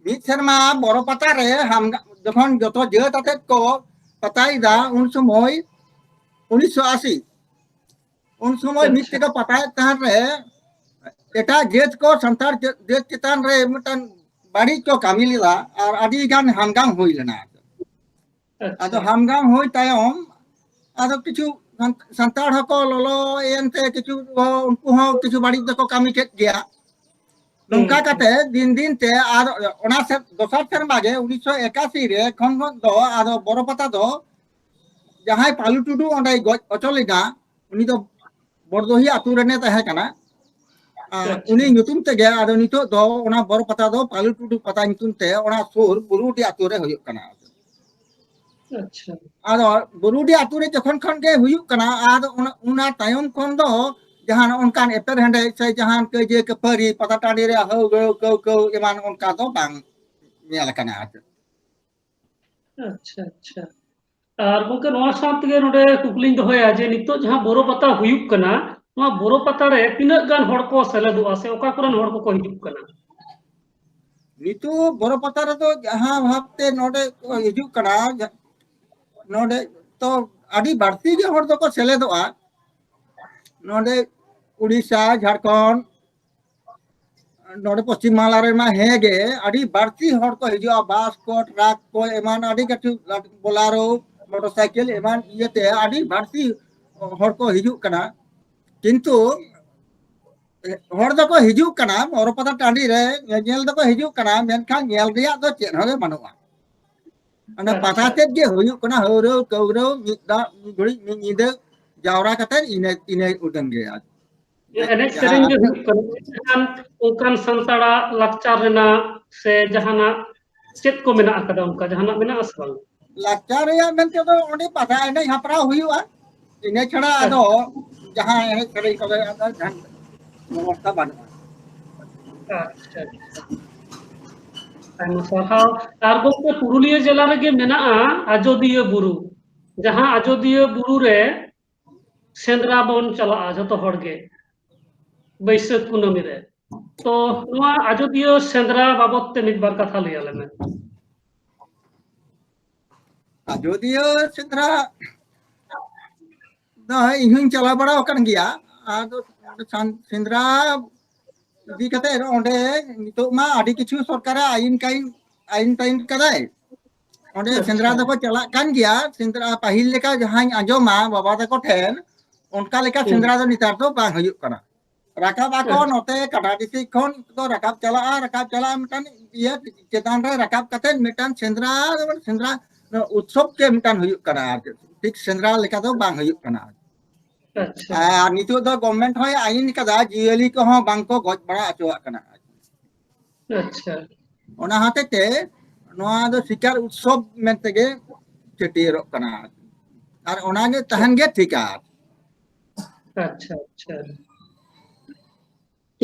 ᱢᱤᱫ ᱥᱮᱨᱢᱟ ᱵᱚᱨᱚ ᱯᱟᱛᱟ ᱨᱮ ᱦᱟᱢ-, ᱡᱚᱠᱷᱚᱱ ᱡᱚᱛᱚ ᱡᱟᱹᱛ ᱟᱛᱮᱫ ᱠᱚ ᱯᱟᱛᱟᱭᱮᱫᱟ, ᱩᱱ ᱥᱚᱢᱚᱭ ᱩᱱᱤᱥᱥᱚ ᱟᱥᱤ, ᱩᱱ ᱥᱚᱢᱚᱭ ᱢᱤᱫ ᱟᱪᱪᱷᱟ᱾ ᱛᱮᱠᱚ ᱯᱟᱛᱟᱭᱮᱫ ᱛᱟᱦᱮᱸᱫ ᱨᱮ, ᱮᱴᱟᱜ ᱡᱟᱹᱛ ᱠᱚ ᱥᱟᱱᱛᱟᱲ ᱡᱟᱹᱛ, ᱡᱟᱹᱛ ᱪᱮᱛᱟᱱ ᱨᱮ ᱢᱤᱫᱴᱟᱝ ᱵᱟᱹᱲᱤᱡ ᱠᱚ ᱠᱟᱹᱢᱤ ᱞᱮᱫᱟ ᱟᱨ ᱟᱹᱰᱤ ᱜᱟᱱ ᱦᱟᱢᱜᱟᱢ ᱦᱩᱭ ᱞᱮᱱᱟ᱾ ᱟᱪᱪᱷᱟ᱾ ᱟᱫᱚ ᱦᱟᱢᱜᱟᱢ ᱦᱩᱭ ᱛᱟᱭᱚᱢ ᱟᱫᱚ ᱠᱤᱪᱷᱩ ᱥᱟᱱ-, ᱥᱟᱱᱛᱟᱲ ᱦᱚᱸᱠᱚ ᱞᱚᱞᱚᱭᱮᱱ ᱛᱮ ᱠᱤᱪᱷᱩ ᱦᱚᱸ, ᱩᱱᱠᱩ ᱦᱚᱸ ᱠᱤᱪᱷᱩ ᱵᱟᱹᱲᱤᱡ ᱫᱚᱠᱚ ᱠᱟᱹᱢᱤ ᱠᱮᱫ ᱜᱮᱭᱟ᱾ ᱦᱩᱸ, ᱱᱚᱝᱠᱟ ᱦᱩᱸ᱾ ᱠᱟᱛᱮ ᱫᱤᱱ ᱫᱤᱱ ᱛᱮ ᱟᱨ ᱚᱱᱟ ᱥᱮ-, ᱫᱚᱥᱟᱨ ᱥᱮᱨᱢᱟ ᱜᱮ ᱩᱱᱤᱥᱥᱚ ᱮᱠᱟᱥᱤ ᱨᱮ ᱠᱷᱚᱱ ᱫᱚ ᱟᱫᱚ ᱵᱚᱨᱚ ᱯᱟᱛᱟ ᱫᱚ ᱡᱟᱦᱟᱸᱭ ᱯᱟᱞᱩ ᱴᱩᱰᱩ ᱚᱸᱰᱮᱭ ᱜᱚᱡ ᱦᱚᱪᱚ ᱞᱮᱱᱟ, ᱩᱱᱤ ᱫᱚ ᱵᱚᱨᱫᱚᱦᱤ ᱟᱛᱳ ᱨᱮᱱᱮ ᱛᱟᱦᱮᱸ ᱠᱟᱱᱟ᱾ ᱟᱨ ᱟᱪᱪᱷᱟ᱾ ᱩᱱᱤ ᱧᱩᱛᱩᱢ ᱛᱮᱜᱮ ᱟᱫᱚ ᱱᱤᱛᱚᱜ ᱫᱚ ᱚᱱᱟ ᱵᱚᱨᱚ ᱯᱟᱛᱟ ᱫᱚ ᱯᱟᱞᱩ ᱴᱩᱰᱩ ᱯᱟᱛᱟ ᱧᱩᱛᱩᱢ ᱛᱮ ᱚᱱᱟ ᱥᱩᱨ ᱵᱩᱨᱩᱰᱤ ᱟᱛᱳ ᱨᱮ ᱦᱩᱭᱩᱜ ᱠᱟᱱᱟ᱾ ᱟᱪᱪᱷᱟ᱾ ᱟᱫᱚ ᱵᱩᱨᱩᱰᱤ ᱟᱛᱳ ᱨᱮ ᱡᱚᱠᱷᱚᱱ ᱠᱷᱚᱱ ᱜᱮ ᱦᱩᱭᱩᱜ ᱠᱟᱱᱟ, ᱟᱫᱚ ᱚᱱᱟ, ᱚᱱᱟ ᱛᱟᱭᱚᱢ ᱠᱷᱚᱱ ᱫᱚ ᱡᱟᱦᱟᱱ ᱚᱱᱠᱟᱱ ᱮᱯᱮᱨ ᱦᱮᱸᱰᱮᱡ ᱥᱮ ᱡᱟᱦᱟᱱ ᱠᱟᱹᱭᱡᱟᱹ ᱠᱟᱹᱯᱟᱹᱨᱤ ᱯᱟᱛᱟ ᱴᱟᱺᱰᱤ ᱨᱮ ᱦᱟᱹᱣ ᱜᱟᱹᱣ ᱠᱟᱹᱣ ᱠᱟᱹᱣ ᱮᱢᱟᱱ ᱚᱱᱠᱟ ᱫᱚ ᱵᱟᱝ ᱧᱮᱞ ᱟᱠᱟᱱᱟ ᱟᱨ ᱪᱮᱫ᱾ ᱟᱪᱪᱷᱟ, ᱟᱪᱪᱷᱟ᱾ ᱟᱨ ᱜᱚᱢᱠᱮ, ᱱᱚᱣᱟ ᱥᱟᱶ ᱛᱮᱜᱮ ᱱᱚᱰᱮ ᱠᱩᱠᱞᱤᱧ ᱫᱚᱦᱚᱭᱟ ᱡᱮ ᱱᱤᱛᱚᱜ ᱡᱟᱦᱟᱸ ᱵᱚᱨᱚ ᱯᱟᱛᱟ ᱦᱩᱭᱩᱜ ᱠᱟᱱᱟ, ᱱᱚᱣᱟ ᱵᱚᱨᱚ ᱯᱟᱛᱟ ᱨᱮ ᱛᱤᱱᱟᱹᱜ ᱜᱟᱱ ᱦᱚᱲ ᱠᱚ ᱥᱮᱞᱮᱫᱚᱜᱼᱟ ᱥᱮ ᱚᱠᱟ ᱠᱚᱨᱮᱱ ᱦᱚᱲ ᱠᱚᱠᱚ ᱦᱤᱡᱩᱜ ᱠᱟᱱᱟ? ᱱᱤᱛᱚᱜ ᱵᱚᱨᱚ ᱯᱟᱛᱟ ᱨᱮᱫᱚ ᱡᱟᱦᱟᱸ ᱵᱷᱟᱵᱛᱮ ᱱᱚᱰᱮ ᱠᱚ ᱦᱤᱡᱩᱜ ᱠᱟᱱᱟ, ᱡᱟ-, ᱱᱚᱰᱮ ᱛᱚ ᱟᱹᱰᱤ ᱵᱟᱹᱲᱛᱤ ᱜᱮ ᱦᱚᱲ ᱫᱚᱠᱚ ᱥᱮᱞᱮᱫᱚᱜᱼᱟ᱾ ᱱᱚᱰᱮ ᱩᱲᱤᱥᱥᱟ, ᱡᱷᱟᱲᱠᱷᱚᱸᱰ, ᱱᱚᱰᱮ ᱯᱚᱥᱪᱤᱢ ᱵᱟᱝᱞᱟ ᱨᱮᱢᱟ ᱦᱮᱸ ᱜᱮ, ᱟᱹᱰᱤ ᱵᱟᱹᱲᱛᱤ ᱦᱚᱲ ᱠᱚ ᱦᱤᱡᱩᱜᱼᱟ, ᱵᱟᱥ ᱠᱚ, ᱴᱨᱟᱠ ᱠᱚ, ᱮᱢᱟᱱ ᱟᱹᱰᱤ ᱠᱤᱪᱷᱩ, ᱵᱳᱞᱟᱨᱳ, ᱢᱚᱴᱚᱨ ᱥᱟᱭᱠᱮᱞ ᱮᱢᱟᱱ ᱤᱭᱟᱹᱛᱮ ᱟᱹᱰᱤ ᱵᱟᱹᱲᱛᱤ ᱦᱚᱲ ᱠᱚ ᱦᱤᱡᱩᱜ ᱠᱟᱱᱟ᱾ ᱠᱤᱱᱛᱩ ᱦᱚᱲ ᱫᱚᱠᱚ ᱦᱤᱡᱩᱜ ᱠᱟᱱᱟ, ᱵᱚᱨᱚ ᱯᱟᱛᱟ ᱴᱟᱺᱰᱤ ᱨᱮ ᱧᱮᱧᱮᱞ ᱫᱚᱠᱚ ᱦᱤᱡᱩᱜ ᱠᱟᱱᱟ, ᱢᱮᱱᱠᱷᱟᱱ ᱧᱮᱞ ᱨᱮᱭᱟᱜ ᱫᱚ ᱪᱮᱫ ᱦᱚᱸ ᱜᱮ ᱵᱟᱹᱱᱩᱜᱼᱟ᱾ ᱚᱱᱟ ᱯᱟᱛᱟ ᱟᱪᱪᱷᱟ᱾ ᱛᱮᱫ ᱜᱮ ᱦᱩᱭᱩᱜ ᱠᱟᱱᱟ, ᱦᱟᱹᱣᱨᱟᱹᱣ ᱠᱟᱹᱣᱨᱟᱹᱣ ᱢᱤᱫ ᱫᱟᱜ ᱢᱤᱫ ᱜᱷᱟᱹᱲᱤᱡ ᱢᱤᱫ ᱧᱤᱫᱟᱹ ᱡᱟᱣᱨᱟ ᱠᱟᱛᱮ ᱤᱱᱟᱹ, ᱤᱱᱟᱹ ᱩᱰᱟᱹᱝ ᱜᱮ᱾ ᱟᱨ ᱮᱱᱮᱡ ᱥᱮᱨᱮᱧ ᱡᱟᱦᱟᱸ ᱜᱮ ᱦᱩᱭᱩᱜ ᱠᱟᱱᱟ, ᱢᱮᱱᱠᱷᱟᱱ ᱚᱱᱠᱟᱱ ᱥᱟᱱᱛᱟᱲᱟᱜ ᱞᱟᱠᱪᱟᱨ ᱨᱮᱱᱟᱜ ᱥᱮ ᱡᱟᱦᱟᱱᱟᱜ ᱪᱮᱫ ᱠᱚ ᱢᱮᱱᱟᱜ ᱟᱠᱟᱫᱟ, ᱚᱱᱠᱟ ᱡᱟᱦᱟᱱᱟᱜ ᱢᱮᱱᱟᱜᱼᱟ ᱥᱮ ᱵᱟᱝ? ᱞᱟᱠᱪᱟᱨ ᱨᱮᱭᱟᱜ ᱢᱮᱱᱛᱮ ᱫᱚ ᱚᱸᱰᱮ ᱯᱟᱛᱟ ᱮᱱᱮᱡ ᱦᱮᱯᱨᱟᱣ ᱦᱩᱭᱩᱜᱼᱟ, ᱤᱱᱟᱹ ᱪᱷᱟᱲᱟ ᱟᱫᱚ ᱟᱪᱪᱷᱟ᱾ ᱡᱟᱦᱟᱸ ᱮᱱᱮᱡ ᱥᱮᱨᱮᱧ ᱠᱚᱜᱮ ᱟᱫᱚ ᱡᱟᱦᱟᱱ ᱵᱮᱵᱚᱥᱛᱷᱟ ᱵᱟᱹᱱᱩᱜᱼᱟ᱾ ᱟᱪᱪᱷᱟ, ᱟᱪᱪᱷᱟ᱾ ᱟᱭᱢᱟ ᱥᱟᱨᱦᱟᱣ᱾ ᱟᱨ ᱜᱚᱢᱠᱮ, ᱯᱩᱨᱩᱞᱤᱭᱟᱹ ᱡᱮᱞᱟ ᱨᱮᱜᱮ ᱢᱮᱱᱟᱜᱼᱟ ᱟᱡᱚᱫᱤᱭᱟᱹ ᱵᱩᱨᱩ, ᱡᱟᱦᱟᱸ ᱟᱡᱚᱫᱤᱭᱟᱹ ᱵᱩᱨᱩ ᱨᱮ ᱥᱮᱸᱫᱽᱨᱟ ᱵᱚᱱ ᱪᱟᱞᱟᱜᱼᱟ ᱡᱚᱛᱚ ᱦᱚᱲ ᱜᱮ ᱵᱟᱹᱭᱥᱟᱹᱠᱷ ᱠᱩᱱᱟᱹᱢᱤ ᱨᱮ᱾ ᱛᱚ ᱱᱚᱣᱟ ᱟᱡᱚᱫᱤᱭᱟᱹ ᱥᱮᱸᱫᱽᱨᱟ ᱵᱟᱵᱚᱛ ᱛᱮ ᱢᱤᱫ ᱵᱟᱨ ᱠᱟᱛᱷᱟ ᱞᱟᱹᱭ ᱟᱞᱮ ᱢᱮ᱾ ᱟᱡᱚᱫᱤᱭᱟᱹ ᱥᱮᱸᱫᱽᱨᱟ ᱫᱚ ᱤᱧ ᱦᱚᱸᱧ ᱪᱟᱞᱟᱣ ᱵᱟᱲᱟ ᱟᱠᱟᱱ ᱜᱮᱭᱟ᱾ ᱟᱫᱚ ᱥᱟᱱ-, ᱥᱮᱸᱫᱽᱨᱟ ᱤᱫᱤ ᱠᱟᱛᱮ ᱚᱸᱰᱮ ᱱᱤᱛᱚᱜ ᱢᱟ ᱟᱹᱰᱤ ᱠᱤᱪᱷᱩ ᱥᱚᱨᱠᱟᱨᱟᱜ ᱟᱹᱭᱤᱱ ᱠᱟᱹᱭᱤᱱ, ᱟᱹᱭᱤᱱ ᱴᱟᱭᱤᱱ ᱠᱟᱫᱟᱭ᱾ ᱚᱸᱰᱮ ᱥᱮᱸᱫᱽᱨᱟ ᱟᱪᱪᱷᱟ᱾ ᱫᱚᱠᱚ ᱪᱟᱞᱟᱜ ᱠᱟᱱ ᱜᱮᱭᱟ᱾ ᱥᱮᱸᱫᱽᱨᱟ ᱯᱟᱹᱦᱤᱞ ᱞᱮᱠᱟ ᱡᱟᱦᱟᱸᱧ ᱟᱸᱡᱚᱢᱟ ᱵᱟᱵᱟ ᱛᱟᱠᱚ ᱴᱷᱮᱱ, ᱚᱱᱠᱟ ᱞᱮᱠᱟ ᱦᱩᱸ᱾ ᱥᱮᱸᱫᱽᱨᱟ ᱫᱚ ᱱᱮᱛᱟᱨ ᱫᱚ ᱵᱟᱝ ᱦᱩᱭᱩᱜ ᱠᱟᱱᱟ᱾ ᱨᱟᱠᱟᱵ ᱟᱠᱚ ᱟᱪᱪᱷᱟ᱾ ᱱᱚᱛᱮ ᱠᱟᱴᱟ ᱰᱤᱥᱴᱤᱠ ᱠᱷᱚᱱ ᱠᱚ ᱨᱟᱠᱟᱵ ᱪᱟᱞᱟᱜᱼᱟ, ᱨᱟᱠᱟᱵ ᱪᱟᱞᱟᱜᱼᱟ, ᱢᱤᱫᱴᱟᱝ ᱤᱭᱟᱹ ᱪᱮᱛᱟᱱ ᱨᱮ ᱨᱟᱠᱟᱵ ᱠᱟᱛᱮ ᱢᱤᱫᱴᱟᱝ ᱥᱮᱸᱫᱽᱨᱟ, ᱥᱮᱸᱫᱽᱨᱟ ᱩᱛᱥᱚᱵ ᱜᱮ ᱢᱤᱫᱴᱟᱝ ᱦᱩᱭᱩᱜ ᱠᱟᱱᱟ᱾ ᱟᱨ ᱪᱮᱫ, ᱴᱷᱤᱠ ᱥᱮᱸᱫᱽᱨᱟ ᱞᱮᱠᱟ ᱫᱚ ᱵᱟᱝ ᱦᱩᱭᱩᱜ ᱠᱟᱱᱟ᱾ ᱟᱪᱪᱷᱟ᱾ ᱟᱨ ᱱᱤᱛᱚᱜ ᱫᱚ ᱜᱚᱵᱷᱢᱮᱱᱴ ᱦᱚᱸᱭ ᱟᱭᱤᱱ ᱠᱟᱫᱟ, ᱡᱤᱭᱟᱹᱞᱤ ᱠᱚᱦᱚᱸ ᱵᱟᱝ ᱠᱚ ᱜᱚᱡ ᱵᱟᱲᱟ ᱦᱚᱪᱚᱣᱟᱜ ᱠᱟᱱᱟ᱾ ᱟᱪᱪᱷᱟ᱾ ᱚᱱᱟ ᱦᱚᱛᱮᱡ ᱛᱮ ᱱᱚᱣᱟ ᱫᱚ ᱥᱤᱠᱟᱨ ᱩᱛᱥᱚᱵ ᱢᱮᱱᱛᱮ ᱜᱮ ᱪᱷᱟᱹᱴᱭᱟᱹᱨᱚᱜ ᱠᱟᱱᱟ᱾ ᱟᱨ ᱚᱱᱟ ᱜᱮ ᱛᱟᱦᱮᱱ ᱜᱮ ᱴᱷᱤᱠᱟ᱾ ᱟᱪᱪᱷᱟ, ᱟᱪᱪᱷᱟ᱾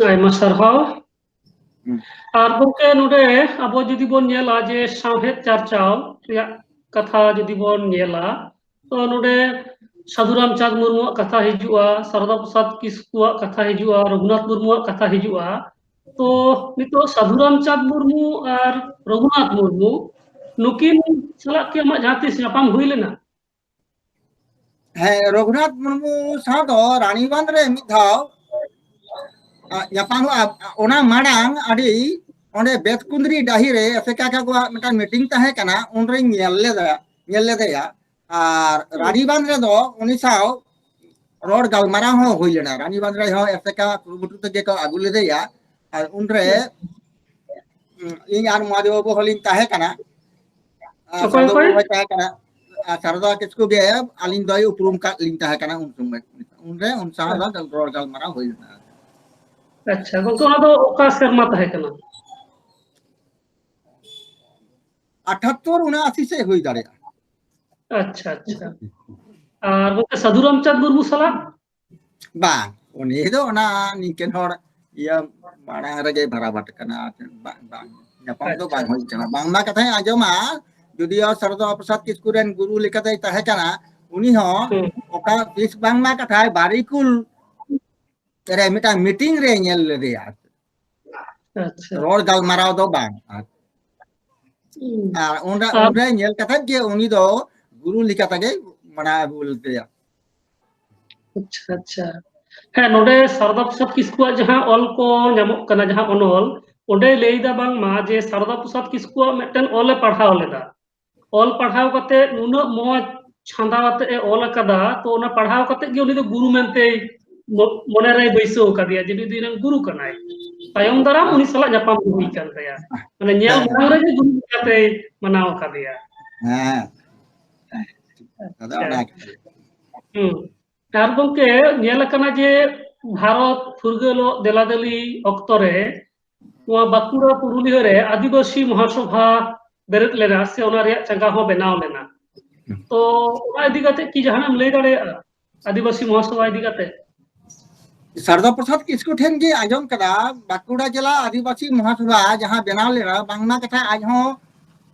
ᱟᱭᱢᱟ ᱥᱟᱨᱦᱟᱣ᱾ ᱦᱩᱸ᱾ ᱟᱨ ᱜᱚᱢᱠᱮ, ᱱᱚᱰᱮ ᱟᱵᱚ ᱡᱩᱫᱤ ᱵᱚᱱ ᱧᱮᱞᱟ ᱡᱮ ᱥᱟᱶᱦᱮᱫ ᱪᱟᱨᱪᱟᱣ ᱨᱮᱭᱟᱜ ᱠᱟᱛᱷᱟ ᱡᱩᱫᱤ ᱵᱚᱱ ᱧᱮᱞᱟ, ᱛᱚ ᱱᱚᱰᱮ ᱥᱟᱫᱷᱩ ᱨᱟᱢᱪᱟᱸᱫᱽ ᱢᱩᱨᱢᱩᱣᱟᱜ ᱠᱟᱛᱷᱟ ᱦᱤᱡᱩᱜᱼᱟ, ᱥᱟᱨᱚᱫᱟ ᱯᱨᱚᱥᱟᱫᱽ ᱠᱤᱥᱠᱩᱣᱟᱜ ᱠᱟᱛᱷᱟ ᱦᱤᱡᱩᱜᱼᱟ, ᱨᱚᱜᱷᱩᱱᱟᱛᱷ ᱢᱩᱨᱢᱩᱣᱟᱜ ᱠᱟᱛᱷᱟ ᱦᱤᱡᱩᱜᱼᱟ, ᱛᱚ ᱱᱤᱛᱚᱜ ᱥᱟᱫᱷᱩ ᱨᱟᱢᱪᱟᱸᱫᱽ ᱢᱩᱨᱢᱩ ᱟᱨ ᱨᱚᱜᱷᱩᱱᱟᱛᱷ ᱢᱩᱨᱢᱩ ᱱᱩᱠᱤᱱ ᱥᱟᱞᱟᱜ ᱠᱤ ᱟᱢᱟᱜ ᱡᱟᱦᱟᱸ ᱛᱤᱥ ᱧᱟᱯᱟᱢ ᱦᱩᱭ ᱞᱮᱱᱟ? ᱦᱮᱸ, ᱨᱚᱜᱷᱩᱱᱟᱛᱷ ᱢᱩᱨᱢᱩ ᱥᱟᱶ ᱫᱚ ᱨᱟᱱᱤᱵᱟᱸᱫᱷ ᱨᱮ ᱢᱤᱫ ᱫᱷᱟᱣ ᱧᱟᱯᱟᱢᱚᱜᱼᱟ᱾ ᱚᱱᱟ ᱢᱟᱲᱟᱝ ᱟᱹᱰᱤ ᱚᱸᱰᱮ ᱵᱮᱛᱠᱩᱸᱫᱽᱨᱤ ᱰᱟᱹᱦᱤ ᱨᱮ ᱮᱥᱮᱠᱟ ᱠᱚᱣᱟᱜ ᱢᱤᱫᱴᱟᱝ ᱢᱤᱴᱤᱝ ᱛᱟᱦᱮᱸ ᱠᱟᱱᱟ, ᱩᱱᱨᱮᱧ ᱧᱮᱞ ᱞᱮᱫᱟ, ᱧᱮᱞ ᱞᱮᱫᱮᱭᱟ᱾ ᱟᱨ ᱨᱟᱱᱤᱵᱟᱸᱫᱷ ᱨᱮᱫᱚ ᱩᱱᱤ ᱥᱟᱶ ᱨᱚᱲ ᱜᱟᱞᱢᱟᱨᱟᱣ ᱦᱚᱸ ᱦᱩᱭ ᱞᱮᱱᱟ᱾ ᱨᱟᱱᱤᱵᱟᱸᱫᱷ ᱨᱮᱦᱚᱸ ᱮᱥᱮᱠᱟ ᱠᱩᱨᱩᱢᱩᱴᱩ ᱛᱮᱜᱮ ᱠᱚ ᱟᱹᱜᱩ ᱞᱮᱫᱮᱭᱟ᱾ ᱟᱨ ᱩᱱᱨᱮ ᱤᱧ ᱟᱨ ᱢᱚᱦᱟᱫᱮᱵ ᱵᱟᱹᱵᱩ ᱦᱚᱸᱞᱤᱧ ᱛᱟᱦᱮᱸ ᱠᱟᱱᱟ᱾ ᱟᱨ ᱚᱠᱚᱭ, ᱥᱟᱨᱫᱟ ᱚᱠᱚᱭ? ᱵᱟᱹᱵᱩ ᱦᱚᱸᱭ ᱛᱟᱦᱮᱸ ᱠᱟᱱᱟ᱾ ᱟᱨ ᱥᱟᱨᱫᱟ ᱠᱤᱥᱠᱩ ᱜᱮ ᱟᱹᱞᱤᱧ ᱫᱚᱭ ᱩᱯᱨᱩᱢ ᱠᱟᱫ ᱞᱤᱧ ᱛᱟᱦᱮᱸ ᱠᱟᱱᱟ ᱩᱱ ᱥᱚᱢᱚᱭ᱾ ᱩᱱᱨᱮ ᱩᱱ ᱥᱟᱶ ᱫᱚ ᱨᱚᱲ ᱜᱟᱞᱢᱟᱨᱟᱣ ᱦᱩᱭ ᱞᱮᱱᱟ᱾ ᱟᱪᱪᱷᱟ ᱜᱚᱝᱠᱮ, ᱚᱱᱟ ᱫᱚ ᱚᱠᱟ ᱥᱮᱨᱢᱟ ᱛᱟᱦᱮᱸ ᱠᱟᱱᱟ? ᱟᱴᱷᱟᱛᱛᱚᱨ ᱩᱱᱟᱥᱤ ᱥᱮᱫ ᱦᱩᱭ ᱫᱟᱲᱮᱭᱟᱜᱼᱟ᱾ ᱟᱪᱪᱷᱟ, ᱟᱪᱪᱷᱟ᱾ ᱟᱨ ᱜᱚᱝᱠᱮ, ᱥᱟᱫᱷᱩ ᱨᱟᱢᱪᱟᱸᱫᱽ ᱢᱩᱨᱢᱩ ᱥᱟᱞᱟᱜ? ᱵᱟᱝ, ᱩᱱᱤ ᱫᱚ ᱚᱱᱟ ᱱᱤᱝᱠᱟᱹᱱ ᱦᱚᱲ ᱤᱭᱟᱹ ᱢᱟᱲᱟᱝ ᱨᱮᱜᱮ ᱵᱷᱟᱨᱟᱵᱟᱴ ᱠᱟᱱᱟ᱾ ᱵᱟᱝ, ᱵᱟᱝ, ᱧᱟᱯᱟᱢ ᱫᱚ ᱟᱪᱪᱷᱟ᱾ ᱵᱟᱝ ᱦᱩᱭ ᱠᱟᱱᱟ᱾ ᱵᱟᱝᱢᱟ ᱠᱟᱛᱷᱟᱧ ᱟᱸᱡᱚᱢᱟ, ᱡᱩᱫᱤᱭᱳ ᱥᱟᱨᱚᱫᱟ ᱯᱨᱚᱥᱟᱫᱽ ᱠᱤᱥᱠᱩ ᱨᱮᱱ ᱜᱩᱨᱩ ᱞᱮᱠᱟᱛᱮᱭ ᱛᱟᱦᱮᱸ ᱠᱟᱱᱟ, ᱩᱱᱤ ᱦᱚᱸ ᱦᱩᱸ᱾ ᱚᱠᱟ ᱛᱤᱥ ᱵᱟᱝᱢᱟ ᱠᱟᱛᱷᱟᱭ ᱵᱟᱨᱤᱠᱩᱞ ᱨᱮ ᱢᱤᱫᱴᱟᱝ ᱢᱤᱴᱤᱝ ᱨᱮ ᱧᱮᱞ ᱞᱮᱫᱮᱭᱟ, ᱟᱪᱪᱷᱟ᱾ ᱨᱚᱲ ᱜᱟᱞᱢᱟᱨᱟᱣ ᱫᱚ ᱵᱟᱝ᱾ ᱟᱨ ᱦᱩᱸ᱾ ᱟᱨ ᱚᱸᱰᱮ, ᱟᱨ ᱚᱸᱰᱮ ᱧᱮᱞ ᱠᱟᱛᱮ ᱜᱮ ᱩᱱᱤ ᱫᱚ ᱜᱩᱨᱩ ᱞᱮᱠᱟ ᱛᱮᱜᱮ ᱢᱟᱱᱟᱣ ᱟᱹᱜᱩ ᱞᱮᱫᱮᱭᱟ᱾ ᱟᱪᱪᱷᱟ, ᱟᱪᱪᱷᱟ᱾ ᱦᱮᱸ, ᱱᱚᱰᱮ ᱥᱟᱨᱚᱫᱟ ᱯᱨᱚᱥᱟᱫᱽ ᱠᱤᱥᱠᱩᱣᱟᱜ ᱡᱟᱦᱟᱸ ᱚᱞ ᱠᱚ ᱧᱟᱢᱚᱜ ᱠᱟᱱᱟ, ᱡᱟᱦᱟᱸ ᱚᱱᱚᱞ, ᱚᱸᱰᱮ ᱞᱟᱹᱭ ᱫᱟ ᱵᱟᱝᱢᱟ ᱡᱮ ᱥᱟᱨᱚᱫᱟ ᱯᱨᱚᱥᱟᱫᱽ ᱠᱤᱥᱠᱩᱣᱟᱜ ᱢᱤᱫᱴᱮᱱ ᱚᱞᱮ ᱯᱟᱲᱦᱟᱣ ᱞᱮᱫᱟ᱾ ᱚᱞ ᱯᱟᱲᱦᱟᱣ ᱠᱟᱛᱮ ᱱᱩᱱᱟᱹᱜ ᱢᱚᱡᱽ ᱪᱷᱟᱸᱫᱟ ᱟᱛᱮ ᱮ ᱚᱞ ᱟᱠᱟᱫᱟ, ᱛᱚ ᱚᱱᱟ ᱯᱟᱲᱦᱟᱣ ᱠᱟᱛᱮ ᱜᱮ ᱩᱱᱤ ᱫᱚ ᱜᱩᱨᱩ ᱢᱮᱱᱛᱮᱭ ᱢᱚ-, ᱢᱚᱱᱮ ᱨᱮᱭ ᱵᱟᱹᱭᱥᱟᱹᱣ ᱟᱠᱟᱫᱮᱭᱟ ᱡᱮ ᱱᱩᱭ ᱫᱚ ᱤᱧ ᱨᱮᱱ ᱜᱩᱨᱩ ᱠᱟᱱᱟᱭ᱾ ᱛᱟᱭᱚᱢ ᱫᱟᱨᱟᱢ ᱩᱱᱤ ᱥᱟᱞᱟᱜ ᱧᱟᱯᱟᱢ ᱦᱩᱭ ᱠᱟᱱ ᱛᱟᱭᱟ, ᱢᱟᱱᱮ ᱧᱮᱞ ᱦᱮᱸ᱾ ᱢᱟᱲᱟᱝ ᱨᱮᱜᱮ ᱜᱩᱨᱩ ᱞᱮᱠᱟᱛᱮᱭ ᱢᱟᱱᱟᱣ ᱟᱠᱟᱫᱮᱭᱟ᱾ ᱦᱮᱸ᱾ ᱟᱫᱚ ᱟᱪᱪᱷᱟ᱾ ᱚᱱᱟ ᱦᱩᱸ᱾ ᱟᱨ ᱜᱚᱝᱠᱮ, ᱧᱮᱞ ᱟᱠᱟᱱᱟ ᱡᱮ ᱵᱷᱟᱨᱚᱛ ᱯᱷᱩᱨᱜᱟᱹᱞᱚᱜ ᱫᱮᱞᱟᱫᱮᱞᱤ ᱚᱠᱛᱚ ᱨᱮ ᱱᱚᱣᱟ ᱵᱟᱸᱠᱩᱲᱟ ᱯᱩᱨᱩᱞᱤᱭᱟᱹ ᱨᱮ ᱟᱹᱫᱤᱵᱟᱹᱥᱤ ᱢᱚᱦᱟᱥᱚᱵᱷᱟ ᱵᱮᱨᱮᱫ ᱞᱮᱱᱟ ᱥᱮ ᱚᱱᱟ ᱨᱮᱭᱟᱜ ᱪᱟᱸᱜᱟ ᱦᱚᱸ ᱵᱮᱱᱟᱣ ᱞᱮᱱᱟ᱾ ᱛᱚ ᱚᱱᱟ ᱤᱫᱤ ᱠᱟᱛᱮ ᱠᱤ ᱡᱟᱦᱟᱱᱟᱜ ᱮᱢ ᱞᱟᱹᱭ ᱫᱟᱲᱮᱭᱟᱜᱼᱟ, ᱟᱹᱫᱤᱵᱟᱹᱥᱤ ᱢᱚᱦᱟᱥᱚᱵᱷᱟ ᱤᱫᱤ ᱠᱟᱛᱮ? ᱥᱟᱨᱫᱟ ᱯᱨᱚᱥᱟᱫᱽ ᱠᱤᱥᱠᱩ ᱴᱷᱮᱱ ᱜᱮ ᱟᱸᱡᱚᱢ ᱠᱟᱫᱟ, ᱵᱟᱸᱠᱩᱲᱟ ᱡᱮᱞᱟ ᱟᱹᱫᱤᱵᱟᱹᱥᱤ ᱢᱚᱦᱟᱥᱚᱵᱷᱟ ᱡᱟᱦᱟᱸ ᱵᱮᱱᱟᱣ ᱞᱮᱱᱟ, ᱵᱟᱝᱢᱟ ᱠᱟᱛᱷᱟ ᱟᱡ ᱦᱚᱸ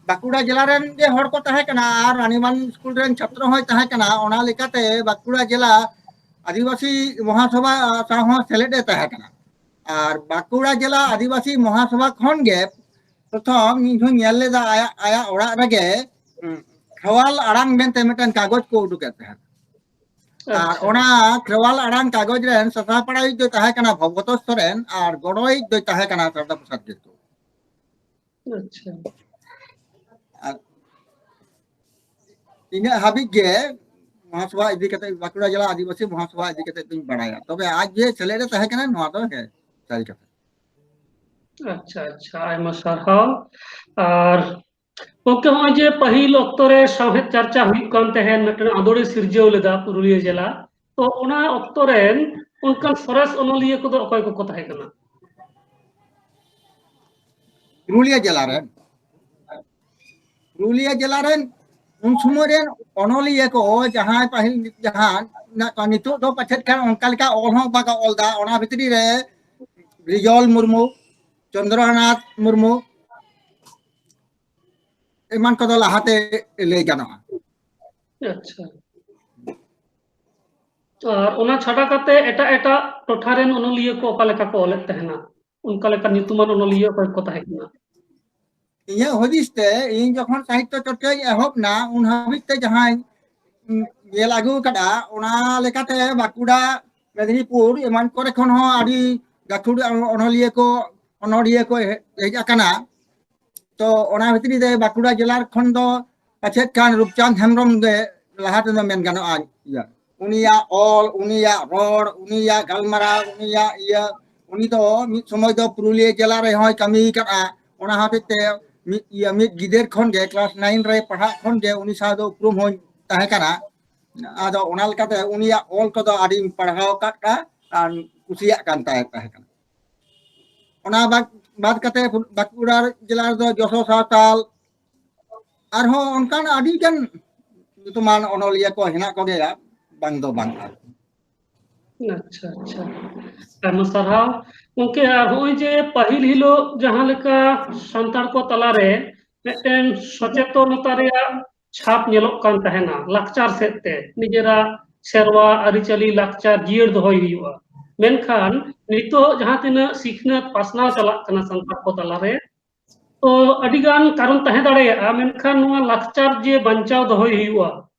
ᱵᱟᱸᱠᱩᱲᱟ ᱡᱮᱞᱟ ᱨᱮᱱ ᱜᱮ ᱦᱚᱲ ᱠᱚ ᱛᱟᱦᱮᱸ ᱠᱟᱱᱟ ᱟᱨ ᱨᱟᱱᱤᱵᱟᱸᱫᱷ ᱥᱠᱩᱞ ᱨᱮᱱ ᱪᱷᱟᱛᱨᱚ ᱦᱚᱸᱭ ᱛᱟᱦᱮᱸ ᱠᱟᱱᱟ᱾ ᱚᱱᱟ ᱞᱮᱠᱟᱛᱮ ᱵᱟᱸᱠᱩᱲᱟ ᱡᱮᱞᱟ ᱟᱹᱫᱤᱵᱟᱹᱥᱤ ᱢᱚᱦᱟᱥᱚᱵᱷᱟ ᱥᱟᱶ ᱦᱚᱸ ᱥᱮᱞᱮᱫ ᱮ ᱛᱟᱦᱮᱸ ᱠᱟᱱᱟ᱾ ᱟᱨ ᱵᱟᱸᱠᱩᱲᱟ ᱡᱮᱞᱟ ᱟᱹᱫᱤᱵᱟᱹᱥᱤ ᱢᱚᱦᱟᱥᱚᱵᱷᱟ ᱠᱷᱚᱱ ᱜᱮ ᱯᱨᱚᱛᱷᱚᱢ ᱤᱧ ᱦᱚᱸᱧ ᱧᱮᱞ ᱞᱮᱫᱟ ᱟᱭᱟᱜ, ᱟᱭᱟᱜ ᱚᱲᱟᱜ ᱨᱮᱜᱮ, ᱩᱸ, ᱠᱷᱮᱣᱟᱞ ᱟᱲᱟᱝ ᱢᱮᱱᱛᱮ ᱢᱤᱫᱴᱟᱝ ᱠᱟᱜᱚᱡᱽ ᱠᱚ ᱩᱰᱩᱠᱮᱫ ᱛᱟᱦᱮᱸᱫ᱾ ᱟᱨ ᱟᱪᱪᱷᱟ᱾ ᱚᱱᱟ ᱠᱷᱮᱣᱟᱞ ᱟᱲᱟᱝ ᱠᱟᱜᱚᱡᱽ ᱨᱮᱱ ᱥᱟᱥᱟᱯᱟᱲᱟᱭᱤᱡ ᱫᱚᱭ ᱛᱟᱦᱮᱸ ᱠᱟᱱᱟ ᱵᱷᱚᱵᱚᱛᱳ ᱥᱚᱨᱮᱱ ᱟᱨ ᱜᱚᱲᱚᱭᱤᱡ ᱫᱚᱭ ᱛᱟᱦᱮᱸ ᱠᱟᱱᱟ ᱥᱟᱨᱫᱟ ᱯᱨᱚᱥᱟᱫᱽ ᱠᱤᱥᱠᱩ᱾ ᱟᱪᱪᱷᱟ᱾ ᱟᱨ ᱤᱱᱟᱹᱜ ᱦᱟᱹᱵᱤᱡ ᱜᱮ ᱢᱚᱦᱟᱥᱚᱵᱷᱟ ᱤᱫᱤ ᱠᱟᱛᱮ, ᱵᱟᱸᱠᱩᱲᱟ ᱡᱮᱞᱟ ᱟᱹᱫᱤᱵᱟᱹᱥᱤ ᱢᱚᱦᱟᱥᱚᱵᱷᱟ ᱤᱫᱤ ᱠᱟᱛᱮ ᱫᱚᱧ ᱵᱟᱲᱟᱭᱟ᱾ ᱛᱚᱵᱮ ᱟᱡ ᱡᱮ ᱥᱮᱞᱮᱫ ᱮ ᱛᱟᱦᱮᱸ ᱠᱟᱱᱟ, ᱱᱚᱣᱟ ᱫᱚ ᱦᱮᱸ, ᱥᱟᱹᱨᱤ ᱠᱟᱛᱷᱟ᱾ ᱟᱪᱪᱷᱟ, ᱟᱪᱪᱷᱟ, ᱟᱭᱢᱟ ᱥᱟᱨᱦᱟᱣ᱾ ᱟᱨ ᱜᱚᱢᱠᱮ, ᱱᱚᱜᱼᱚᱭ ᱡᱮ ᱯᱟᱹᱦᱤᱞ ᱚᱠᱛᱚ ᱨᱮ ᱥᱟᱶᱦᱮᱫ ᱪᱟᱨᱪᱟ ᱦᱩᱭᱩᱜ ᱠᱟᱱ ᱛᱟᱦᱮᱸᱫ, ᱢᱤᱫᱴᱮᱱ ᱟᱸᱫᱳᱲᱮ ᱥᱤᱨᱡᱟᱹᱣ ᱞᱮᱫᱟ ᱯᱩᱨᱩᱞᱤᱭᱟᱹ ᱡᱮᱞᱟ, ᱛᱚ ᱚᱱᱟ ᱚᱠᱛᱚ ᱨᱮᱱ ᱚᱱᱠᱟᱱ ᱥᱚᱨᱮᱥ ᱚᱱᱚᱞᱤᱭᱟᱹ ᱠᱚᱫᱚ ᱚᱠᱚᱭ ᱠᱚᱠᱚ ᱛᱟᱦᱮᱸ ᱠᱟᱱᱟ? ᱯᱩᱨᱩᱞᱤᱭᱟᱹ ᱡᱮᱞᱟ ᱨᱮᱱ, ᱯᱩᱨᱩᱞᱤᱭᱟᱹ ᱡᱮᱞᱟ ᱨᱮᱱ ᱩᱱ ᱥᱚᱢᱚᱭ ᱨᱮᱱ ᱚᱱᱚᱞᱤᱭᱟᱹ ᱠᱚ ᱡᱟᱦᱟᱸᱭ ᱯᱟᱹᱦᱤᱞ ᱡᱟᱦᱟᱸ ᱢᱮᱱᱟᱜ ᱠᱚᱣᱟ, ᱱᱤᱛᱚᱜ ᱫᱚ ᱯᱟᱪᱮᱫ ᱠᱷᱟᱱ ᱚᱱᱠᱟ ᱞᱮᱠᱟ ᱚᱞ ᱦᱚᱸ ᱵᱟᱠᱚ ᱚᱞ ᱮᱫᱟ᱾ ᱚᱱᱟ ᱵᱷᱤᱛᱨᱤ ᱨᱮ ᱨᱤᱡᱚᱞ ᱢᱩᱨᱢᱩ, ᱪᱚᱱᱫᱨᱚᱱᱟᱛᱷ ᱢᱩᱨᱢᱩ ᱮᱢᱟᱱ ᱠᱚᱫᱚ ᱞᱟᱦᱟᱛᱮ ᱞᱟᱹᱭ ᱜᱟᱱᱚᱜᱼᱟ᱾ ᱟᱪᱪᱷᱟ᱾ ᱟᱨ ᱚᱱᱟ ᱪᱷᱟᱰᱟ ᱠᱟᱛᱮ ᱮᱴᱟᱜ ᱮᱴᱟᱜ ᱴᱚᱴᱷᱟ ᱨᱮᱱ ᱚᱱᱚᱞᱤᱭᱟᱹ ᱠᱚ ᱚᱠᱟ ᱞᱮᱠᱟ ᱠᱚ ᱚᱞᱮᱫ ᱛᱟᱦᱮᱱᱟ? ᱚᱱᱠᱟ ᱞᱮᱠᱟ ᱧᱩᱛᱩᱢᱟᱱ ᱚᱱᱚᱞᱤᱭᱟᱹ ᱚᱠᱚᱭ ᱠᱚ ᱛᱟᱦᱮᱸ ᱠᱟᱱᱟ? ᱤᱧᱟᱹᱜ ᱦᱩᱫᱤᱥ ᱛᱮ, ᱤᱧ ᱡᱚᱠᱷᱚᱱ ᱥᱟᱦᱤᱛᱛᱚ ᱪᱚᱨᱪᱟᱧ ᱮᱦᱚᱵ ᱮᱱᱟ, ᱩᱱ ᱦᱟᱹᱵᱤᱡ ᱛᱮ ᱡᱟᱦᱟᱸᱧ, ᱩᱸ, ᱧᱮᱞ ᱟᱹᱜᱩ ᱟᱠᱟᱫᱼᱟ, ᱚᱱᱟ ᱞᱮᱠᱟᱛᱮ ᱵᱟᱸᱠᱩᱲᱟ, ᱢᱮᱫᱽᱱᱤᱯᱩᱨ ᱮᱢᱟᱱ ᱠᱚᱨᱮ ᱠᱷᱚᱱ ᱦᱚᱸ ᱟᱹᱰᱤ ᱜᱟᱹᱠᱷᱩᱲ ᱚᱱᱚᱞᱤᱭᱟᱹ ᱠᱚ, ᱚᱱᱚᱞᱤᱭᱟᱹ ᱠᱚ ᱦᱮ-, ᱦᱮᱡ ᱟᱠᱟᱱᱟ᱾ ᱛᱚ ᱚᱱᱟ ᱵᱷᱤᱛᱨᱤ ᱨᱮ ᱵᱟᱸᱠᱩᱲᱟ ᱡᱮᱞᱟ ᱠᱷᱚᱱ ᱫᱚ ᱯᱟᱪᱮᱫ ᱠᱷᱟᱱ ᱨᱩᱯᱪᱟᱸᱫᱽ ᱦᱮᱢᱵᱨᱚᱢ ᱜᱮ ᱞᱟᱦᱟ ᱛᱮᱫᱚ ᱢᱮᱱ ᱜᱟᱱᱚᱜᱼᱟ᱾ ᱤᱭᱟᱹ, ᱩᱱᱤᱭᱟᱜ ᱚᱞ, ᱩᱱᱤᱭᱟᱜ ᱨᱚᱲ, ᱩᱱᱤᱭᱟᱜ ᱜᱟᱞᱢᱟᱨᱟᱣ, ᱩᱱᱤᱭᱟᱜ ᱤᱭᱟᱹ, ᱩᱱᱤ ᱫᱚ ᱢᱤᱫ ᱥᱚᱢᱚᱭ ᱫᱚ ᱯᱩᱨᱩᱞᱤᱭᱟᱹ ᱡᱮᱞᱟ ᱨᱮᱦᱚᱸᱭ ᱠᱟᱹᱢᱤ ᱟᱠᱟᱫᱼᱟ᱾ ᱚᱱᱟ ᱦᱚᱛᱮᱡ ᱛᱮ ᱢᱤᱫ, ᱤᱭᱟᱹ, ᱢᱤᱫ ᱜᱤᱫᱟᱹᱨ ᱠᱷᱚᱱ ᱜᱮ, ᱠᱞᱟᱥ ᱱᱟᱭᱤᱱ ᱨᱮ ᱯᱟᱲᱦᱟᱜ ᱠᱷᱚᱱ ᱜᱮ ᱩᱱᱤ ᱥᱟᱶ ᱫᱚ ᱩᱯᱨᱩᱢ ᱦᱚᱸᱧ ᱛᱟᱦᱮᱸ ᱠᱟᱱᱟ᱾ ᱟᱫᱚ ᱚᱱᱟ ᱞᱮᱠᱟᱛᱮ ᱩᱱᱤᱭᱟᱜ ᱚᱞ ᱠᱚᱫᱚ ᱟᱹᱰᱤᱧ ᱯᱟᱲᱦᱟᱣ ᱟᱠᱟᱫᱼᱟ ᱟᱨ ᱠᱩᱥᱤᱭᱟᱜ ᱠᱟᱱ ᱛᱟᱦᱮᱸ, ᱛᱟᱦᱮᱸ ᱠᱟᱱᱟ᱾ ᱚᱱᱟ ᱵᱟᱫ, ᱵᱟᱫ ᱠᱟᱛᱮ ᱵᱟᱸᱠᱩᱲᱟ ᱡᱮᱞᱟ ᱨᱮᱫᱚ ᱡᱚᱥᱚ ᱥᱟᱶᱛᱟᱞ, ᱟᱨᱦᱚᱸ ᱚᱱᱠᱟᱱ ᱟᱹᱰᱤ ᱜᱟᱱ ᱧᱩᱛᱩᱢᱟᱱ ᱚᱱᱚᱞᱤᱭᱟᱹ ᱠᱚ ᱦᱮᱱᱟᱜ ᱠᱚᱜᱮᱭᱟ, ᱵᱟᱝ ᱫᱚ ᱵᱟᱝ ᱟᱨᱠᱤ᱾ ᱟᱪᱪᱷᱟ, ᱟᱪᱪᱷᱟ, ᱟᱭᱢᱟ ᱥᱟᱨᱦᱟᱣ ᱜᱚᱢᱠᱮ᱾ ᱟᱨ ᱦᱚᱸᱜᱼᱚᱭ ᱡᱮ ᱯᱟᱹᱦᱤᱞ ᱦᱤᱞᱳᱜ ᱡᱟᱦᱟᱸ ᱞᱮᱠᱟ ᱥᱟᱱᱛᱟᱲ ᱠᱚ ᱛᱟᱞᱟᱨᱮ ᱢᱤᱫᱴᱮᱱ ᱥᱚᱪᱮᱛᱚᱱᱚᱛᱟ ᱨᱮᱭᱟᱜ ᱪᱷᱟᱯ ᱧᱮᱞᱚᱜ ᱠᱟᱱ ᱛᱟᱦᱮᱱᱟ ᱞᱟᱠᱪᱟᱨ ᱥᱮᱫ ᱛᱮ, ᱱᱤᱡᱮᱨᱟᱜ ᱥᱮᱨᱣᱟ ᱟᱹᱨᱤᱪᱟᱹᱞᱤ ᱞᱟᱠᱪᱟᱨ ᱡᱤᱭᱟᱹᱲ ᱫᱚᱦᱚᱭ ᱦᱩᱭᱩᱜᱼᱟ᱾ ᱢᱮᱱᱠᱷᱟᱱ ᱱᱤᱛᱚᱜ ᱡᱟᱦᱟᱸ ᱛᱤᱱᱟᱹᱜ ᱥᱤᱠᱷᱱᱟᱹᱛ ᱯᱟᱥᱱᱟᱣ ᱪᱟᱞᱟᱜ ᱠᱟᱱᱟ ᱥᱟᱱᱛᱟᱲ ᱠᱚ ᱛᱟᱞᱟᱨᱮ, ᱛᱚ ᱟᱹᱰᱤ ᱜᱟᱱ ᱠᱟᱨᱚᱱ ᱛᱟᱦᱮᱸ ᱫᱟᱲᱮᱭᱟᱜᱼᱟ, ᱢᱮᱱᱠᱷᱟᱱ ᱱᱚᱣᱟ ᱞᱟᱠᱪᱟᱨ ᱡᱮ ᱵᱟᱧᱪᱟᱣ ᱫᱚᱦᱚᱭ ᱦᱩᱭᱩᱜᱼᱟ,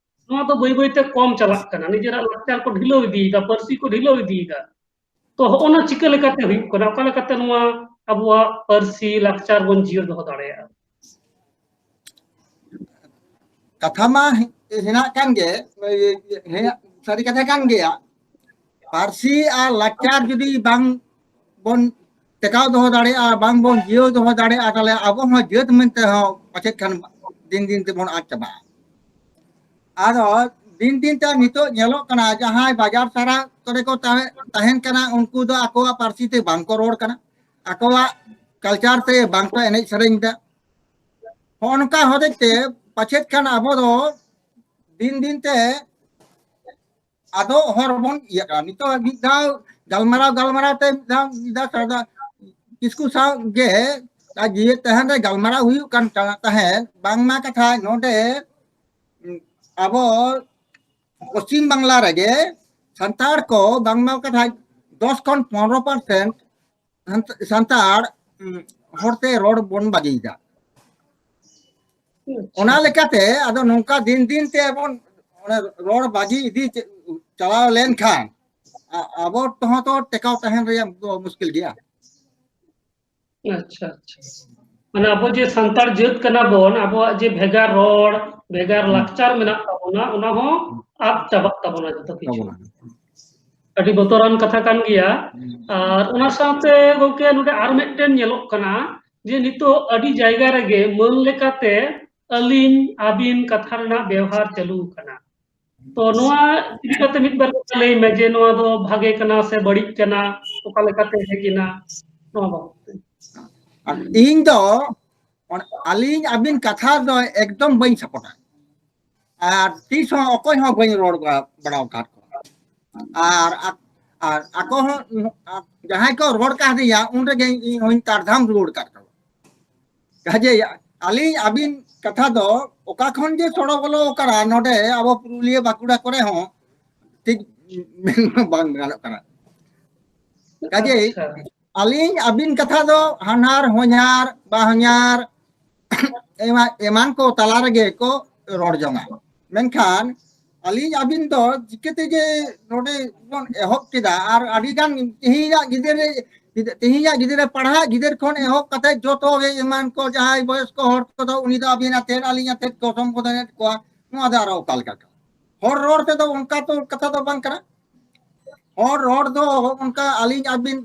ᱱᱚᱣᱟ ᱫᱚ ᱵᱟᱹᱭ ᱵᱟᱹᱭ ᱛᱮ ᱠᱚᱢ ᱪᱟᱞᱟᱜ ᱠᱟᱱᱟ᱾ ᱱᱤᱡᱮᱨᱟᱜ ᱞᱟᱠᱪᱟᱨ ᱠᱚ ᱰᱷᱤᱞᱟᱹᱣ ᱤᱫᱤᱭᱮᱫᱟ, ᱯᱟᱹᱨᱥᱤ ᱠᱚ ᱰᱷᱤᱞᱟᱹᱣ ᱤᱫᱤᱭᱮᱫᱟ᱾ ᱛᱚ ᱦᱚᱜᱼᱚ ᱱᱟ ᱪᱤᱠᱟᱹ ᱞᱮᱠᱟᱛᱮ ᱦᱩᱭᱩᱜ ᱠᱟᱱᱟ? ᱚᱠᱟ ᱞᱮᱠᱟᱛᱮ ᱱᱚᱣᱟ ᱟᱵᱚᱣᱟᱜ ᱯᱟᱹᱨᱥᱤ ᱞᱟᱠᱪᱟᱨ ᱵᱚᱱ ᱡᱤᱭᱟᱹᱲ ᱫᱚᱦᱚ ᱫᱟᱲᱮᱭᱟᱜᱼᱟ? ᱠᱟᱛᱷᱟ ᱢᱟ ᱦᱮᱱᱟᱜ ᱠᱟᱱ ᱜᱮ, ᱦᱮᱱᱟᱜ, ᱥᱟᱹᱨᱤ ᱠᱟᱛᱷᱟ ᱠᱟᱱ ᱜᱮᱭᱟ᱾ ᱯᱟᱹᱨᱥᱤ ᱟᱨ ᱞᱟᱠᱪᱟᱨ ᱡᱩᱫᱤ ᱵᱟᱝ ᱵᱚᱱ ᱴᱮᱠᱟᱣ ᱫᱚᱦᱚ ᱫᱟᱲᱮᱭᱟᱜᱼᱟ, ᱵᱟᱝ ᱵᱚᱱ ᱡᱤᱭᱟᱹᱣ ᱫᱚᱦᱚ ᱫᱟᱲᱮᱭᱟᱜᱼᱟ, ᱛᱟᱦᱞᱮ ᱟᱵᱚ ᱦᱚᱸ ᱡᱟᱹᱛ ᱢᱮᱱᱛᱮ ᱦᱚᱸ ᱯᱟᱪᱮᱫ ᱠᱷᱟᱱ ᱫᱤᱱ ᱫᱤᱱ ᱛᱮᱵᱚᱱ ᱟᱫ ᱪᱟᱵᱟᱜᱼᱟ᱾ ᱟᱫᱚ ᱫᱤᱱ ᱫᱤᱱ ᱛᱮ ᱱᱤᱛᱚᱜ ᱧᱮᱞᱚᱜ ᱠᱟᱱᱟ, ᱡᱟᱦᱟᱸᱭ ᱵᱟᱡᱟᱨ ᱥᱟᱦᱟᱨ ᱠᱚᱨᱮ ᱠᱚ ᱛᱟᱦᱮᱸ, ᱛᱟᱦᱮᱱ ᱠᱟᱱᱟ, ᱩᱱᱠᱩ ᱫᱚ ᱟᱠᱚᱣᱟᱜ ᱯᱟᱹᱨᱥᱤ ᱛᱮ ᱵᱟᱝ ᱠᱚ ᱨᱚᱲ ᱠᱟᱱᱟ, ᱟᱠᱚᱣᱟᱜ ᱠᱟᱞᱪᱟᱨ ᱛᱮ ᱵᱟᱝ ᱠᱚ ᱮᱱᱮᱡ ᱥᱮᱨᱮᱧ ᱮᱫᱟ᱾ ᱦᱚᱸᱜᱼᱚ ᱱᱚᱝᱠᱟ ᱦᱚᱛᱮᱡ ᱛᱮ ᱯᱟᱪᱮᱫ ᱠᱷᱟᱱ ᱟᱵᱚ ᱫᱚ ᱫᱤᱱ ᱫᱤᱱ ᱛᱮ ᱟᱫᱚ ᱦᱚᱨ ᱵᱚᱱ ᱤᱭᱟᱹᱜ ᱠᱟᱱᱟ᱾ ᱱᱤᱛᱚᱜ ᱢᱤᱫ ᱫᱷᱟᱣ ᱜᱟᱞᱢᱟᱨᱟᱣ ᱜᱟᱞᱢᱟᱨᱟᱣ ᱛᱮ ᱢᱤᱫ ᱫᱷᱟᱣ, ᱢᱤᱫ ᱫᱷᱟᱣ ᱥᱟᱨᱫᱟ ᱠᱤᱥᱠᱩ ᱥᱟᱶ ᱜᱮ ᱟᱨ ᱡᱤᱣᱮᱫ ᱛᱟᱦᱮᱱ ᱨᱮ ᱜᱟᱞᱢᱟᱨᱟᱣ ᱦᱩᱭᱩᱜ ᱠᱟᱱ ᱛᱟ-, ᱛᱟᱦᱮᱸᱫ, ᱵᱟᱝᱢᱟ ᱠᱟᱛᱷᱟ ᱱᱚᱰᱮ ᱟᱵᱚ ᱯᱚᱥᱪᱤᱢ ᱵᱟᱝᱞᱟ ᱨᱮᱜᱮ ᱥᱟᱱᱛᱟᱲ ᱠᱚ ᱵᱟᱝᱢᱟ ᱠᱟᱛᱷᱟ ᱫᱚᱥ ᱠᱷᱚᱱ ᱯᱚᱱᱨᱚ percent ᱥᱟᱱᱛᱟᱲ, ᱩᱢ, ᱦᱚᱲᱛᱮ ᱨᱚᱲ ᱵᱚᱱ ᱵᱟᱹᱜᱤᱭᱮᱫᱟ᱾ ᱚᱱᱟ ᱞᱮᱠᱟᱛᱮ ᱟᱫᱚ ᱱᱚᱝᱠᱟ ᱫᱤᱱ ᱫᱤᱱ ᱛᱮ ᱵᱚᱱ ᱚᱱᱟ ᱨᱚᱲ ᱵᱟᱹᱜᱤ ᱤᱫᱤ ᱪᱮ-, ᱪᱟᱞᱟᱣ ᱞᱮᱱᱠᱷᱟᱱ ᱟ-, ᱟᱵᱚ ᱛᱮᱦᱚᱸ ᱛᱚ ᱴᱮᱠᱟᱣ ᱛᱟᱦᱮᱱ ᱨᱮᱭᱟᱜ ᱫᱚ ᱢᱩᱥᱠᱤᱞ ᱜᱮᱭᱟ᱾ ᱟᱪᱪᱷᱟ, ᱟᱪᱪᱷᱟ᱾ ᱢᱟᱱᱮ ᱟᱵᱚ ᱡᱮ ᱥᱟᱱᱛᱟᱲ ᱡᱟᱹᱛ ᱠᱟᱱᱟ ᱵᱚᱱ, ᱟᱵᱚᱣᱟᱜ ᱡᱮ ᱵᱷᱮᱜᱟᱨ ᱨᱚᱲ, ᱵᱷᱮᱜᱟᱨ ᱞᱟᱠᱪᱟᱨ ᱢᱮᱱᱟᱜ ᱛᱟᱵᱚᱱᱟ, ᱚᱱᱟ ᱦᱚᱸ ᱟᱫ ᱪᱟᱵᱟᱜ ᱛᱟᱵᱚᱱᱟ ᱡᱚᱛᱚ ᱠᱤᱪᱷᱩ᱾ ᱛᱟᱵᱚᱱᱟ᱾ ᱟᱹᱰᱤ ᱵᱚᱛᱚᱨᱟᱱ ᱠᱟᱛᱷᱟ ᱠᱟᱱ ᱜᱮᱭᱟ᱾ ᱦᱩᱸ᱾ ᱟᱨ ᱚᱱᱟ ᱥᱟᱶᱛᱮ ᱜᱚᱝᱠᱮ, ᱱᱚᱰᱮ ᱟᱨ ᱢᱤᱫᱴᱮᱱ ᱧᱮᱞᱚᱜ ᱠᱟᱱᱟ ᱡᱮ ᱱᱤᱛᱚᱜ ᱟᱹᱰᱤ ᱡᱟᱭᱜᱟ ᱨᱮᱜᱮ ᱢᱟᱹᱱ ᱞᱮᱠᱟᱛᱮ ᱟᱹᱞᱤᱧ, ᱟᱹᱵᱤᱱ ᱠᱟᱛᱷᱟ ᱨᱮᱱᱟᱜ ᱵᱮᱣᱦᱟᱨ ᱪᱟᱹᱞᱩ ᱟᱠᱟᱱᱟ᱾ ᱛᱚ ᱱᱚᱣᱟ ᱤᱫᱤ ᱠᱟᱛᱮ ᱢᱤᱫ ᱵᱟᱨ ᱠᱟᱛᱷᱟ ᱞᱟᱹᱭ ᱢᱮ ᱡᱮ ᱱᱚᱣᱟ ᱫᱚ ᱵᱷᱟᱜᱮ ᱠᱟᱱᱟ ᱥᱮ ᱵᱟᱹᱲᱤᱡ ᱠᱟᱱᱟ, ᱚᱠᱟ ᱞᱮᱠᱟᱛᱮ ᱦᱮᱡ ᱮᱱᱟ, ᱱᱚᱣᱟ ᱵᱟᱵᱚᱫ ᱛᱮ᱾ ᱟᱨ ᱤᱧ ᱫᱚ ᱚᱱ-, ᱟᱹᱞᱤᱧ ᱟᱹᱵᱤᱱ ᱠᱟᱛᱷᱟ ᱫᱚ ᱮᱠᱫᱚᱢ ᱵᱟᱹᱧ ᱥᱟᱯᱚᱴᱟ᱾ ᱟᱨ ᱛᱤᱥ ᱦᱚᱸ ᱚᱠᱚᱭ ᱦᱚᱸ ᱵᱟᱹᱧ ᱨᱚᱲ ᱵᱟ-, ᱵᱟᱲᱟ ᱟᱠᱟᱫ ᱠᱚᱣᱟ᱾ ᱟᱨ ᱟ-, ᱟᱨ ᱟᱠᱚ ᱦᱚᱸ, ᱟ-, ᱡᱟᱦᱟᱸᱭ ᱠᱚ ᱨᱚᱲ ᱠᱟᱫᱤᱧᱟ, ᱩᱱ ᱨᱮᱜᱮ ᱤᱧ ᱦᱚᱸᱧ ᱛᱟᱲᱫᱷᱟᱢ ᱨᱩᱣᱟᱹᱲ ᱠᱟᱫ ᱠᱚᱣᱟ᱾ ᱠᱟᱡᱮ ᱟᱹᱞᱤᱧ ᱟᱹᱵᱤᱱ ᱠᱟᱛᱷᱟ ᱫᱚ ᱚᱠᱟ ᱠᱷᱚᱱ ᱡᱮ ᱥᱚᱲᱚ ᱵᱚᱞᱚ ᱟᱠᱟᱱᱟ ᱱᱚᱰᱮ ᱟᱵᱚ ᱯᱩᱨᱩᱞᱤᱭᱟᱹ ᱵᱟᱸᱠᱩᱲᱟ ᱠᱚᱨᱮ ᱦᱚᱸ ᱴᱷᱤᱠ ᱢᱮᱱ ᱵᱟᱝ ᱜᱟᱱᱚᱜ ᱠᱟᱱᱟ᱾ ᱠᱟᱡᱮᱭ ᱟᱪᱪᱷᱟ᱾ ᱟᱹᱞᱤᱧ ᱟᱹᱵᱤᱱ ᱠᱟᱛᱷᱟ ᱫᱚ ᱦᱟᱱᱦᱟᱨ ᱦᱚᱧᱦᱟᱨ ᱵᱟᱦᱚᱧᱦᱟᱨ ᱮᱢᱟ-, ᱮᱢᱟᱱ ᱠᱚ ᱛᱟᱞᱟ ᱨᱮᱜᱮ ᱠᱚ ᱨᱚᱲ ᱡᱚᱝᱟ᱾ ᱢᱮᱱᱠᱷᱟᱱ ᱟᱹᱞᱤᱧ ᱟᱹᱵᱤᱱ ᱫᱚ ᱪᱤᱠᱟᱹᱛᱮ ᱡᱮ ᱱᱚᱰᱮ ᱵᱚᱱ ᱮᱦᱚᱵ ᱠᱮᱫᱟ ᱟᱨ ᱟᱹᱰᱤ ᱜᱟᱱ ᱛᱮᱦᱮᱧᱟᱜ ᱜᱤᱫᱽᱨᱟᱹ, ᱛᱮᱦᱮᱧᱟᱜ ᱜᱤᱫᱽᱨᱟᱹ ᱯᱟᱲᱦᱟᱜ ᱜᱤᱫᱟᱹᱨ ᱠᱷᱚᱱ ᱮᱦᱚᱵ ᱠᱟᱛᱮ ᱡᱚᱛᱚ ᱜᱮ ᱮᱢᱟᱱ ᱠᱚ ᱡᱟᱦᱟᱸᱭ ᱵᱚᱭᱚᱥ ᱠᱚ ᱦᱚᱲ ᱠᱚᱫᱚ ᱩᱱᱤ ᱫᱚ ᱟᱹᱵᱤᱱ ᱟᱛᱮᱫ ᱟᱹᱞᱤᱧ ᱟᱛᱮᱫ ᱠᱚ ᱥᱚᱢᱵᱳᱫᱷᱚᱱᱮᱫ ᱠᱚᱣᱟ᱾ ᱱᱚᱣᱟ ᱫᱚ ᱟᱨᱚ ᱚᱠᱟ ᱞᱮᱠᱟ ᱠᱟᱱᱟ? ᱦᱚᱲ ᱨᱚᱲ ᱛᱮᱫᱚ ᱚᱱᱠᱟ ᱛᱚ ᱠᱟᱛᱷᱟ ᱫᱚ ᱵᱟᱝ ᱠᱟᱱᱟ᱾ ᱦᱚᱲ ᱨᱚᱲ ᱫᱚ ᱚᱱᱠᱟ ᱟᱹᱞᱤᱧ ᱟᱹᱵᱤᱱ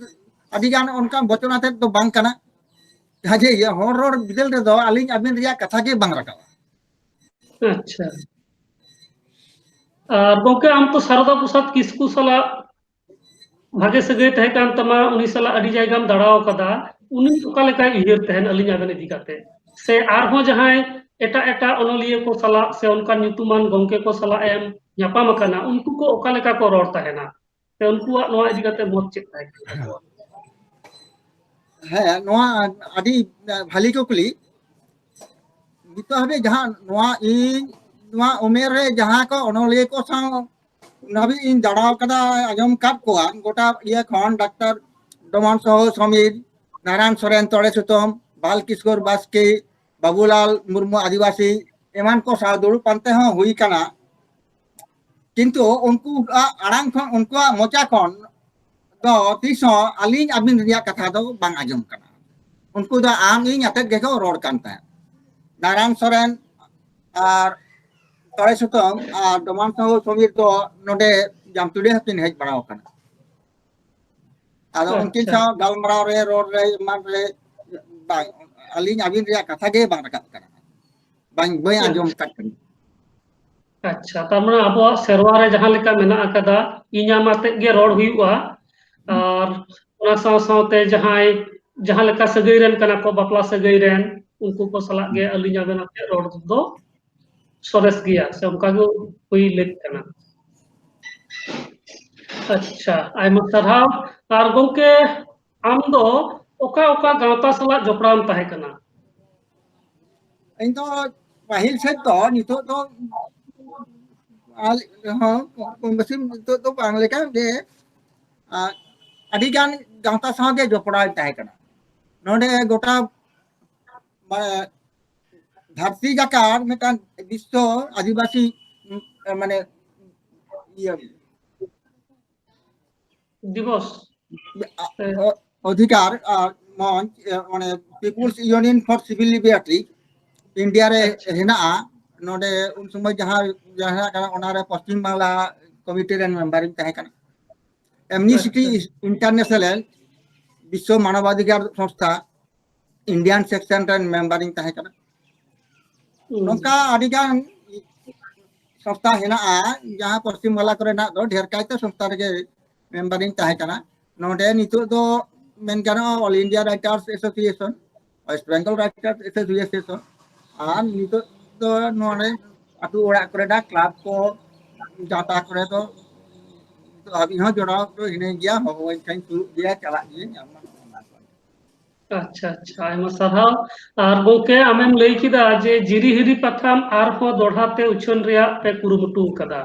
ᱟᱹᱰᱤ ᱜᱟᱱ ᱚᱱᱠᱟ ᱵᱚᱪᱚᱱ ᱟᱛᱮᱫ ᱫᱚ ᱵᱟᱝ ᱠᱟᱱᱟ᱾ ᱠᱟᱡᱮ ᱤᱭᱟᱹ ᱦᱚᱲ ᱨᱚᱲ ᱵᱤᱫᱟᱹᱞ ᱨᱮᱫᱚ ᱟᱹᱞᱤᱧ ᱟᱹᱵᱤᱱ ᱨᱮᱭᱟᱜ ᱠᱟᱛᱷᱟ ᱜᱮ ᱵᱟᱝ ᱨᱟᱠᱟᱵᱼᱟ᱾ ᱟᱪᱪᱷᱟ᱾ ᱟᱨ ᱜᱚᱢᱠᱮ, ᱟᱢ ᱛᱚ ᱥᱟᱨᱚᱫᱟ ᱯᱨᱚᱥᱟᱫᱽ ᱠᱤᱥᱠᱩ ᱥᱟᱞᱟᱜ ᱵᱷᱟᱜᱮ ᱥᱟᱹᱜᱟᱹᱭ ᱛᱟᱦᱮᱸ ᱠᱟᱱ ᱛᱟᱢᱟ, ᱩᱱᱤ ᱥᱟᱞᱟᱜ ᱟᱹᱰᱤ ᱡᱟᱭᱜᱟᱢ ᱫᱟᱬᱟ ᱟᱠᱟᱫᱟ, ᱩᱱᱤ ᱚᱠᱟ ᱞᱮᱠᱟᱭ ᱩᱭᱦᱟᱹᱨ ᱛᱟᱦᱮᱱ ᱟᱹᱞᱤᱧ ᱟᱵᱮᱱ ᱤᱫᱤ ᱠᱟᱛᱮ? ᱥᱮ ᱟᱨᱦᱚᱸ ᱡᱟᱦᱟᱸᱭ ᱮᱴᱟᱜ ᱮᱴᱟᱜ ᱚᱱᱚᱞᱤᱭᱟᱹ ᱠᱚ ᱥᱟᱞᱟᱜ ᱥᱮ ᱚᱱᱠᱟᱱ ᱧᱩᱛᱩᱢᱟᱱ ᱜᱚᱢᱠᱮ ᱠᱚ ᱥᱟᱞᱟᱜ ᱮᱢ ᱧᱟᱯᱟᱢ ᱟᱠᱟᱱᱟ, ᱩᱱᱠᱩ ᱠᱚ ᱚᱠᱟ ᱞᱮᱠᱟ ᱠᱚ ᱨᱚᱲ ᱛᱟᱦᱮᱱᱟ? ᱥᱮ ᱩᱱᱠᱩᱣᱟᱜ ᱱᱚᱣᱟ ᱤᱫᱤ ᱠᱟᱛᱮ ᱢᱚᱛ ᱪᱮᱫ ᱛᱟᱦᱮᱸ ᱠᱟᱱ ᱛᱟᱠᱚᱣᱟ? ᱦᱮᱸ, ᱱᱚᱣᱟ ᱟᱹᱰᱤ ᱵᱷᱟᱞᱤ ᱠᱩᱠᱞᱤ᱾ ᱱᱤᱛᱚᱜ ᱦᱟᱹᱵᱤᱡ ᱡᱟᱦᱟᱸ ᱱᱚᱣᱟ ᱤᱧ ᱱᱚᱣᱟ ᱩᱢᱮᱨ ᱨᱮ ᱡᱟᱦᱟᱸ ᱠᱚ ᱚᱱᱚᱞᱤᱭᱟᱹ ᱠᱚ ᱥᱟᱶ ᱩᱱ ᱦᱟᱹᱵᱤᱡ ᱤᱧ ᱫᱟᱬᱟ ᱟᱠᱟᱫᱟ, ᱟᱸᱡᱚᱢ ᱟᱠᱟᱫ ᱠᱚᱣᱟ ᱜᱚᱴᱟ ᱤᱭᱟᱹ ᱠᱷᱚᱱ, ᱰᱟᱠᱛᱟᱨ ᱰᱚᱢᱟᱱ ᱥᱟᱦᱩ ᱥᱚᱢᱤᱨ, ᱱᱟᱨᱟᱭᱚᱱ ᱥᱚᱨᱮᱱ ᱛᱚᱲᱮ ᱥᱩᱛᱟᱹᱢ, ᱵᱟᱞ ᱠᱤᱥᱳᱨ ᱵᱟᱥᱠᱮ, ᱵᱟᱵᱩᱞᱟᱞ ᱢᱩᱨᱢᱩ ᱟᱹᱫᱤᱵᱟᱹᱥᱤ ᱮᱢᱟᱱ ᱠᱚ ᱥᱟᱶ ᱫᱩᱲᱩᱵ ᱯᱟᱱᱛᱮ ᱦᱚᱸ ᱦᱩᱭ ᱟᱠᱟᱱᱟ᱾ ᱠᱤᱱᱛᱩ ᱩᱱᱠᱩᱣᱟᱜ ᱟᱲᱟᱝ ᱠᱷᱚᱱ, ᱩᱱᱠᱩᱣᱟᱜ ᱢᱚᱪᱟ ᱠᱷᱚᱱ ᱫᱚ ᱛᱤᱥ ᱦᱚᱸ ᱟᱹᱞᱤᱧ ᱟᱹᱵᱤᱱ ᱨᱮᱭᱟᱜ ᱠᱟᱛᱷᱟ ᱫᱚ ᱵᱟᱝ ᱟᱸᱡᱚᱢ ᱠᱟᱱᱟ᱾ ᱩᱱᱠᱩ ᱫᱚ ᱟᱢ ᱤᱧ ᱟᱛᱮᱫ ᱜᱮᱠᱚ ᱨᱚᱲ ᱠᱟᱱ ᱛᱟᱦᱮᱸᱫ᱾ ᱱᱟᱨᱟᱭᱚᱱ ᱥᱚᱨᱮᱱ ᱟᱨ ᱛᱚᱲᱮ ᱥᱩᱛᱟᱹᱢ ᱟᱨ ᱰᱚᱢᱟᱱ ᱥᱟᱦᱩ ᱥᱚᱢᱤᱨ ᱫᱚ ᱱᱚᱰᱮ ᱡᱟᱢᱛᱩᱲᱤ ᱦᱚᱸᱠᱤᱱ ᱦᱮᱡ ᱵᱟᱲᱟ ᱟᱠᱟᱱᱟ᱾ ᱟᱫᱚ ᱩᱱᱠᱤᱱ ᱟᱪᱪᱷᱟ᱾ ᱥᱟᱶ ᱜᱟᱞᱢᱟᱨᱟᱣ ᱨᱮ, ᱨᱚᱲ ᱨᱮ, ᱮᱢᱟᱱ ᱨᱮ ᱵᱟᱝ, ᱟᱹᱞᱤᱧ ᱟᱹᱵᱤᱱ ᱨᱮᱭᱟᱜ ᱠᱟᱛᱷᱟ ᱜᱮ ᱵᱟᱝ ᱨᱟᱠᱟᱵ ᱠᱟᱱᱟ, ᱵᱟᱝ, ᱵᱟᱹᱧ ᱟᱸᱡᱚᱢ ᱟᱪᱪᱷᱟ᱾ ᱟᱠᱟᱫ ᱠᱟᱱᱟ᱾ ᱟᱪᱪᱷᱟ, ᱛᱟᱨ ᱢᱟᱱᱮ ᱟᱵᱚᱣᱟᱜ ᱥᱮᱨᱣᱟ ᱨᱮ ᱡᱟᱦᱟᱸ ᱞᱮᱠᱟ ᱢᱮᱱᱟᱜ ᱟᱠᱟᱫᱟ, ᱤᱧ ᱟᱢ ᱟᱛᱮᱫ ᱜᱮ ᱨᱚᱲ ᱦᱩᱭᱩᱜᱼᱟ, ᱟᱨ ᱚᱱᱟ ᱥᱟᱶ ᱥᱟᱶᱛᱮ ᱡᱟᱦᱟᱸᱭ ᱡᱟᱦᱟᱸ ᱞᱮᱠᱟ ᱥᱟᱹᱜᱟᱹᱭ ᱨᱮᱱ ᱠᱟᱱᱟ ᱠᱚ, ᱵᱟᱯᱞᱟ ᱥᱟᱹᱜᱟᱹᱭ ᱨᱮᱱ, ᱩᱱᱠᱩ ᱠᱚ ᱥᱟᱞᱟᱜ ᱜᱮ ᱟᱹᱞᱤᱧ ᱟᱵᱮᱱ ᱟᱛᱮᱫ ᱨᱚᱲ ᱫᱚ ᱥᱚᱨᱮᱥ ᱜᱮᱭᱟ, ᱥᱮ ᱚᱱᱠᱟ ᱜᱮ ᱦᱩᱭ ᱞᱮᱠ ᱠᱟᱱᱟ᱾ ᱟᱪᱪᱷᱟ, ᱟᱭᱢᱟ ᱥᱟᱨᱦᱟᱣ᱾ ᱟᱨ ᱜᱚᱢᱠᱮ, ᱟᱢ ᱫᱚ ᱚᱠᱟ ᱚᱠᱟ ᱜᱟᱶᱛᱟ ᱥᱟᱞᱟᱜ ᱡᱚᱯᱲᱟᱣ ᱮᱢ ᱛᱟᱦᱮᱸ ᱠᱟᱱᱟ? ᱤᱧ ᱫᱚ ᱯᱟᱹᱦᱤᱞ ᱥᱮᱫ ᱫᱚ, ᱱᱤᱛᱚᱜ ᱫᱚ ᱟᱞ-, ᱦᱚᱸ, ᱠᱚᱢ ᱵᱮᱥᱤ ᱱᱤᱛᱚᱜ ᱫᱚ ᱵᱟᱝ ᱞᱮᱠᱟ ᱜᱮ, ᱟᱨ ᱟᱹᱰᱤ ᱜᱟᱱ ᱜᱟᱶᱛᱟ ᱥᱟᱶ ᱜᱮ ᱡᱚᱯᱲᱟᱣ ᱤᱧ ᱛᱟᱦᱮᱸ ᱠᱟᱱᱟ᱾ ᱱᱚᱰᱮ ᱜᱚᱴᱟ, ᱢᱟᱱᱮ, ᱫᱷᱟᱹᱨᱛᱤ ᱡᱟᱠᱟᱛ ᱢᱤᱫᱴᱟᱝ ᱵᱤᱥᱥᱚ ᱟᱹᱫᱤᱵᱟᱹᱥᱤ, ᱩᱸ, ᱢᱟᱱᱮ, ᱤᱭᱟᱹ, ᱫᱤᱵᱚᱥ᱾ ᱟ-, ᱚ-, ᱚᱫᱷᱤᱠᱟᱨ, ᱟ, ᱢᱚᱧᱪ, ᱮ, ᱢᱟᱱᱮ, People's Union for Civil Liberty India ᱨᱮ ᱟᱪᱪᱷᱟ᱾ ᱦᱮᱱᱟᱜᱼᱟ᱾ ᱱᱚᱰᱮ ᱩᱱ ᱥᱚᱢᱚᱭ ᱡᱟᱦᱟᱸ, ᱡᱟᱦᱟᱸ ᱠᱟᱱᱟ, ᱚᱱᱟᱨᱮ ᱯᱚᱥᱪᱤᱢ ᱵᱟᱝᱞᱟ ᱠᱚᱢᱤᱴᱤ ᱨᱮᱱ ᱢᱮᱢᱵᱟᱨ ᱤᱧ ᱛᱟᱦᱮᱸ ᱠᱟᱱᱟ᱾ Amnesty ᱟᱪᱪᱷᱟ᱾ International ᱵᱤᱥᱥᱚ ᱢᱟᱱᱚᱵᱟᱫᱷᱤᱠᱟᱨ ᱥᱚᱝᱥᱛᱷᱟ ᱤᱱᱰᱤᱭᱟᱱ ᱥᱮᱠᱥᱚᱱ ᱨᱮᱱ ᱢᱮᱢᱵᱟᱨ ᱤᱧ ᱛᱟᱦᱮᱸ ᱠᱟᱱᱟ᱾ ᱦᱩᱸ᱾ ᱱᱚᱝᱠᱟ ᱟᱹᱰᱤ ᱜᱟᱱ ᱥᱚᱝᱥᱛᱷᱟ ᱦᱮᱱᱟᱜᱼᱟ, ᱡᱟᱦᱟᱸ ᱯᱚᱥᱪᱤᱢ ᱵᱟᱝᱞᱟ ᱠᱚᱨᱮᱱᱟᱜ ᱫᱚ ᱰᱷᱮᱨ ᱠᱟᱭᱛᱮ ᱥᱚᱝᱥᱛᱷᱟ ᱨᱮᱜᱮ ᱢᱮᱢᱵᱟᱨ ᱤᱧ ᱛᱟᱦᱮᱸ ᱠᱟᱱᱟ᱾ ᱱᱚᱰᱮ ᱱᱤᱛᱚᱜ ᱫᱚ ᱢᱮᱱ ᱜᱟᱱᱚᱜᱼᱟ, All India Writers Association, West Bengal Writers Association, ᱟᱨ ᱱᱤᱛᱚᱜ ᱫᱚ ᱱᱚᱰᱮ ᱟᱹᱛᱩ ᱚᱲᱟᱜ ᱠᱚᱨᱮᱱᱟᱜ ᱠᱞᱟᱵᱽ ᱠᱚ, ᱡᱟᱦᱟᱸ ᱠᱚᱨᱮ ᱫᱚ ᱱᱤᱛᱚᱜ ᱦᱟᱹᱵᱤᱡ ᱦᱚᱸ ᱡᱚᱲᱟᱣ ᱫᱚ ᱦᱤᱱᱟᱹᱧ ᱜᱮᱭᱟ, ᱦᱚᱦᱚᱣᱟᱹᱧ ᱠᱷᱟᱱ ᱥᱩᱨᱩᱜ ᱜᱮᱭᱟ, ᱪᱟᱞᱟᱜ ᱜᱤᱭᱟᱹᱧ᱾ ᱟᱪᱪᱷᱟ, ᱟᱪᱪᱷᱟ, ᱟᱭᱢᱟ ᱥᱟᱨᱦᱟᱣ᱾ ᱟᱨ ᱜᱚᱝᱠᱮ, ᱟᱢᱮᱢ ᱞᱟᱹᱭ ᱠᱮᱫᱟ ᱡᱮ ᱡᱤᱨᱤᱦᱤᱨᱤ ᱯᱟᱛᱷᱟᱢ ᱟᱨᱦᱚᱸ ᱫᱚᱦᱲᱟ ᱛᱮ ᱩᱪᱷᱟᱹᱱ ᱨᱮᱭᱟᱜ ᱯᱮ ᱠᱩᱨᱩᱢᱩᱴᱩ ᱟᱠᱟᱫᱟ᱾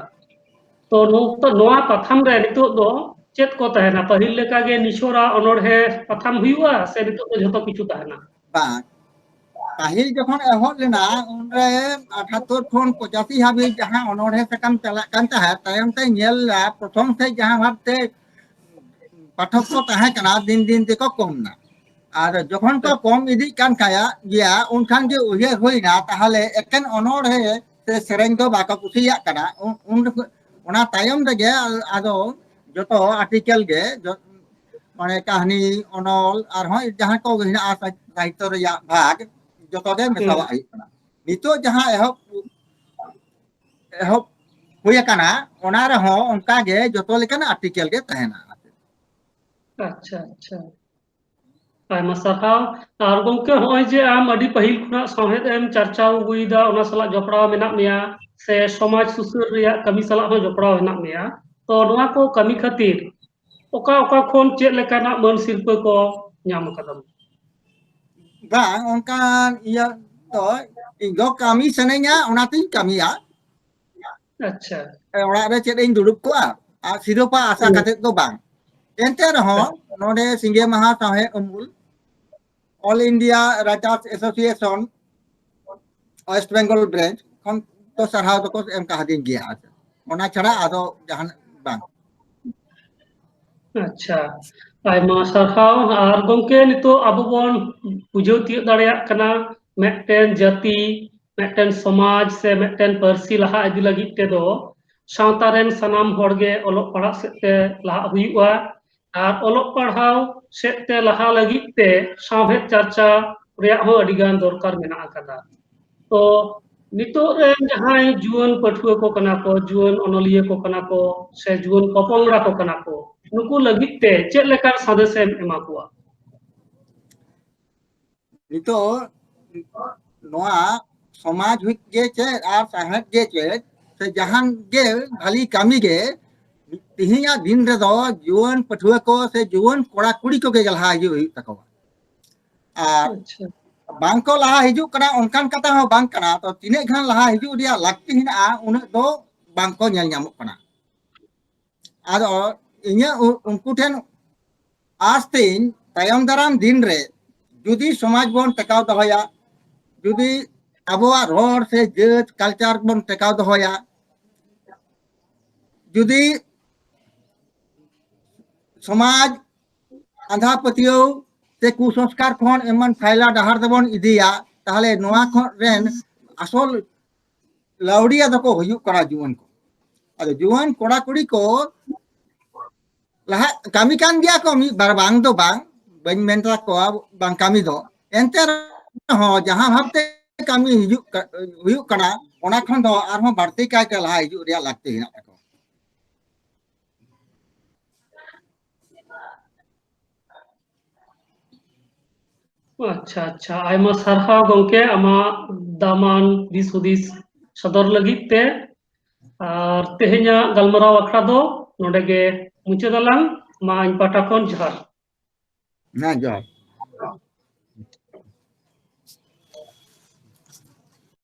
ᱛᱚ, ᱱᱚᱣᱟ, ᱱᱚᱣᱟ ᱯᱟᱛᱷᱟᱢ ᱨᱮ ᱱᱤᱛᱚᱜ ᱫᱚ ᱪᱮᱫ ᱠᱚ ᱛᱟᱦᱮᱱᱟ? ᱯᱟᱹᱦᱤᱞ ᱞᱮᱠᱟ ᱜᱮ ᱱᱤᱥᱚᱨᱟ ᱚᱱᱚᱬᱦᱮ ᱯᱟᱛᱷᱟᱢ ᱦᱩᱭᱩᱜᱼᱟ ᱥᱮ ᱱᱤᱛᱚᱜ ᱫᱚ ᱡᱷᱚᱛᱚ ᱠᱤᱪᱷᱩ ᱛᱟᱦᱮᱱᱟ? ᱵᱟᱝ, ᱯᱟᱹᱦᱤᱞ ᱡᱚᱠᱷᱚᱱ ᱮᱦᱚᱵ ᱞᱮᱱᱟ, ᱩᱱᱨᱮ ᱟᱴᱷᱟᱛᱛᱚᱨ ᱠᱷᱚᱱ ᱯᱚᱸᱪᱟᱥᱤ ᱦᱟᱹᱵᱤᱡ ᱡᱟᱦᱟᱸ ᱚᱱᱚᱬᱦᱮ ᱥᱟᱠᱟᱢ ᱪᱟᱞᱟᱜ ᱠᱟᱱ ᱛᱟᱦᱮᱸᱫ, ᱛᱟᱭᱚᱢ ᱛᱮ ᱧᱮᱞ ᱞᱮᱱᱟ, ᱯᱨᱚᱛᱷᱚᱢ ᱥᱮᱫ ᱡᱟᱦᱟᱸ ᱵᱷᱟᱵᱛᱮ ᱯᱟᱴᱷᱚᱠ ᱠᱚ ᱛᱟᱦᱮᱸ ᱠᱟᱱᱟ, ᱫᱤᱱ ᱫᱤᱱ ᱛᱮᱠᱚ ᱠᱚᱢ ᱱᱟ᱾ ᱟᱨ ᱡᱚᱠᱷᱚᱱ ᱠᱚ ᱠᱚᱢ ᱤᱫᱤᱜ ᱠᱟᱱ ᱠᱷᱟᱭᱟ, ᱜᱮᱭᱟ, ᱩᱱᱠᱷᱟᱱ ᱜᱮ ᱩᱭᱦᱟᱹᱨ ᱦᱩᱭᱱᱟ, ᱛᱟᱦᱚᱞᱮ ᱮᱠᱮᱱ ᱚᱱᱚᱬᱦᱮ ᱥᱮ ᱥᱮᱨᱮᱧ ᱫᱚ ᱵᱟᱠᱚ ᱠᱩᱥᱤᱭᱟᱜ ᱠᱟᱱᱟ᱾ ᱩᱱ, ᱩᱱ, ᱚᱱᱟ ᱛᱟᱭᱚᱢ ᱨᱮᱜᱮ ᱟᱫᱚ ᱡᱚᱛᱚ ᱟᱨᱴᱤᱠᱮᱞ ᱜᱮ, ᱡᱚ-, ᱢᱟᱱᱮ ᱠᱟᱹᱦᱱᱤ, ᱚᱱᱚᱞ, ᱟᱨᱦᱚᱸ ᱡᱟᱦᱟᱸ ᱠᱚ ᱦᱮᱱᱟᱜᱼᱟ ᱥᱟ-, ᱥᱟᱦᱤᱛᱛᱚ ᱨᱮᱭᱟᱜ ᱵᱷᱟᱜᱽ, ᱡᱚᱛᱚ ᱜᱮ ᱢᱮᱥᱟᱣᱟᱜ ᱦᱩᱭᱩᱜ ᱠᱟᱱᱟ᱾ ᱱᱤᱛᱚᱜ ᱡᱟᱦᱟᱸ ᱮᱦᱚᱵ, ᱮᱦᱚᱵ ᱦᱩᱭ ᱟᱠᱟᱱᱟ, ᱚᱱᱟ ᱨᱮᱦᱚᱸ ᱚᱱᱠᱟ ᱜᱮ ᱡᱚᱛᱚ ᱞᱮᱠᱟᱱᱟᱜ ᱟᱨᱴᱤᱠᱮᱞ ᱜᱮ ᱛᱟᱦᱮᱱᱟ᱾ ᱟᱪᱪᱷᱟ, ᱟᱪᱪᱷᱟ᱾ ᱟᱭᱢᱟ ᱥᱟᱨᱦᱟᱣ᱾ ᱟᱨ ᱜᱚᱝᱠᱮ, ᱦᱚᱸᱜᱼᱚᱭ ᱡᱮ ᱟᱢ ᱟᱹᱰᱤ ᱯᱟᱹᱦᱤᱞ ᱠᱷᱚᱱᱟᱜ ᱥᱟᱶᱦᱮᱫ ᱮᱢ ᱪᱟᱨᱪᱟᱣ ᱟᱹᱜᱩᱭᱮᱫᱟ, ᱚᱱᱟ ᱥᱟᱞᱟᱜ ᱡᱚᱯᱲᱟᱣ ᱢᱮᱱᱟᱜ ᱢᱮᱭᱟ, ᱥᱮ ᱥᱚᱢᱟᱡᱽ ᱥᱩᱥᱟᱹᱨ ᱨᱮᱭᱟᱜ ᱠᱟᱹᱢᱤ ᱥᱟᱞᱟᱜ ᱦᱚᱸ ᱡᱚᱯᱲᱟᱣ ᱦᱮᱱᱟᱜ ᱢᱮᱭᱟ, ᱛᱚ ᱱᱚᱣᱟ ᱠᱚ ᱠᱟᱹᱢᱤ ᱠᱷᱟᱹᱛᱤᱨ ᱚᱠᱟ ᱚᱠᱟ ᱠᱷᱚᱱ ᱪᱮᱫ ᱞᱮᱠᱟᱱᱟᱜ ᱢᱟᱹᱱ ᱥᱤᱨᱯᱟᱹ ᱠᱚ ᱧᱟᱢ ᱟᱠᱟᱫᱟᱢ? ᱵᱟᱝ, ᱚᱱᱠᱟᱱ ᱤᱭᱟᱹ ᱤᱧ ᱫᱚ ᱠᱟᱹᱢᱤ ᱥᱟᱱᱟᱧᱟ, ᱚᱱᱟᱛᱤᱧ ᱠᱟᱹᱢᱤᱭᱟ᱾ ᱟᱪᱪᱷᱟ᱾ ᱚᱲᱟᱜ ᱨᱮ ᱪᱮᱫ ᱤᱧ ᱫᱩᱲᱩᱵ ᱠᱚᱜᱼᱟ? ᱟᱨ ᱥᱤᱨᱳᱯᱟ ᱟᱥᱟ ᱦᱩᱸ᱾ ᱠᱟᱛᱮ ᱫᱚ ᱵᱟᱝ᱾ ᱮᱱᱛᱮ ᱨᱮᱦᱚᱸ ᱱᱚᱰᱮ ᱥᱤᱸᱜᱮ ᱢᱟᱦᱟ ᱥᱟᱶᱦᱮᱫ ᱩᱢᱩᱞ All India Writers Association West Bengal Branch ᱠᱷᱚᱱ ᱫᱚ ᱥᱟᱨᱦᱟᱣ ᱫᱚᱠᱚ ᱮᱢ ᱠᱟᱦᱫᱤᱧ ᱜᱮᱭᱟ᱾ ᱚᱱᱟ ᱪᱷᱟᱲᱟ ᱟᱫᱚ ᱡᱟᱦᱟᱱᱟᱜ ᱵᱟᱝ᱾ ᱟᱪᱪᱷᱟ, ᱟᱭᱢᱟ ᱥᱟᱨᱦᱟᱣ᱾ ᱟᱨ ᱜᱚᱢᱠᱮ, ᱱᱤᱛᱚᱜ ᱟᱵᱚ ᱵᱚᱱ ᱵᱩᱡᱷᱟᱹᱣ ᱛᱤᱭᱳᱜ ᱫᱟᱲᱮᱭᱟᱜ ᱠᱟᱱᱟ, ᱢᱤᱫᱴᱮᱱ ᱡᱟᱹᱛᱤ, ᱢᱤᱫᱴᱮᱱ ᱥᱚᱢᱟᱡᱽ ᱥᱮ ᱢᱤᱫᱴᱮᱱ ᱯᱟᱹᱨᱥᱤ ᱞᱟᱦᱟ ᱤᱫᱤ ᱞᱟᱹᱜᱤᱫ ᱛᱮᱫᱚ ᱥᱟᱶᱛᱟ ᱨᱮᱱ ᱥᱟᱱᱟᱢ ᱦᱚᱲ ᱜᱮ ᱚᱞᱚᱜ ᱯᱟᱲᱦᱟᱜ ᱥᱮᱫ ᱛᱮ ᱞᱟᱦᱟᱜ ᱦᱩᱭᱩᱜᱼᱟ᱾ ᱟᱨ ᱚᱞᱚᱜ ᱯᱟᱲᱦᱟᱣ ᱥᱮᱫ ᱛᱮ ᱞᱟᱦᱟ ᱞᱟᱹᱜᱤᱫ ᱛᱮ ᱥᱟᱶᱦᱮᱫ ᱪᱟᱨᱪᱟ ᱨᱮᱭᱟᱜ ᱦᱚᱸ ᱟᱹᱰᱤ ᱜᱟᱱ ᱫᱚᱨᱠᱟᱨ ᱢᱮᱱᱟᱜ ᱟᱠᱟᱫᱟ᱾ ᱛᱚ ᱱᱤᱛᱚᱜ ᱨᱮᱱ ᱡᱟᱦᱟᱸᱭ ᱡᱩᱣᱟᱹᱱ ᱯᱟᱹᱴᱷᱩᱣᱟᱹ ᱠᱚ ᱠᱟᱱᱟ ᱠᱚ, ᱡᱩᱣᱟᱹᱱ ᱚᱱᱚᱞᱤᱭᱟᱹ ᱠᱚ ᱠᱟᱱᱟ ᱠᱚ, ᱥᱮ ᱡᱩᱣᱟᱹᱱ ᱯᱚᱯᱚᱝᱲᱟ ᱠᱚ ᱠᱟᱱᱟ ᱠᱚ, ᱱᱩᱠᱩ ᱞᱟᱹᱜᱤᱫ ᱛᱮ ᱪᱮᱫ ᱞᱮᱠᱟᱱ ᱥᱟᱸᱫᱮᱥ ᱮᱢ ᱮᱢᱟ ᱠᱚᱣᱟ? ᱱᱤᱛᱚᱜ ᱱᱚᱣᱟ ᱥᱚᱢᱟᱡᱽ ᱦᱩᱭ ᱜᱮ ᱪᱮᱫ ᱟᱨ ᱥᱟᱶᱦᱮᱫ ᱜᱮ ᱪᱮᱫ ᱥᱮ ᱡᱟᱦᱟᱱ ᱜᱮ ᱵᱷᱟᱞᱤ ᱠᱟᱹᱢᱤ ᱜᱮ ᱛᱮᱦᱮᱧᱟᱜ ᱫᱤᱱ ᱨᱮᱫᱚ ᱡᱩᱣᱟᱹᱱ ᱯᱟᱹᱴᱷᱩᱣᱟᱹ ᱠᱚ ᱥᱮ ᱡᱩᱣᱟᱹᱱ ᱠᱚᱲᱟ ᱠᱩᱲᱤ ᱠᱚᱜᱮ ᱞᱟᱦᱟ ᱦᱤᱡᱩᱜ ᱦᱩᱭᱩᱜ ᱛᱟᱠᱚᱣᱟ᱾ ᱟᱨ ᱟᱪᱪᱷᱟ᱾ ᱵᱟᱝ ᱠᱚ ᱞᱟᱦᱟ ᱦᱤᱡᱩᱜ ᱠᱟᱱᱟ ᱚᱱᱠᱟᱱ ᱠᱟᱛᱷᱟ ᱦᱚᱸ ᱵᱟᱝ ᱠᱟᱱᱟ᱾ ᱛᱚ ᱛᱤᱱᱟᱹᱜ ᱜᱟᱱ ᱞᱟᱦᱟ ᱦᱤᱡᱩᱜ ᱨᱮᱭᱟᱜ ᱞᱟᱹᱠᱛᱤ ᱦᱮᱱᱟᱜᱼᱟ, ᱩᱱᱟᱹᱜ ᱫᱚ ᱵᱟᱝ ᱠᱚ ᱧᱮᱞ ᱧᱟᱢᱚᱜ ᱠᱟᱱᱟ᱾ ᱟᱫᱚ ᱤᱧᱟᱹᱜ ᱩ-, ᱩᱱᱠᱩ ᱴᱷᱮᱱ ᱟᱥ ᱛᱤᱧ ᱛᱟᱭᱚᱢ ᱫᱟᱨᱟᱢ ᱫᱤᱱ ᱨᱮ ᱡᱩᱫᱤ ᱥᱚᱢᱟᱡᱽ ᱵᱚᱱ ᱴᱮᱠᱟᱣ ᱫᱚᱦᱚᱭᱟ, ᱡᱩᱫᱤ ᱟᱵᱚᱣᱟᱜ ᱨᱚᱲ ᱥᱮ ᱡᱟᱹᱛ culture ᱵᱚᱱ ᱴᱮᱠᱟᱣ ᱫᱚᱦᱚᱭᱟ, ᱡᱩᱫᱤ ᱥᱚᱢᱟᱡᱽ ᱟᱸᱫᱷᱟ ᱯᱟᱹᱛᱭᱟᱹᱣ ᱥᱮ ᱠᱩᱥᱚᱝᱥᱠᱟᱨ ᱠᱷᱚᱱ ᱮᱢᱟᱱ ᱯᱷᱟᱭᱞᱟ ᱰᱟᱦᱟᱨ ᱛᱮᱵᱚᱱ ᱤᱫᱤᱭᱟ, ᱛᱟᱦᱞᱮ ᱱᱚᱣᱟ ᱠᱷᱚᱱ ᱨᱮᱱ ᱟᱥᱚᱞ ᱞᱟᱹᱣᱲᱤᱭᱟᱹ ᱫᱚᱠᱚ ᱦᱩᱭᱩᱜ ᱠᱟᱱᱟ ᱡᱩᱣᱟᱹᱱ ᱠᱚ᱾ ᱟᱫᱚ ᱡᱩᱣᱟᱹᱱ ᱠᱚᱲᱟ ᱠᱩᱲᱤ ᱠᱚ ᱞᱟᱦᱟᱜ ᱠᱟᱹᱢᱤ ᱠᱟᱱ ᱜᱮᱭᱟ ᱠᱚ ᱢᱤᱫ ᱵᱟᱨ, ᱵᱟᱝ ᱫᱚ ᱵᱟᱝ, ᱵᱟᱹᱧ ᱢᱮᱱ ᱛᱟᱠᱚᱣᱟ ᱵᱟᱝ ᱠᱟᱹᱢᱤ ᱫᱚ, ᱮᱱᱛᱮ ᱨᱮᱦᱚᱸ ᱡᱟᱦᱟᱸ ᱵᱷᱟᱵᱛᱮ ᱠᱟᱹᱢᱤ ᱦᱤᱡᱩᱜ ᱠᱟ-, ᱦᱩᱭᱩᱜ ᱠᱟᱱᱟ, ᱚᱱᱟ ᱠᱷᱚᱱ ᱫᱚ ᱟᱨᱦᱚᱸ ᱵᱟᱹᱲᱛᱤ ᱠᱟᱭᱛᱮ ᱞᱟᱦᱟ ᱦᱤᱡᱩᱜ ᱨᱮᱭᱟᱜ ᱞᱟᱹᱠᱛᱤ ᱦᱮᱱᱟᱜ ᱛᱟᱠᱚᱣᱟ᱾ ᱟᱪᱪᱷᱟ, ᱟᱪᱪᱷᱟ, ᱟᱭᱢᱟ ᱥᱟᱨᱦᱟᱣ ᱜᱚᱢᱠᱮ, ᱟᱢᱟᱜ ᱫᱟᱢᱟᱱ ᱫᱤᱥ ᱦᱩᱫᱤᱥ ᱥᱚᱫᱚᱨ ᱞᱟᱹᱜᱤᱫ ᱛᱮ᱾ ᱟᱨ ᱛᱮᱦᱮᱧᱟᱜ ᱜᱟᱞᱢᱟᱨᱟᱣ ᱟᱠᱷᱲᱟ ᱫᱚ ᱱᱚᱰᱮ ᱜᱮ ᱢᱩᱪᱟᱹᱫ ᱟᱞᱟᱝ᱾ ᱢᱟ ᱤᱧ ᱯᱟᱦᱴᱟ ᱠᱷᱚᱱ ᱡᱚᱦᱟᱨ᱾ ᱦᱮᱸ, ᱡᱚᱦᱟᱨ᱾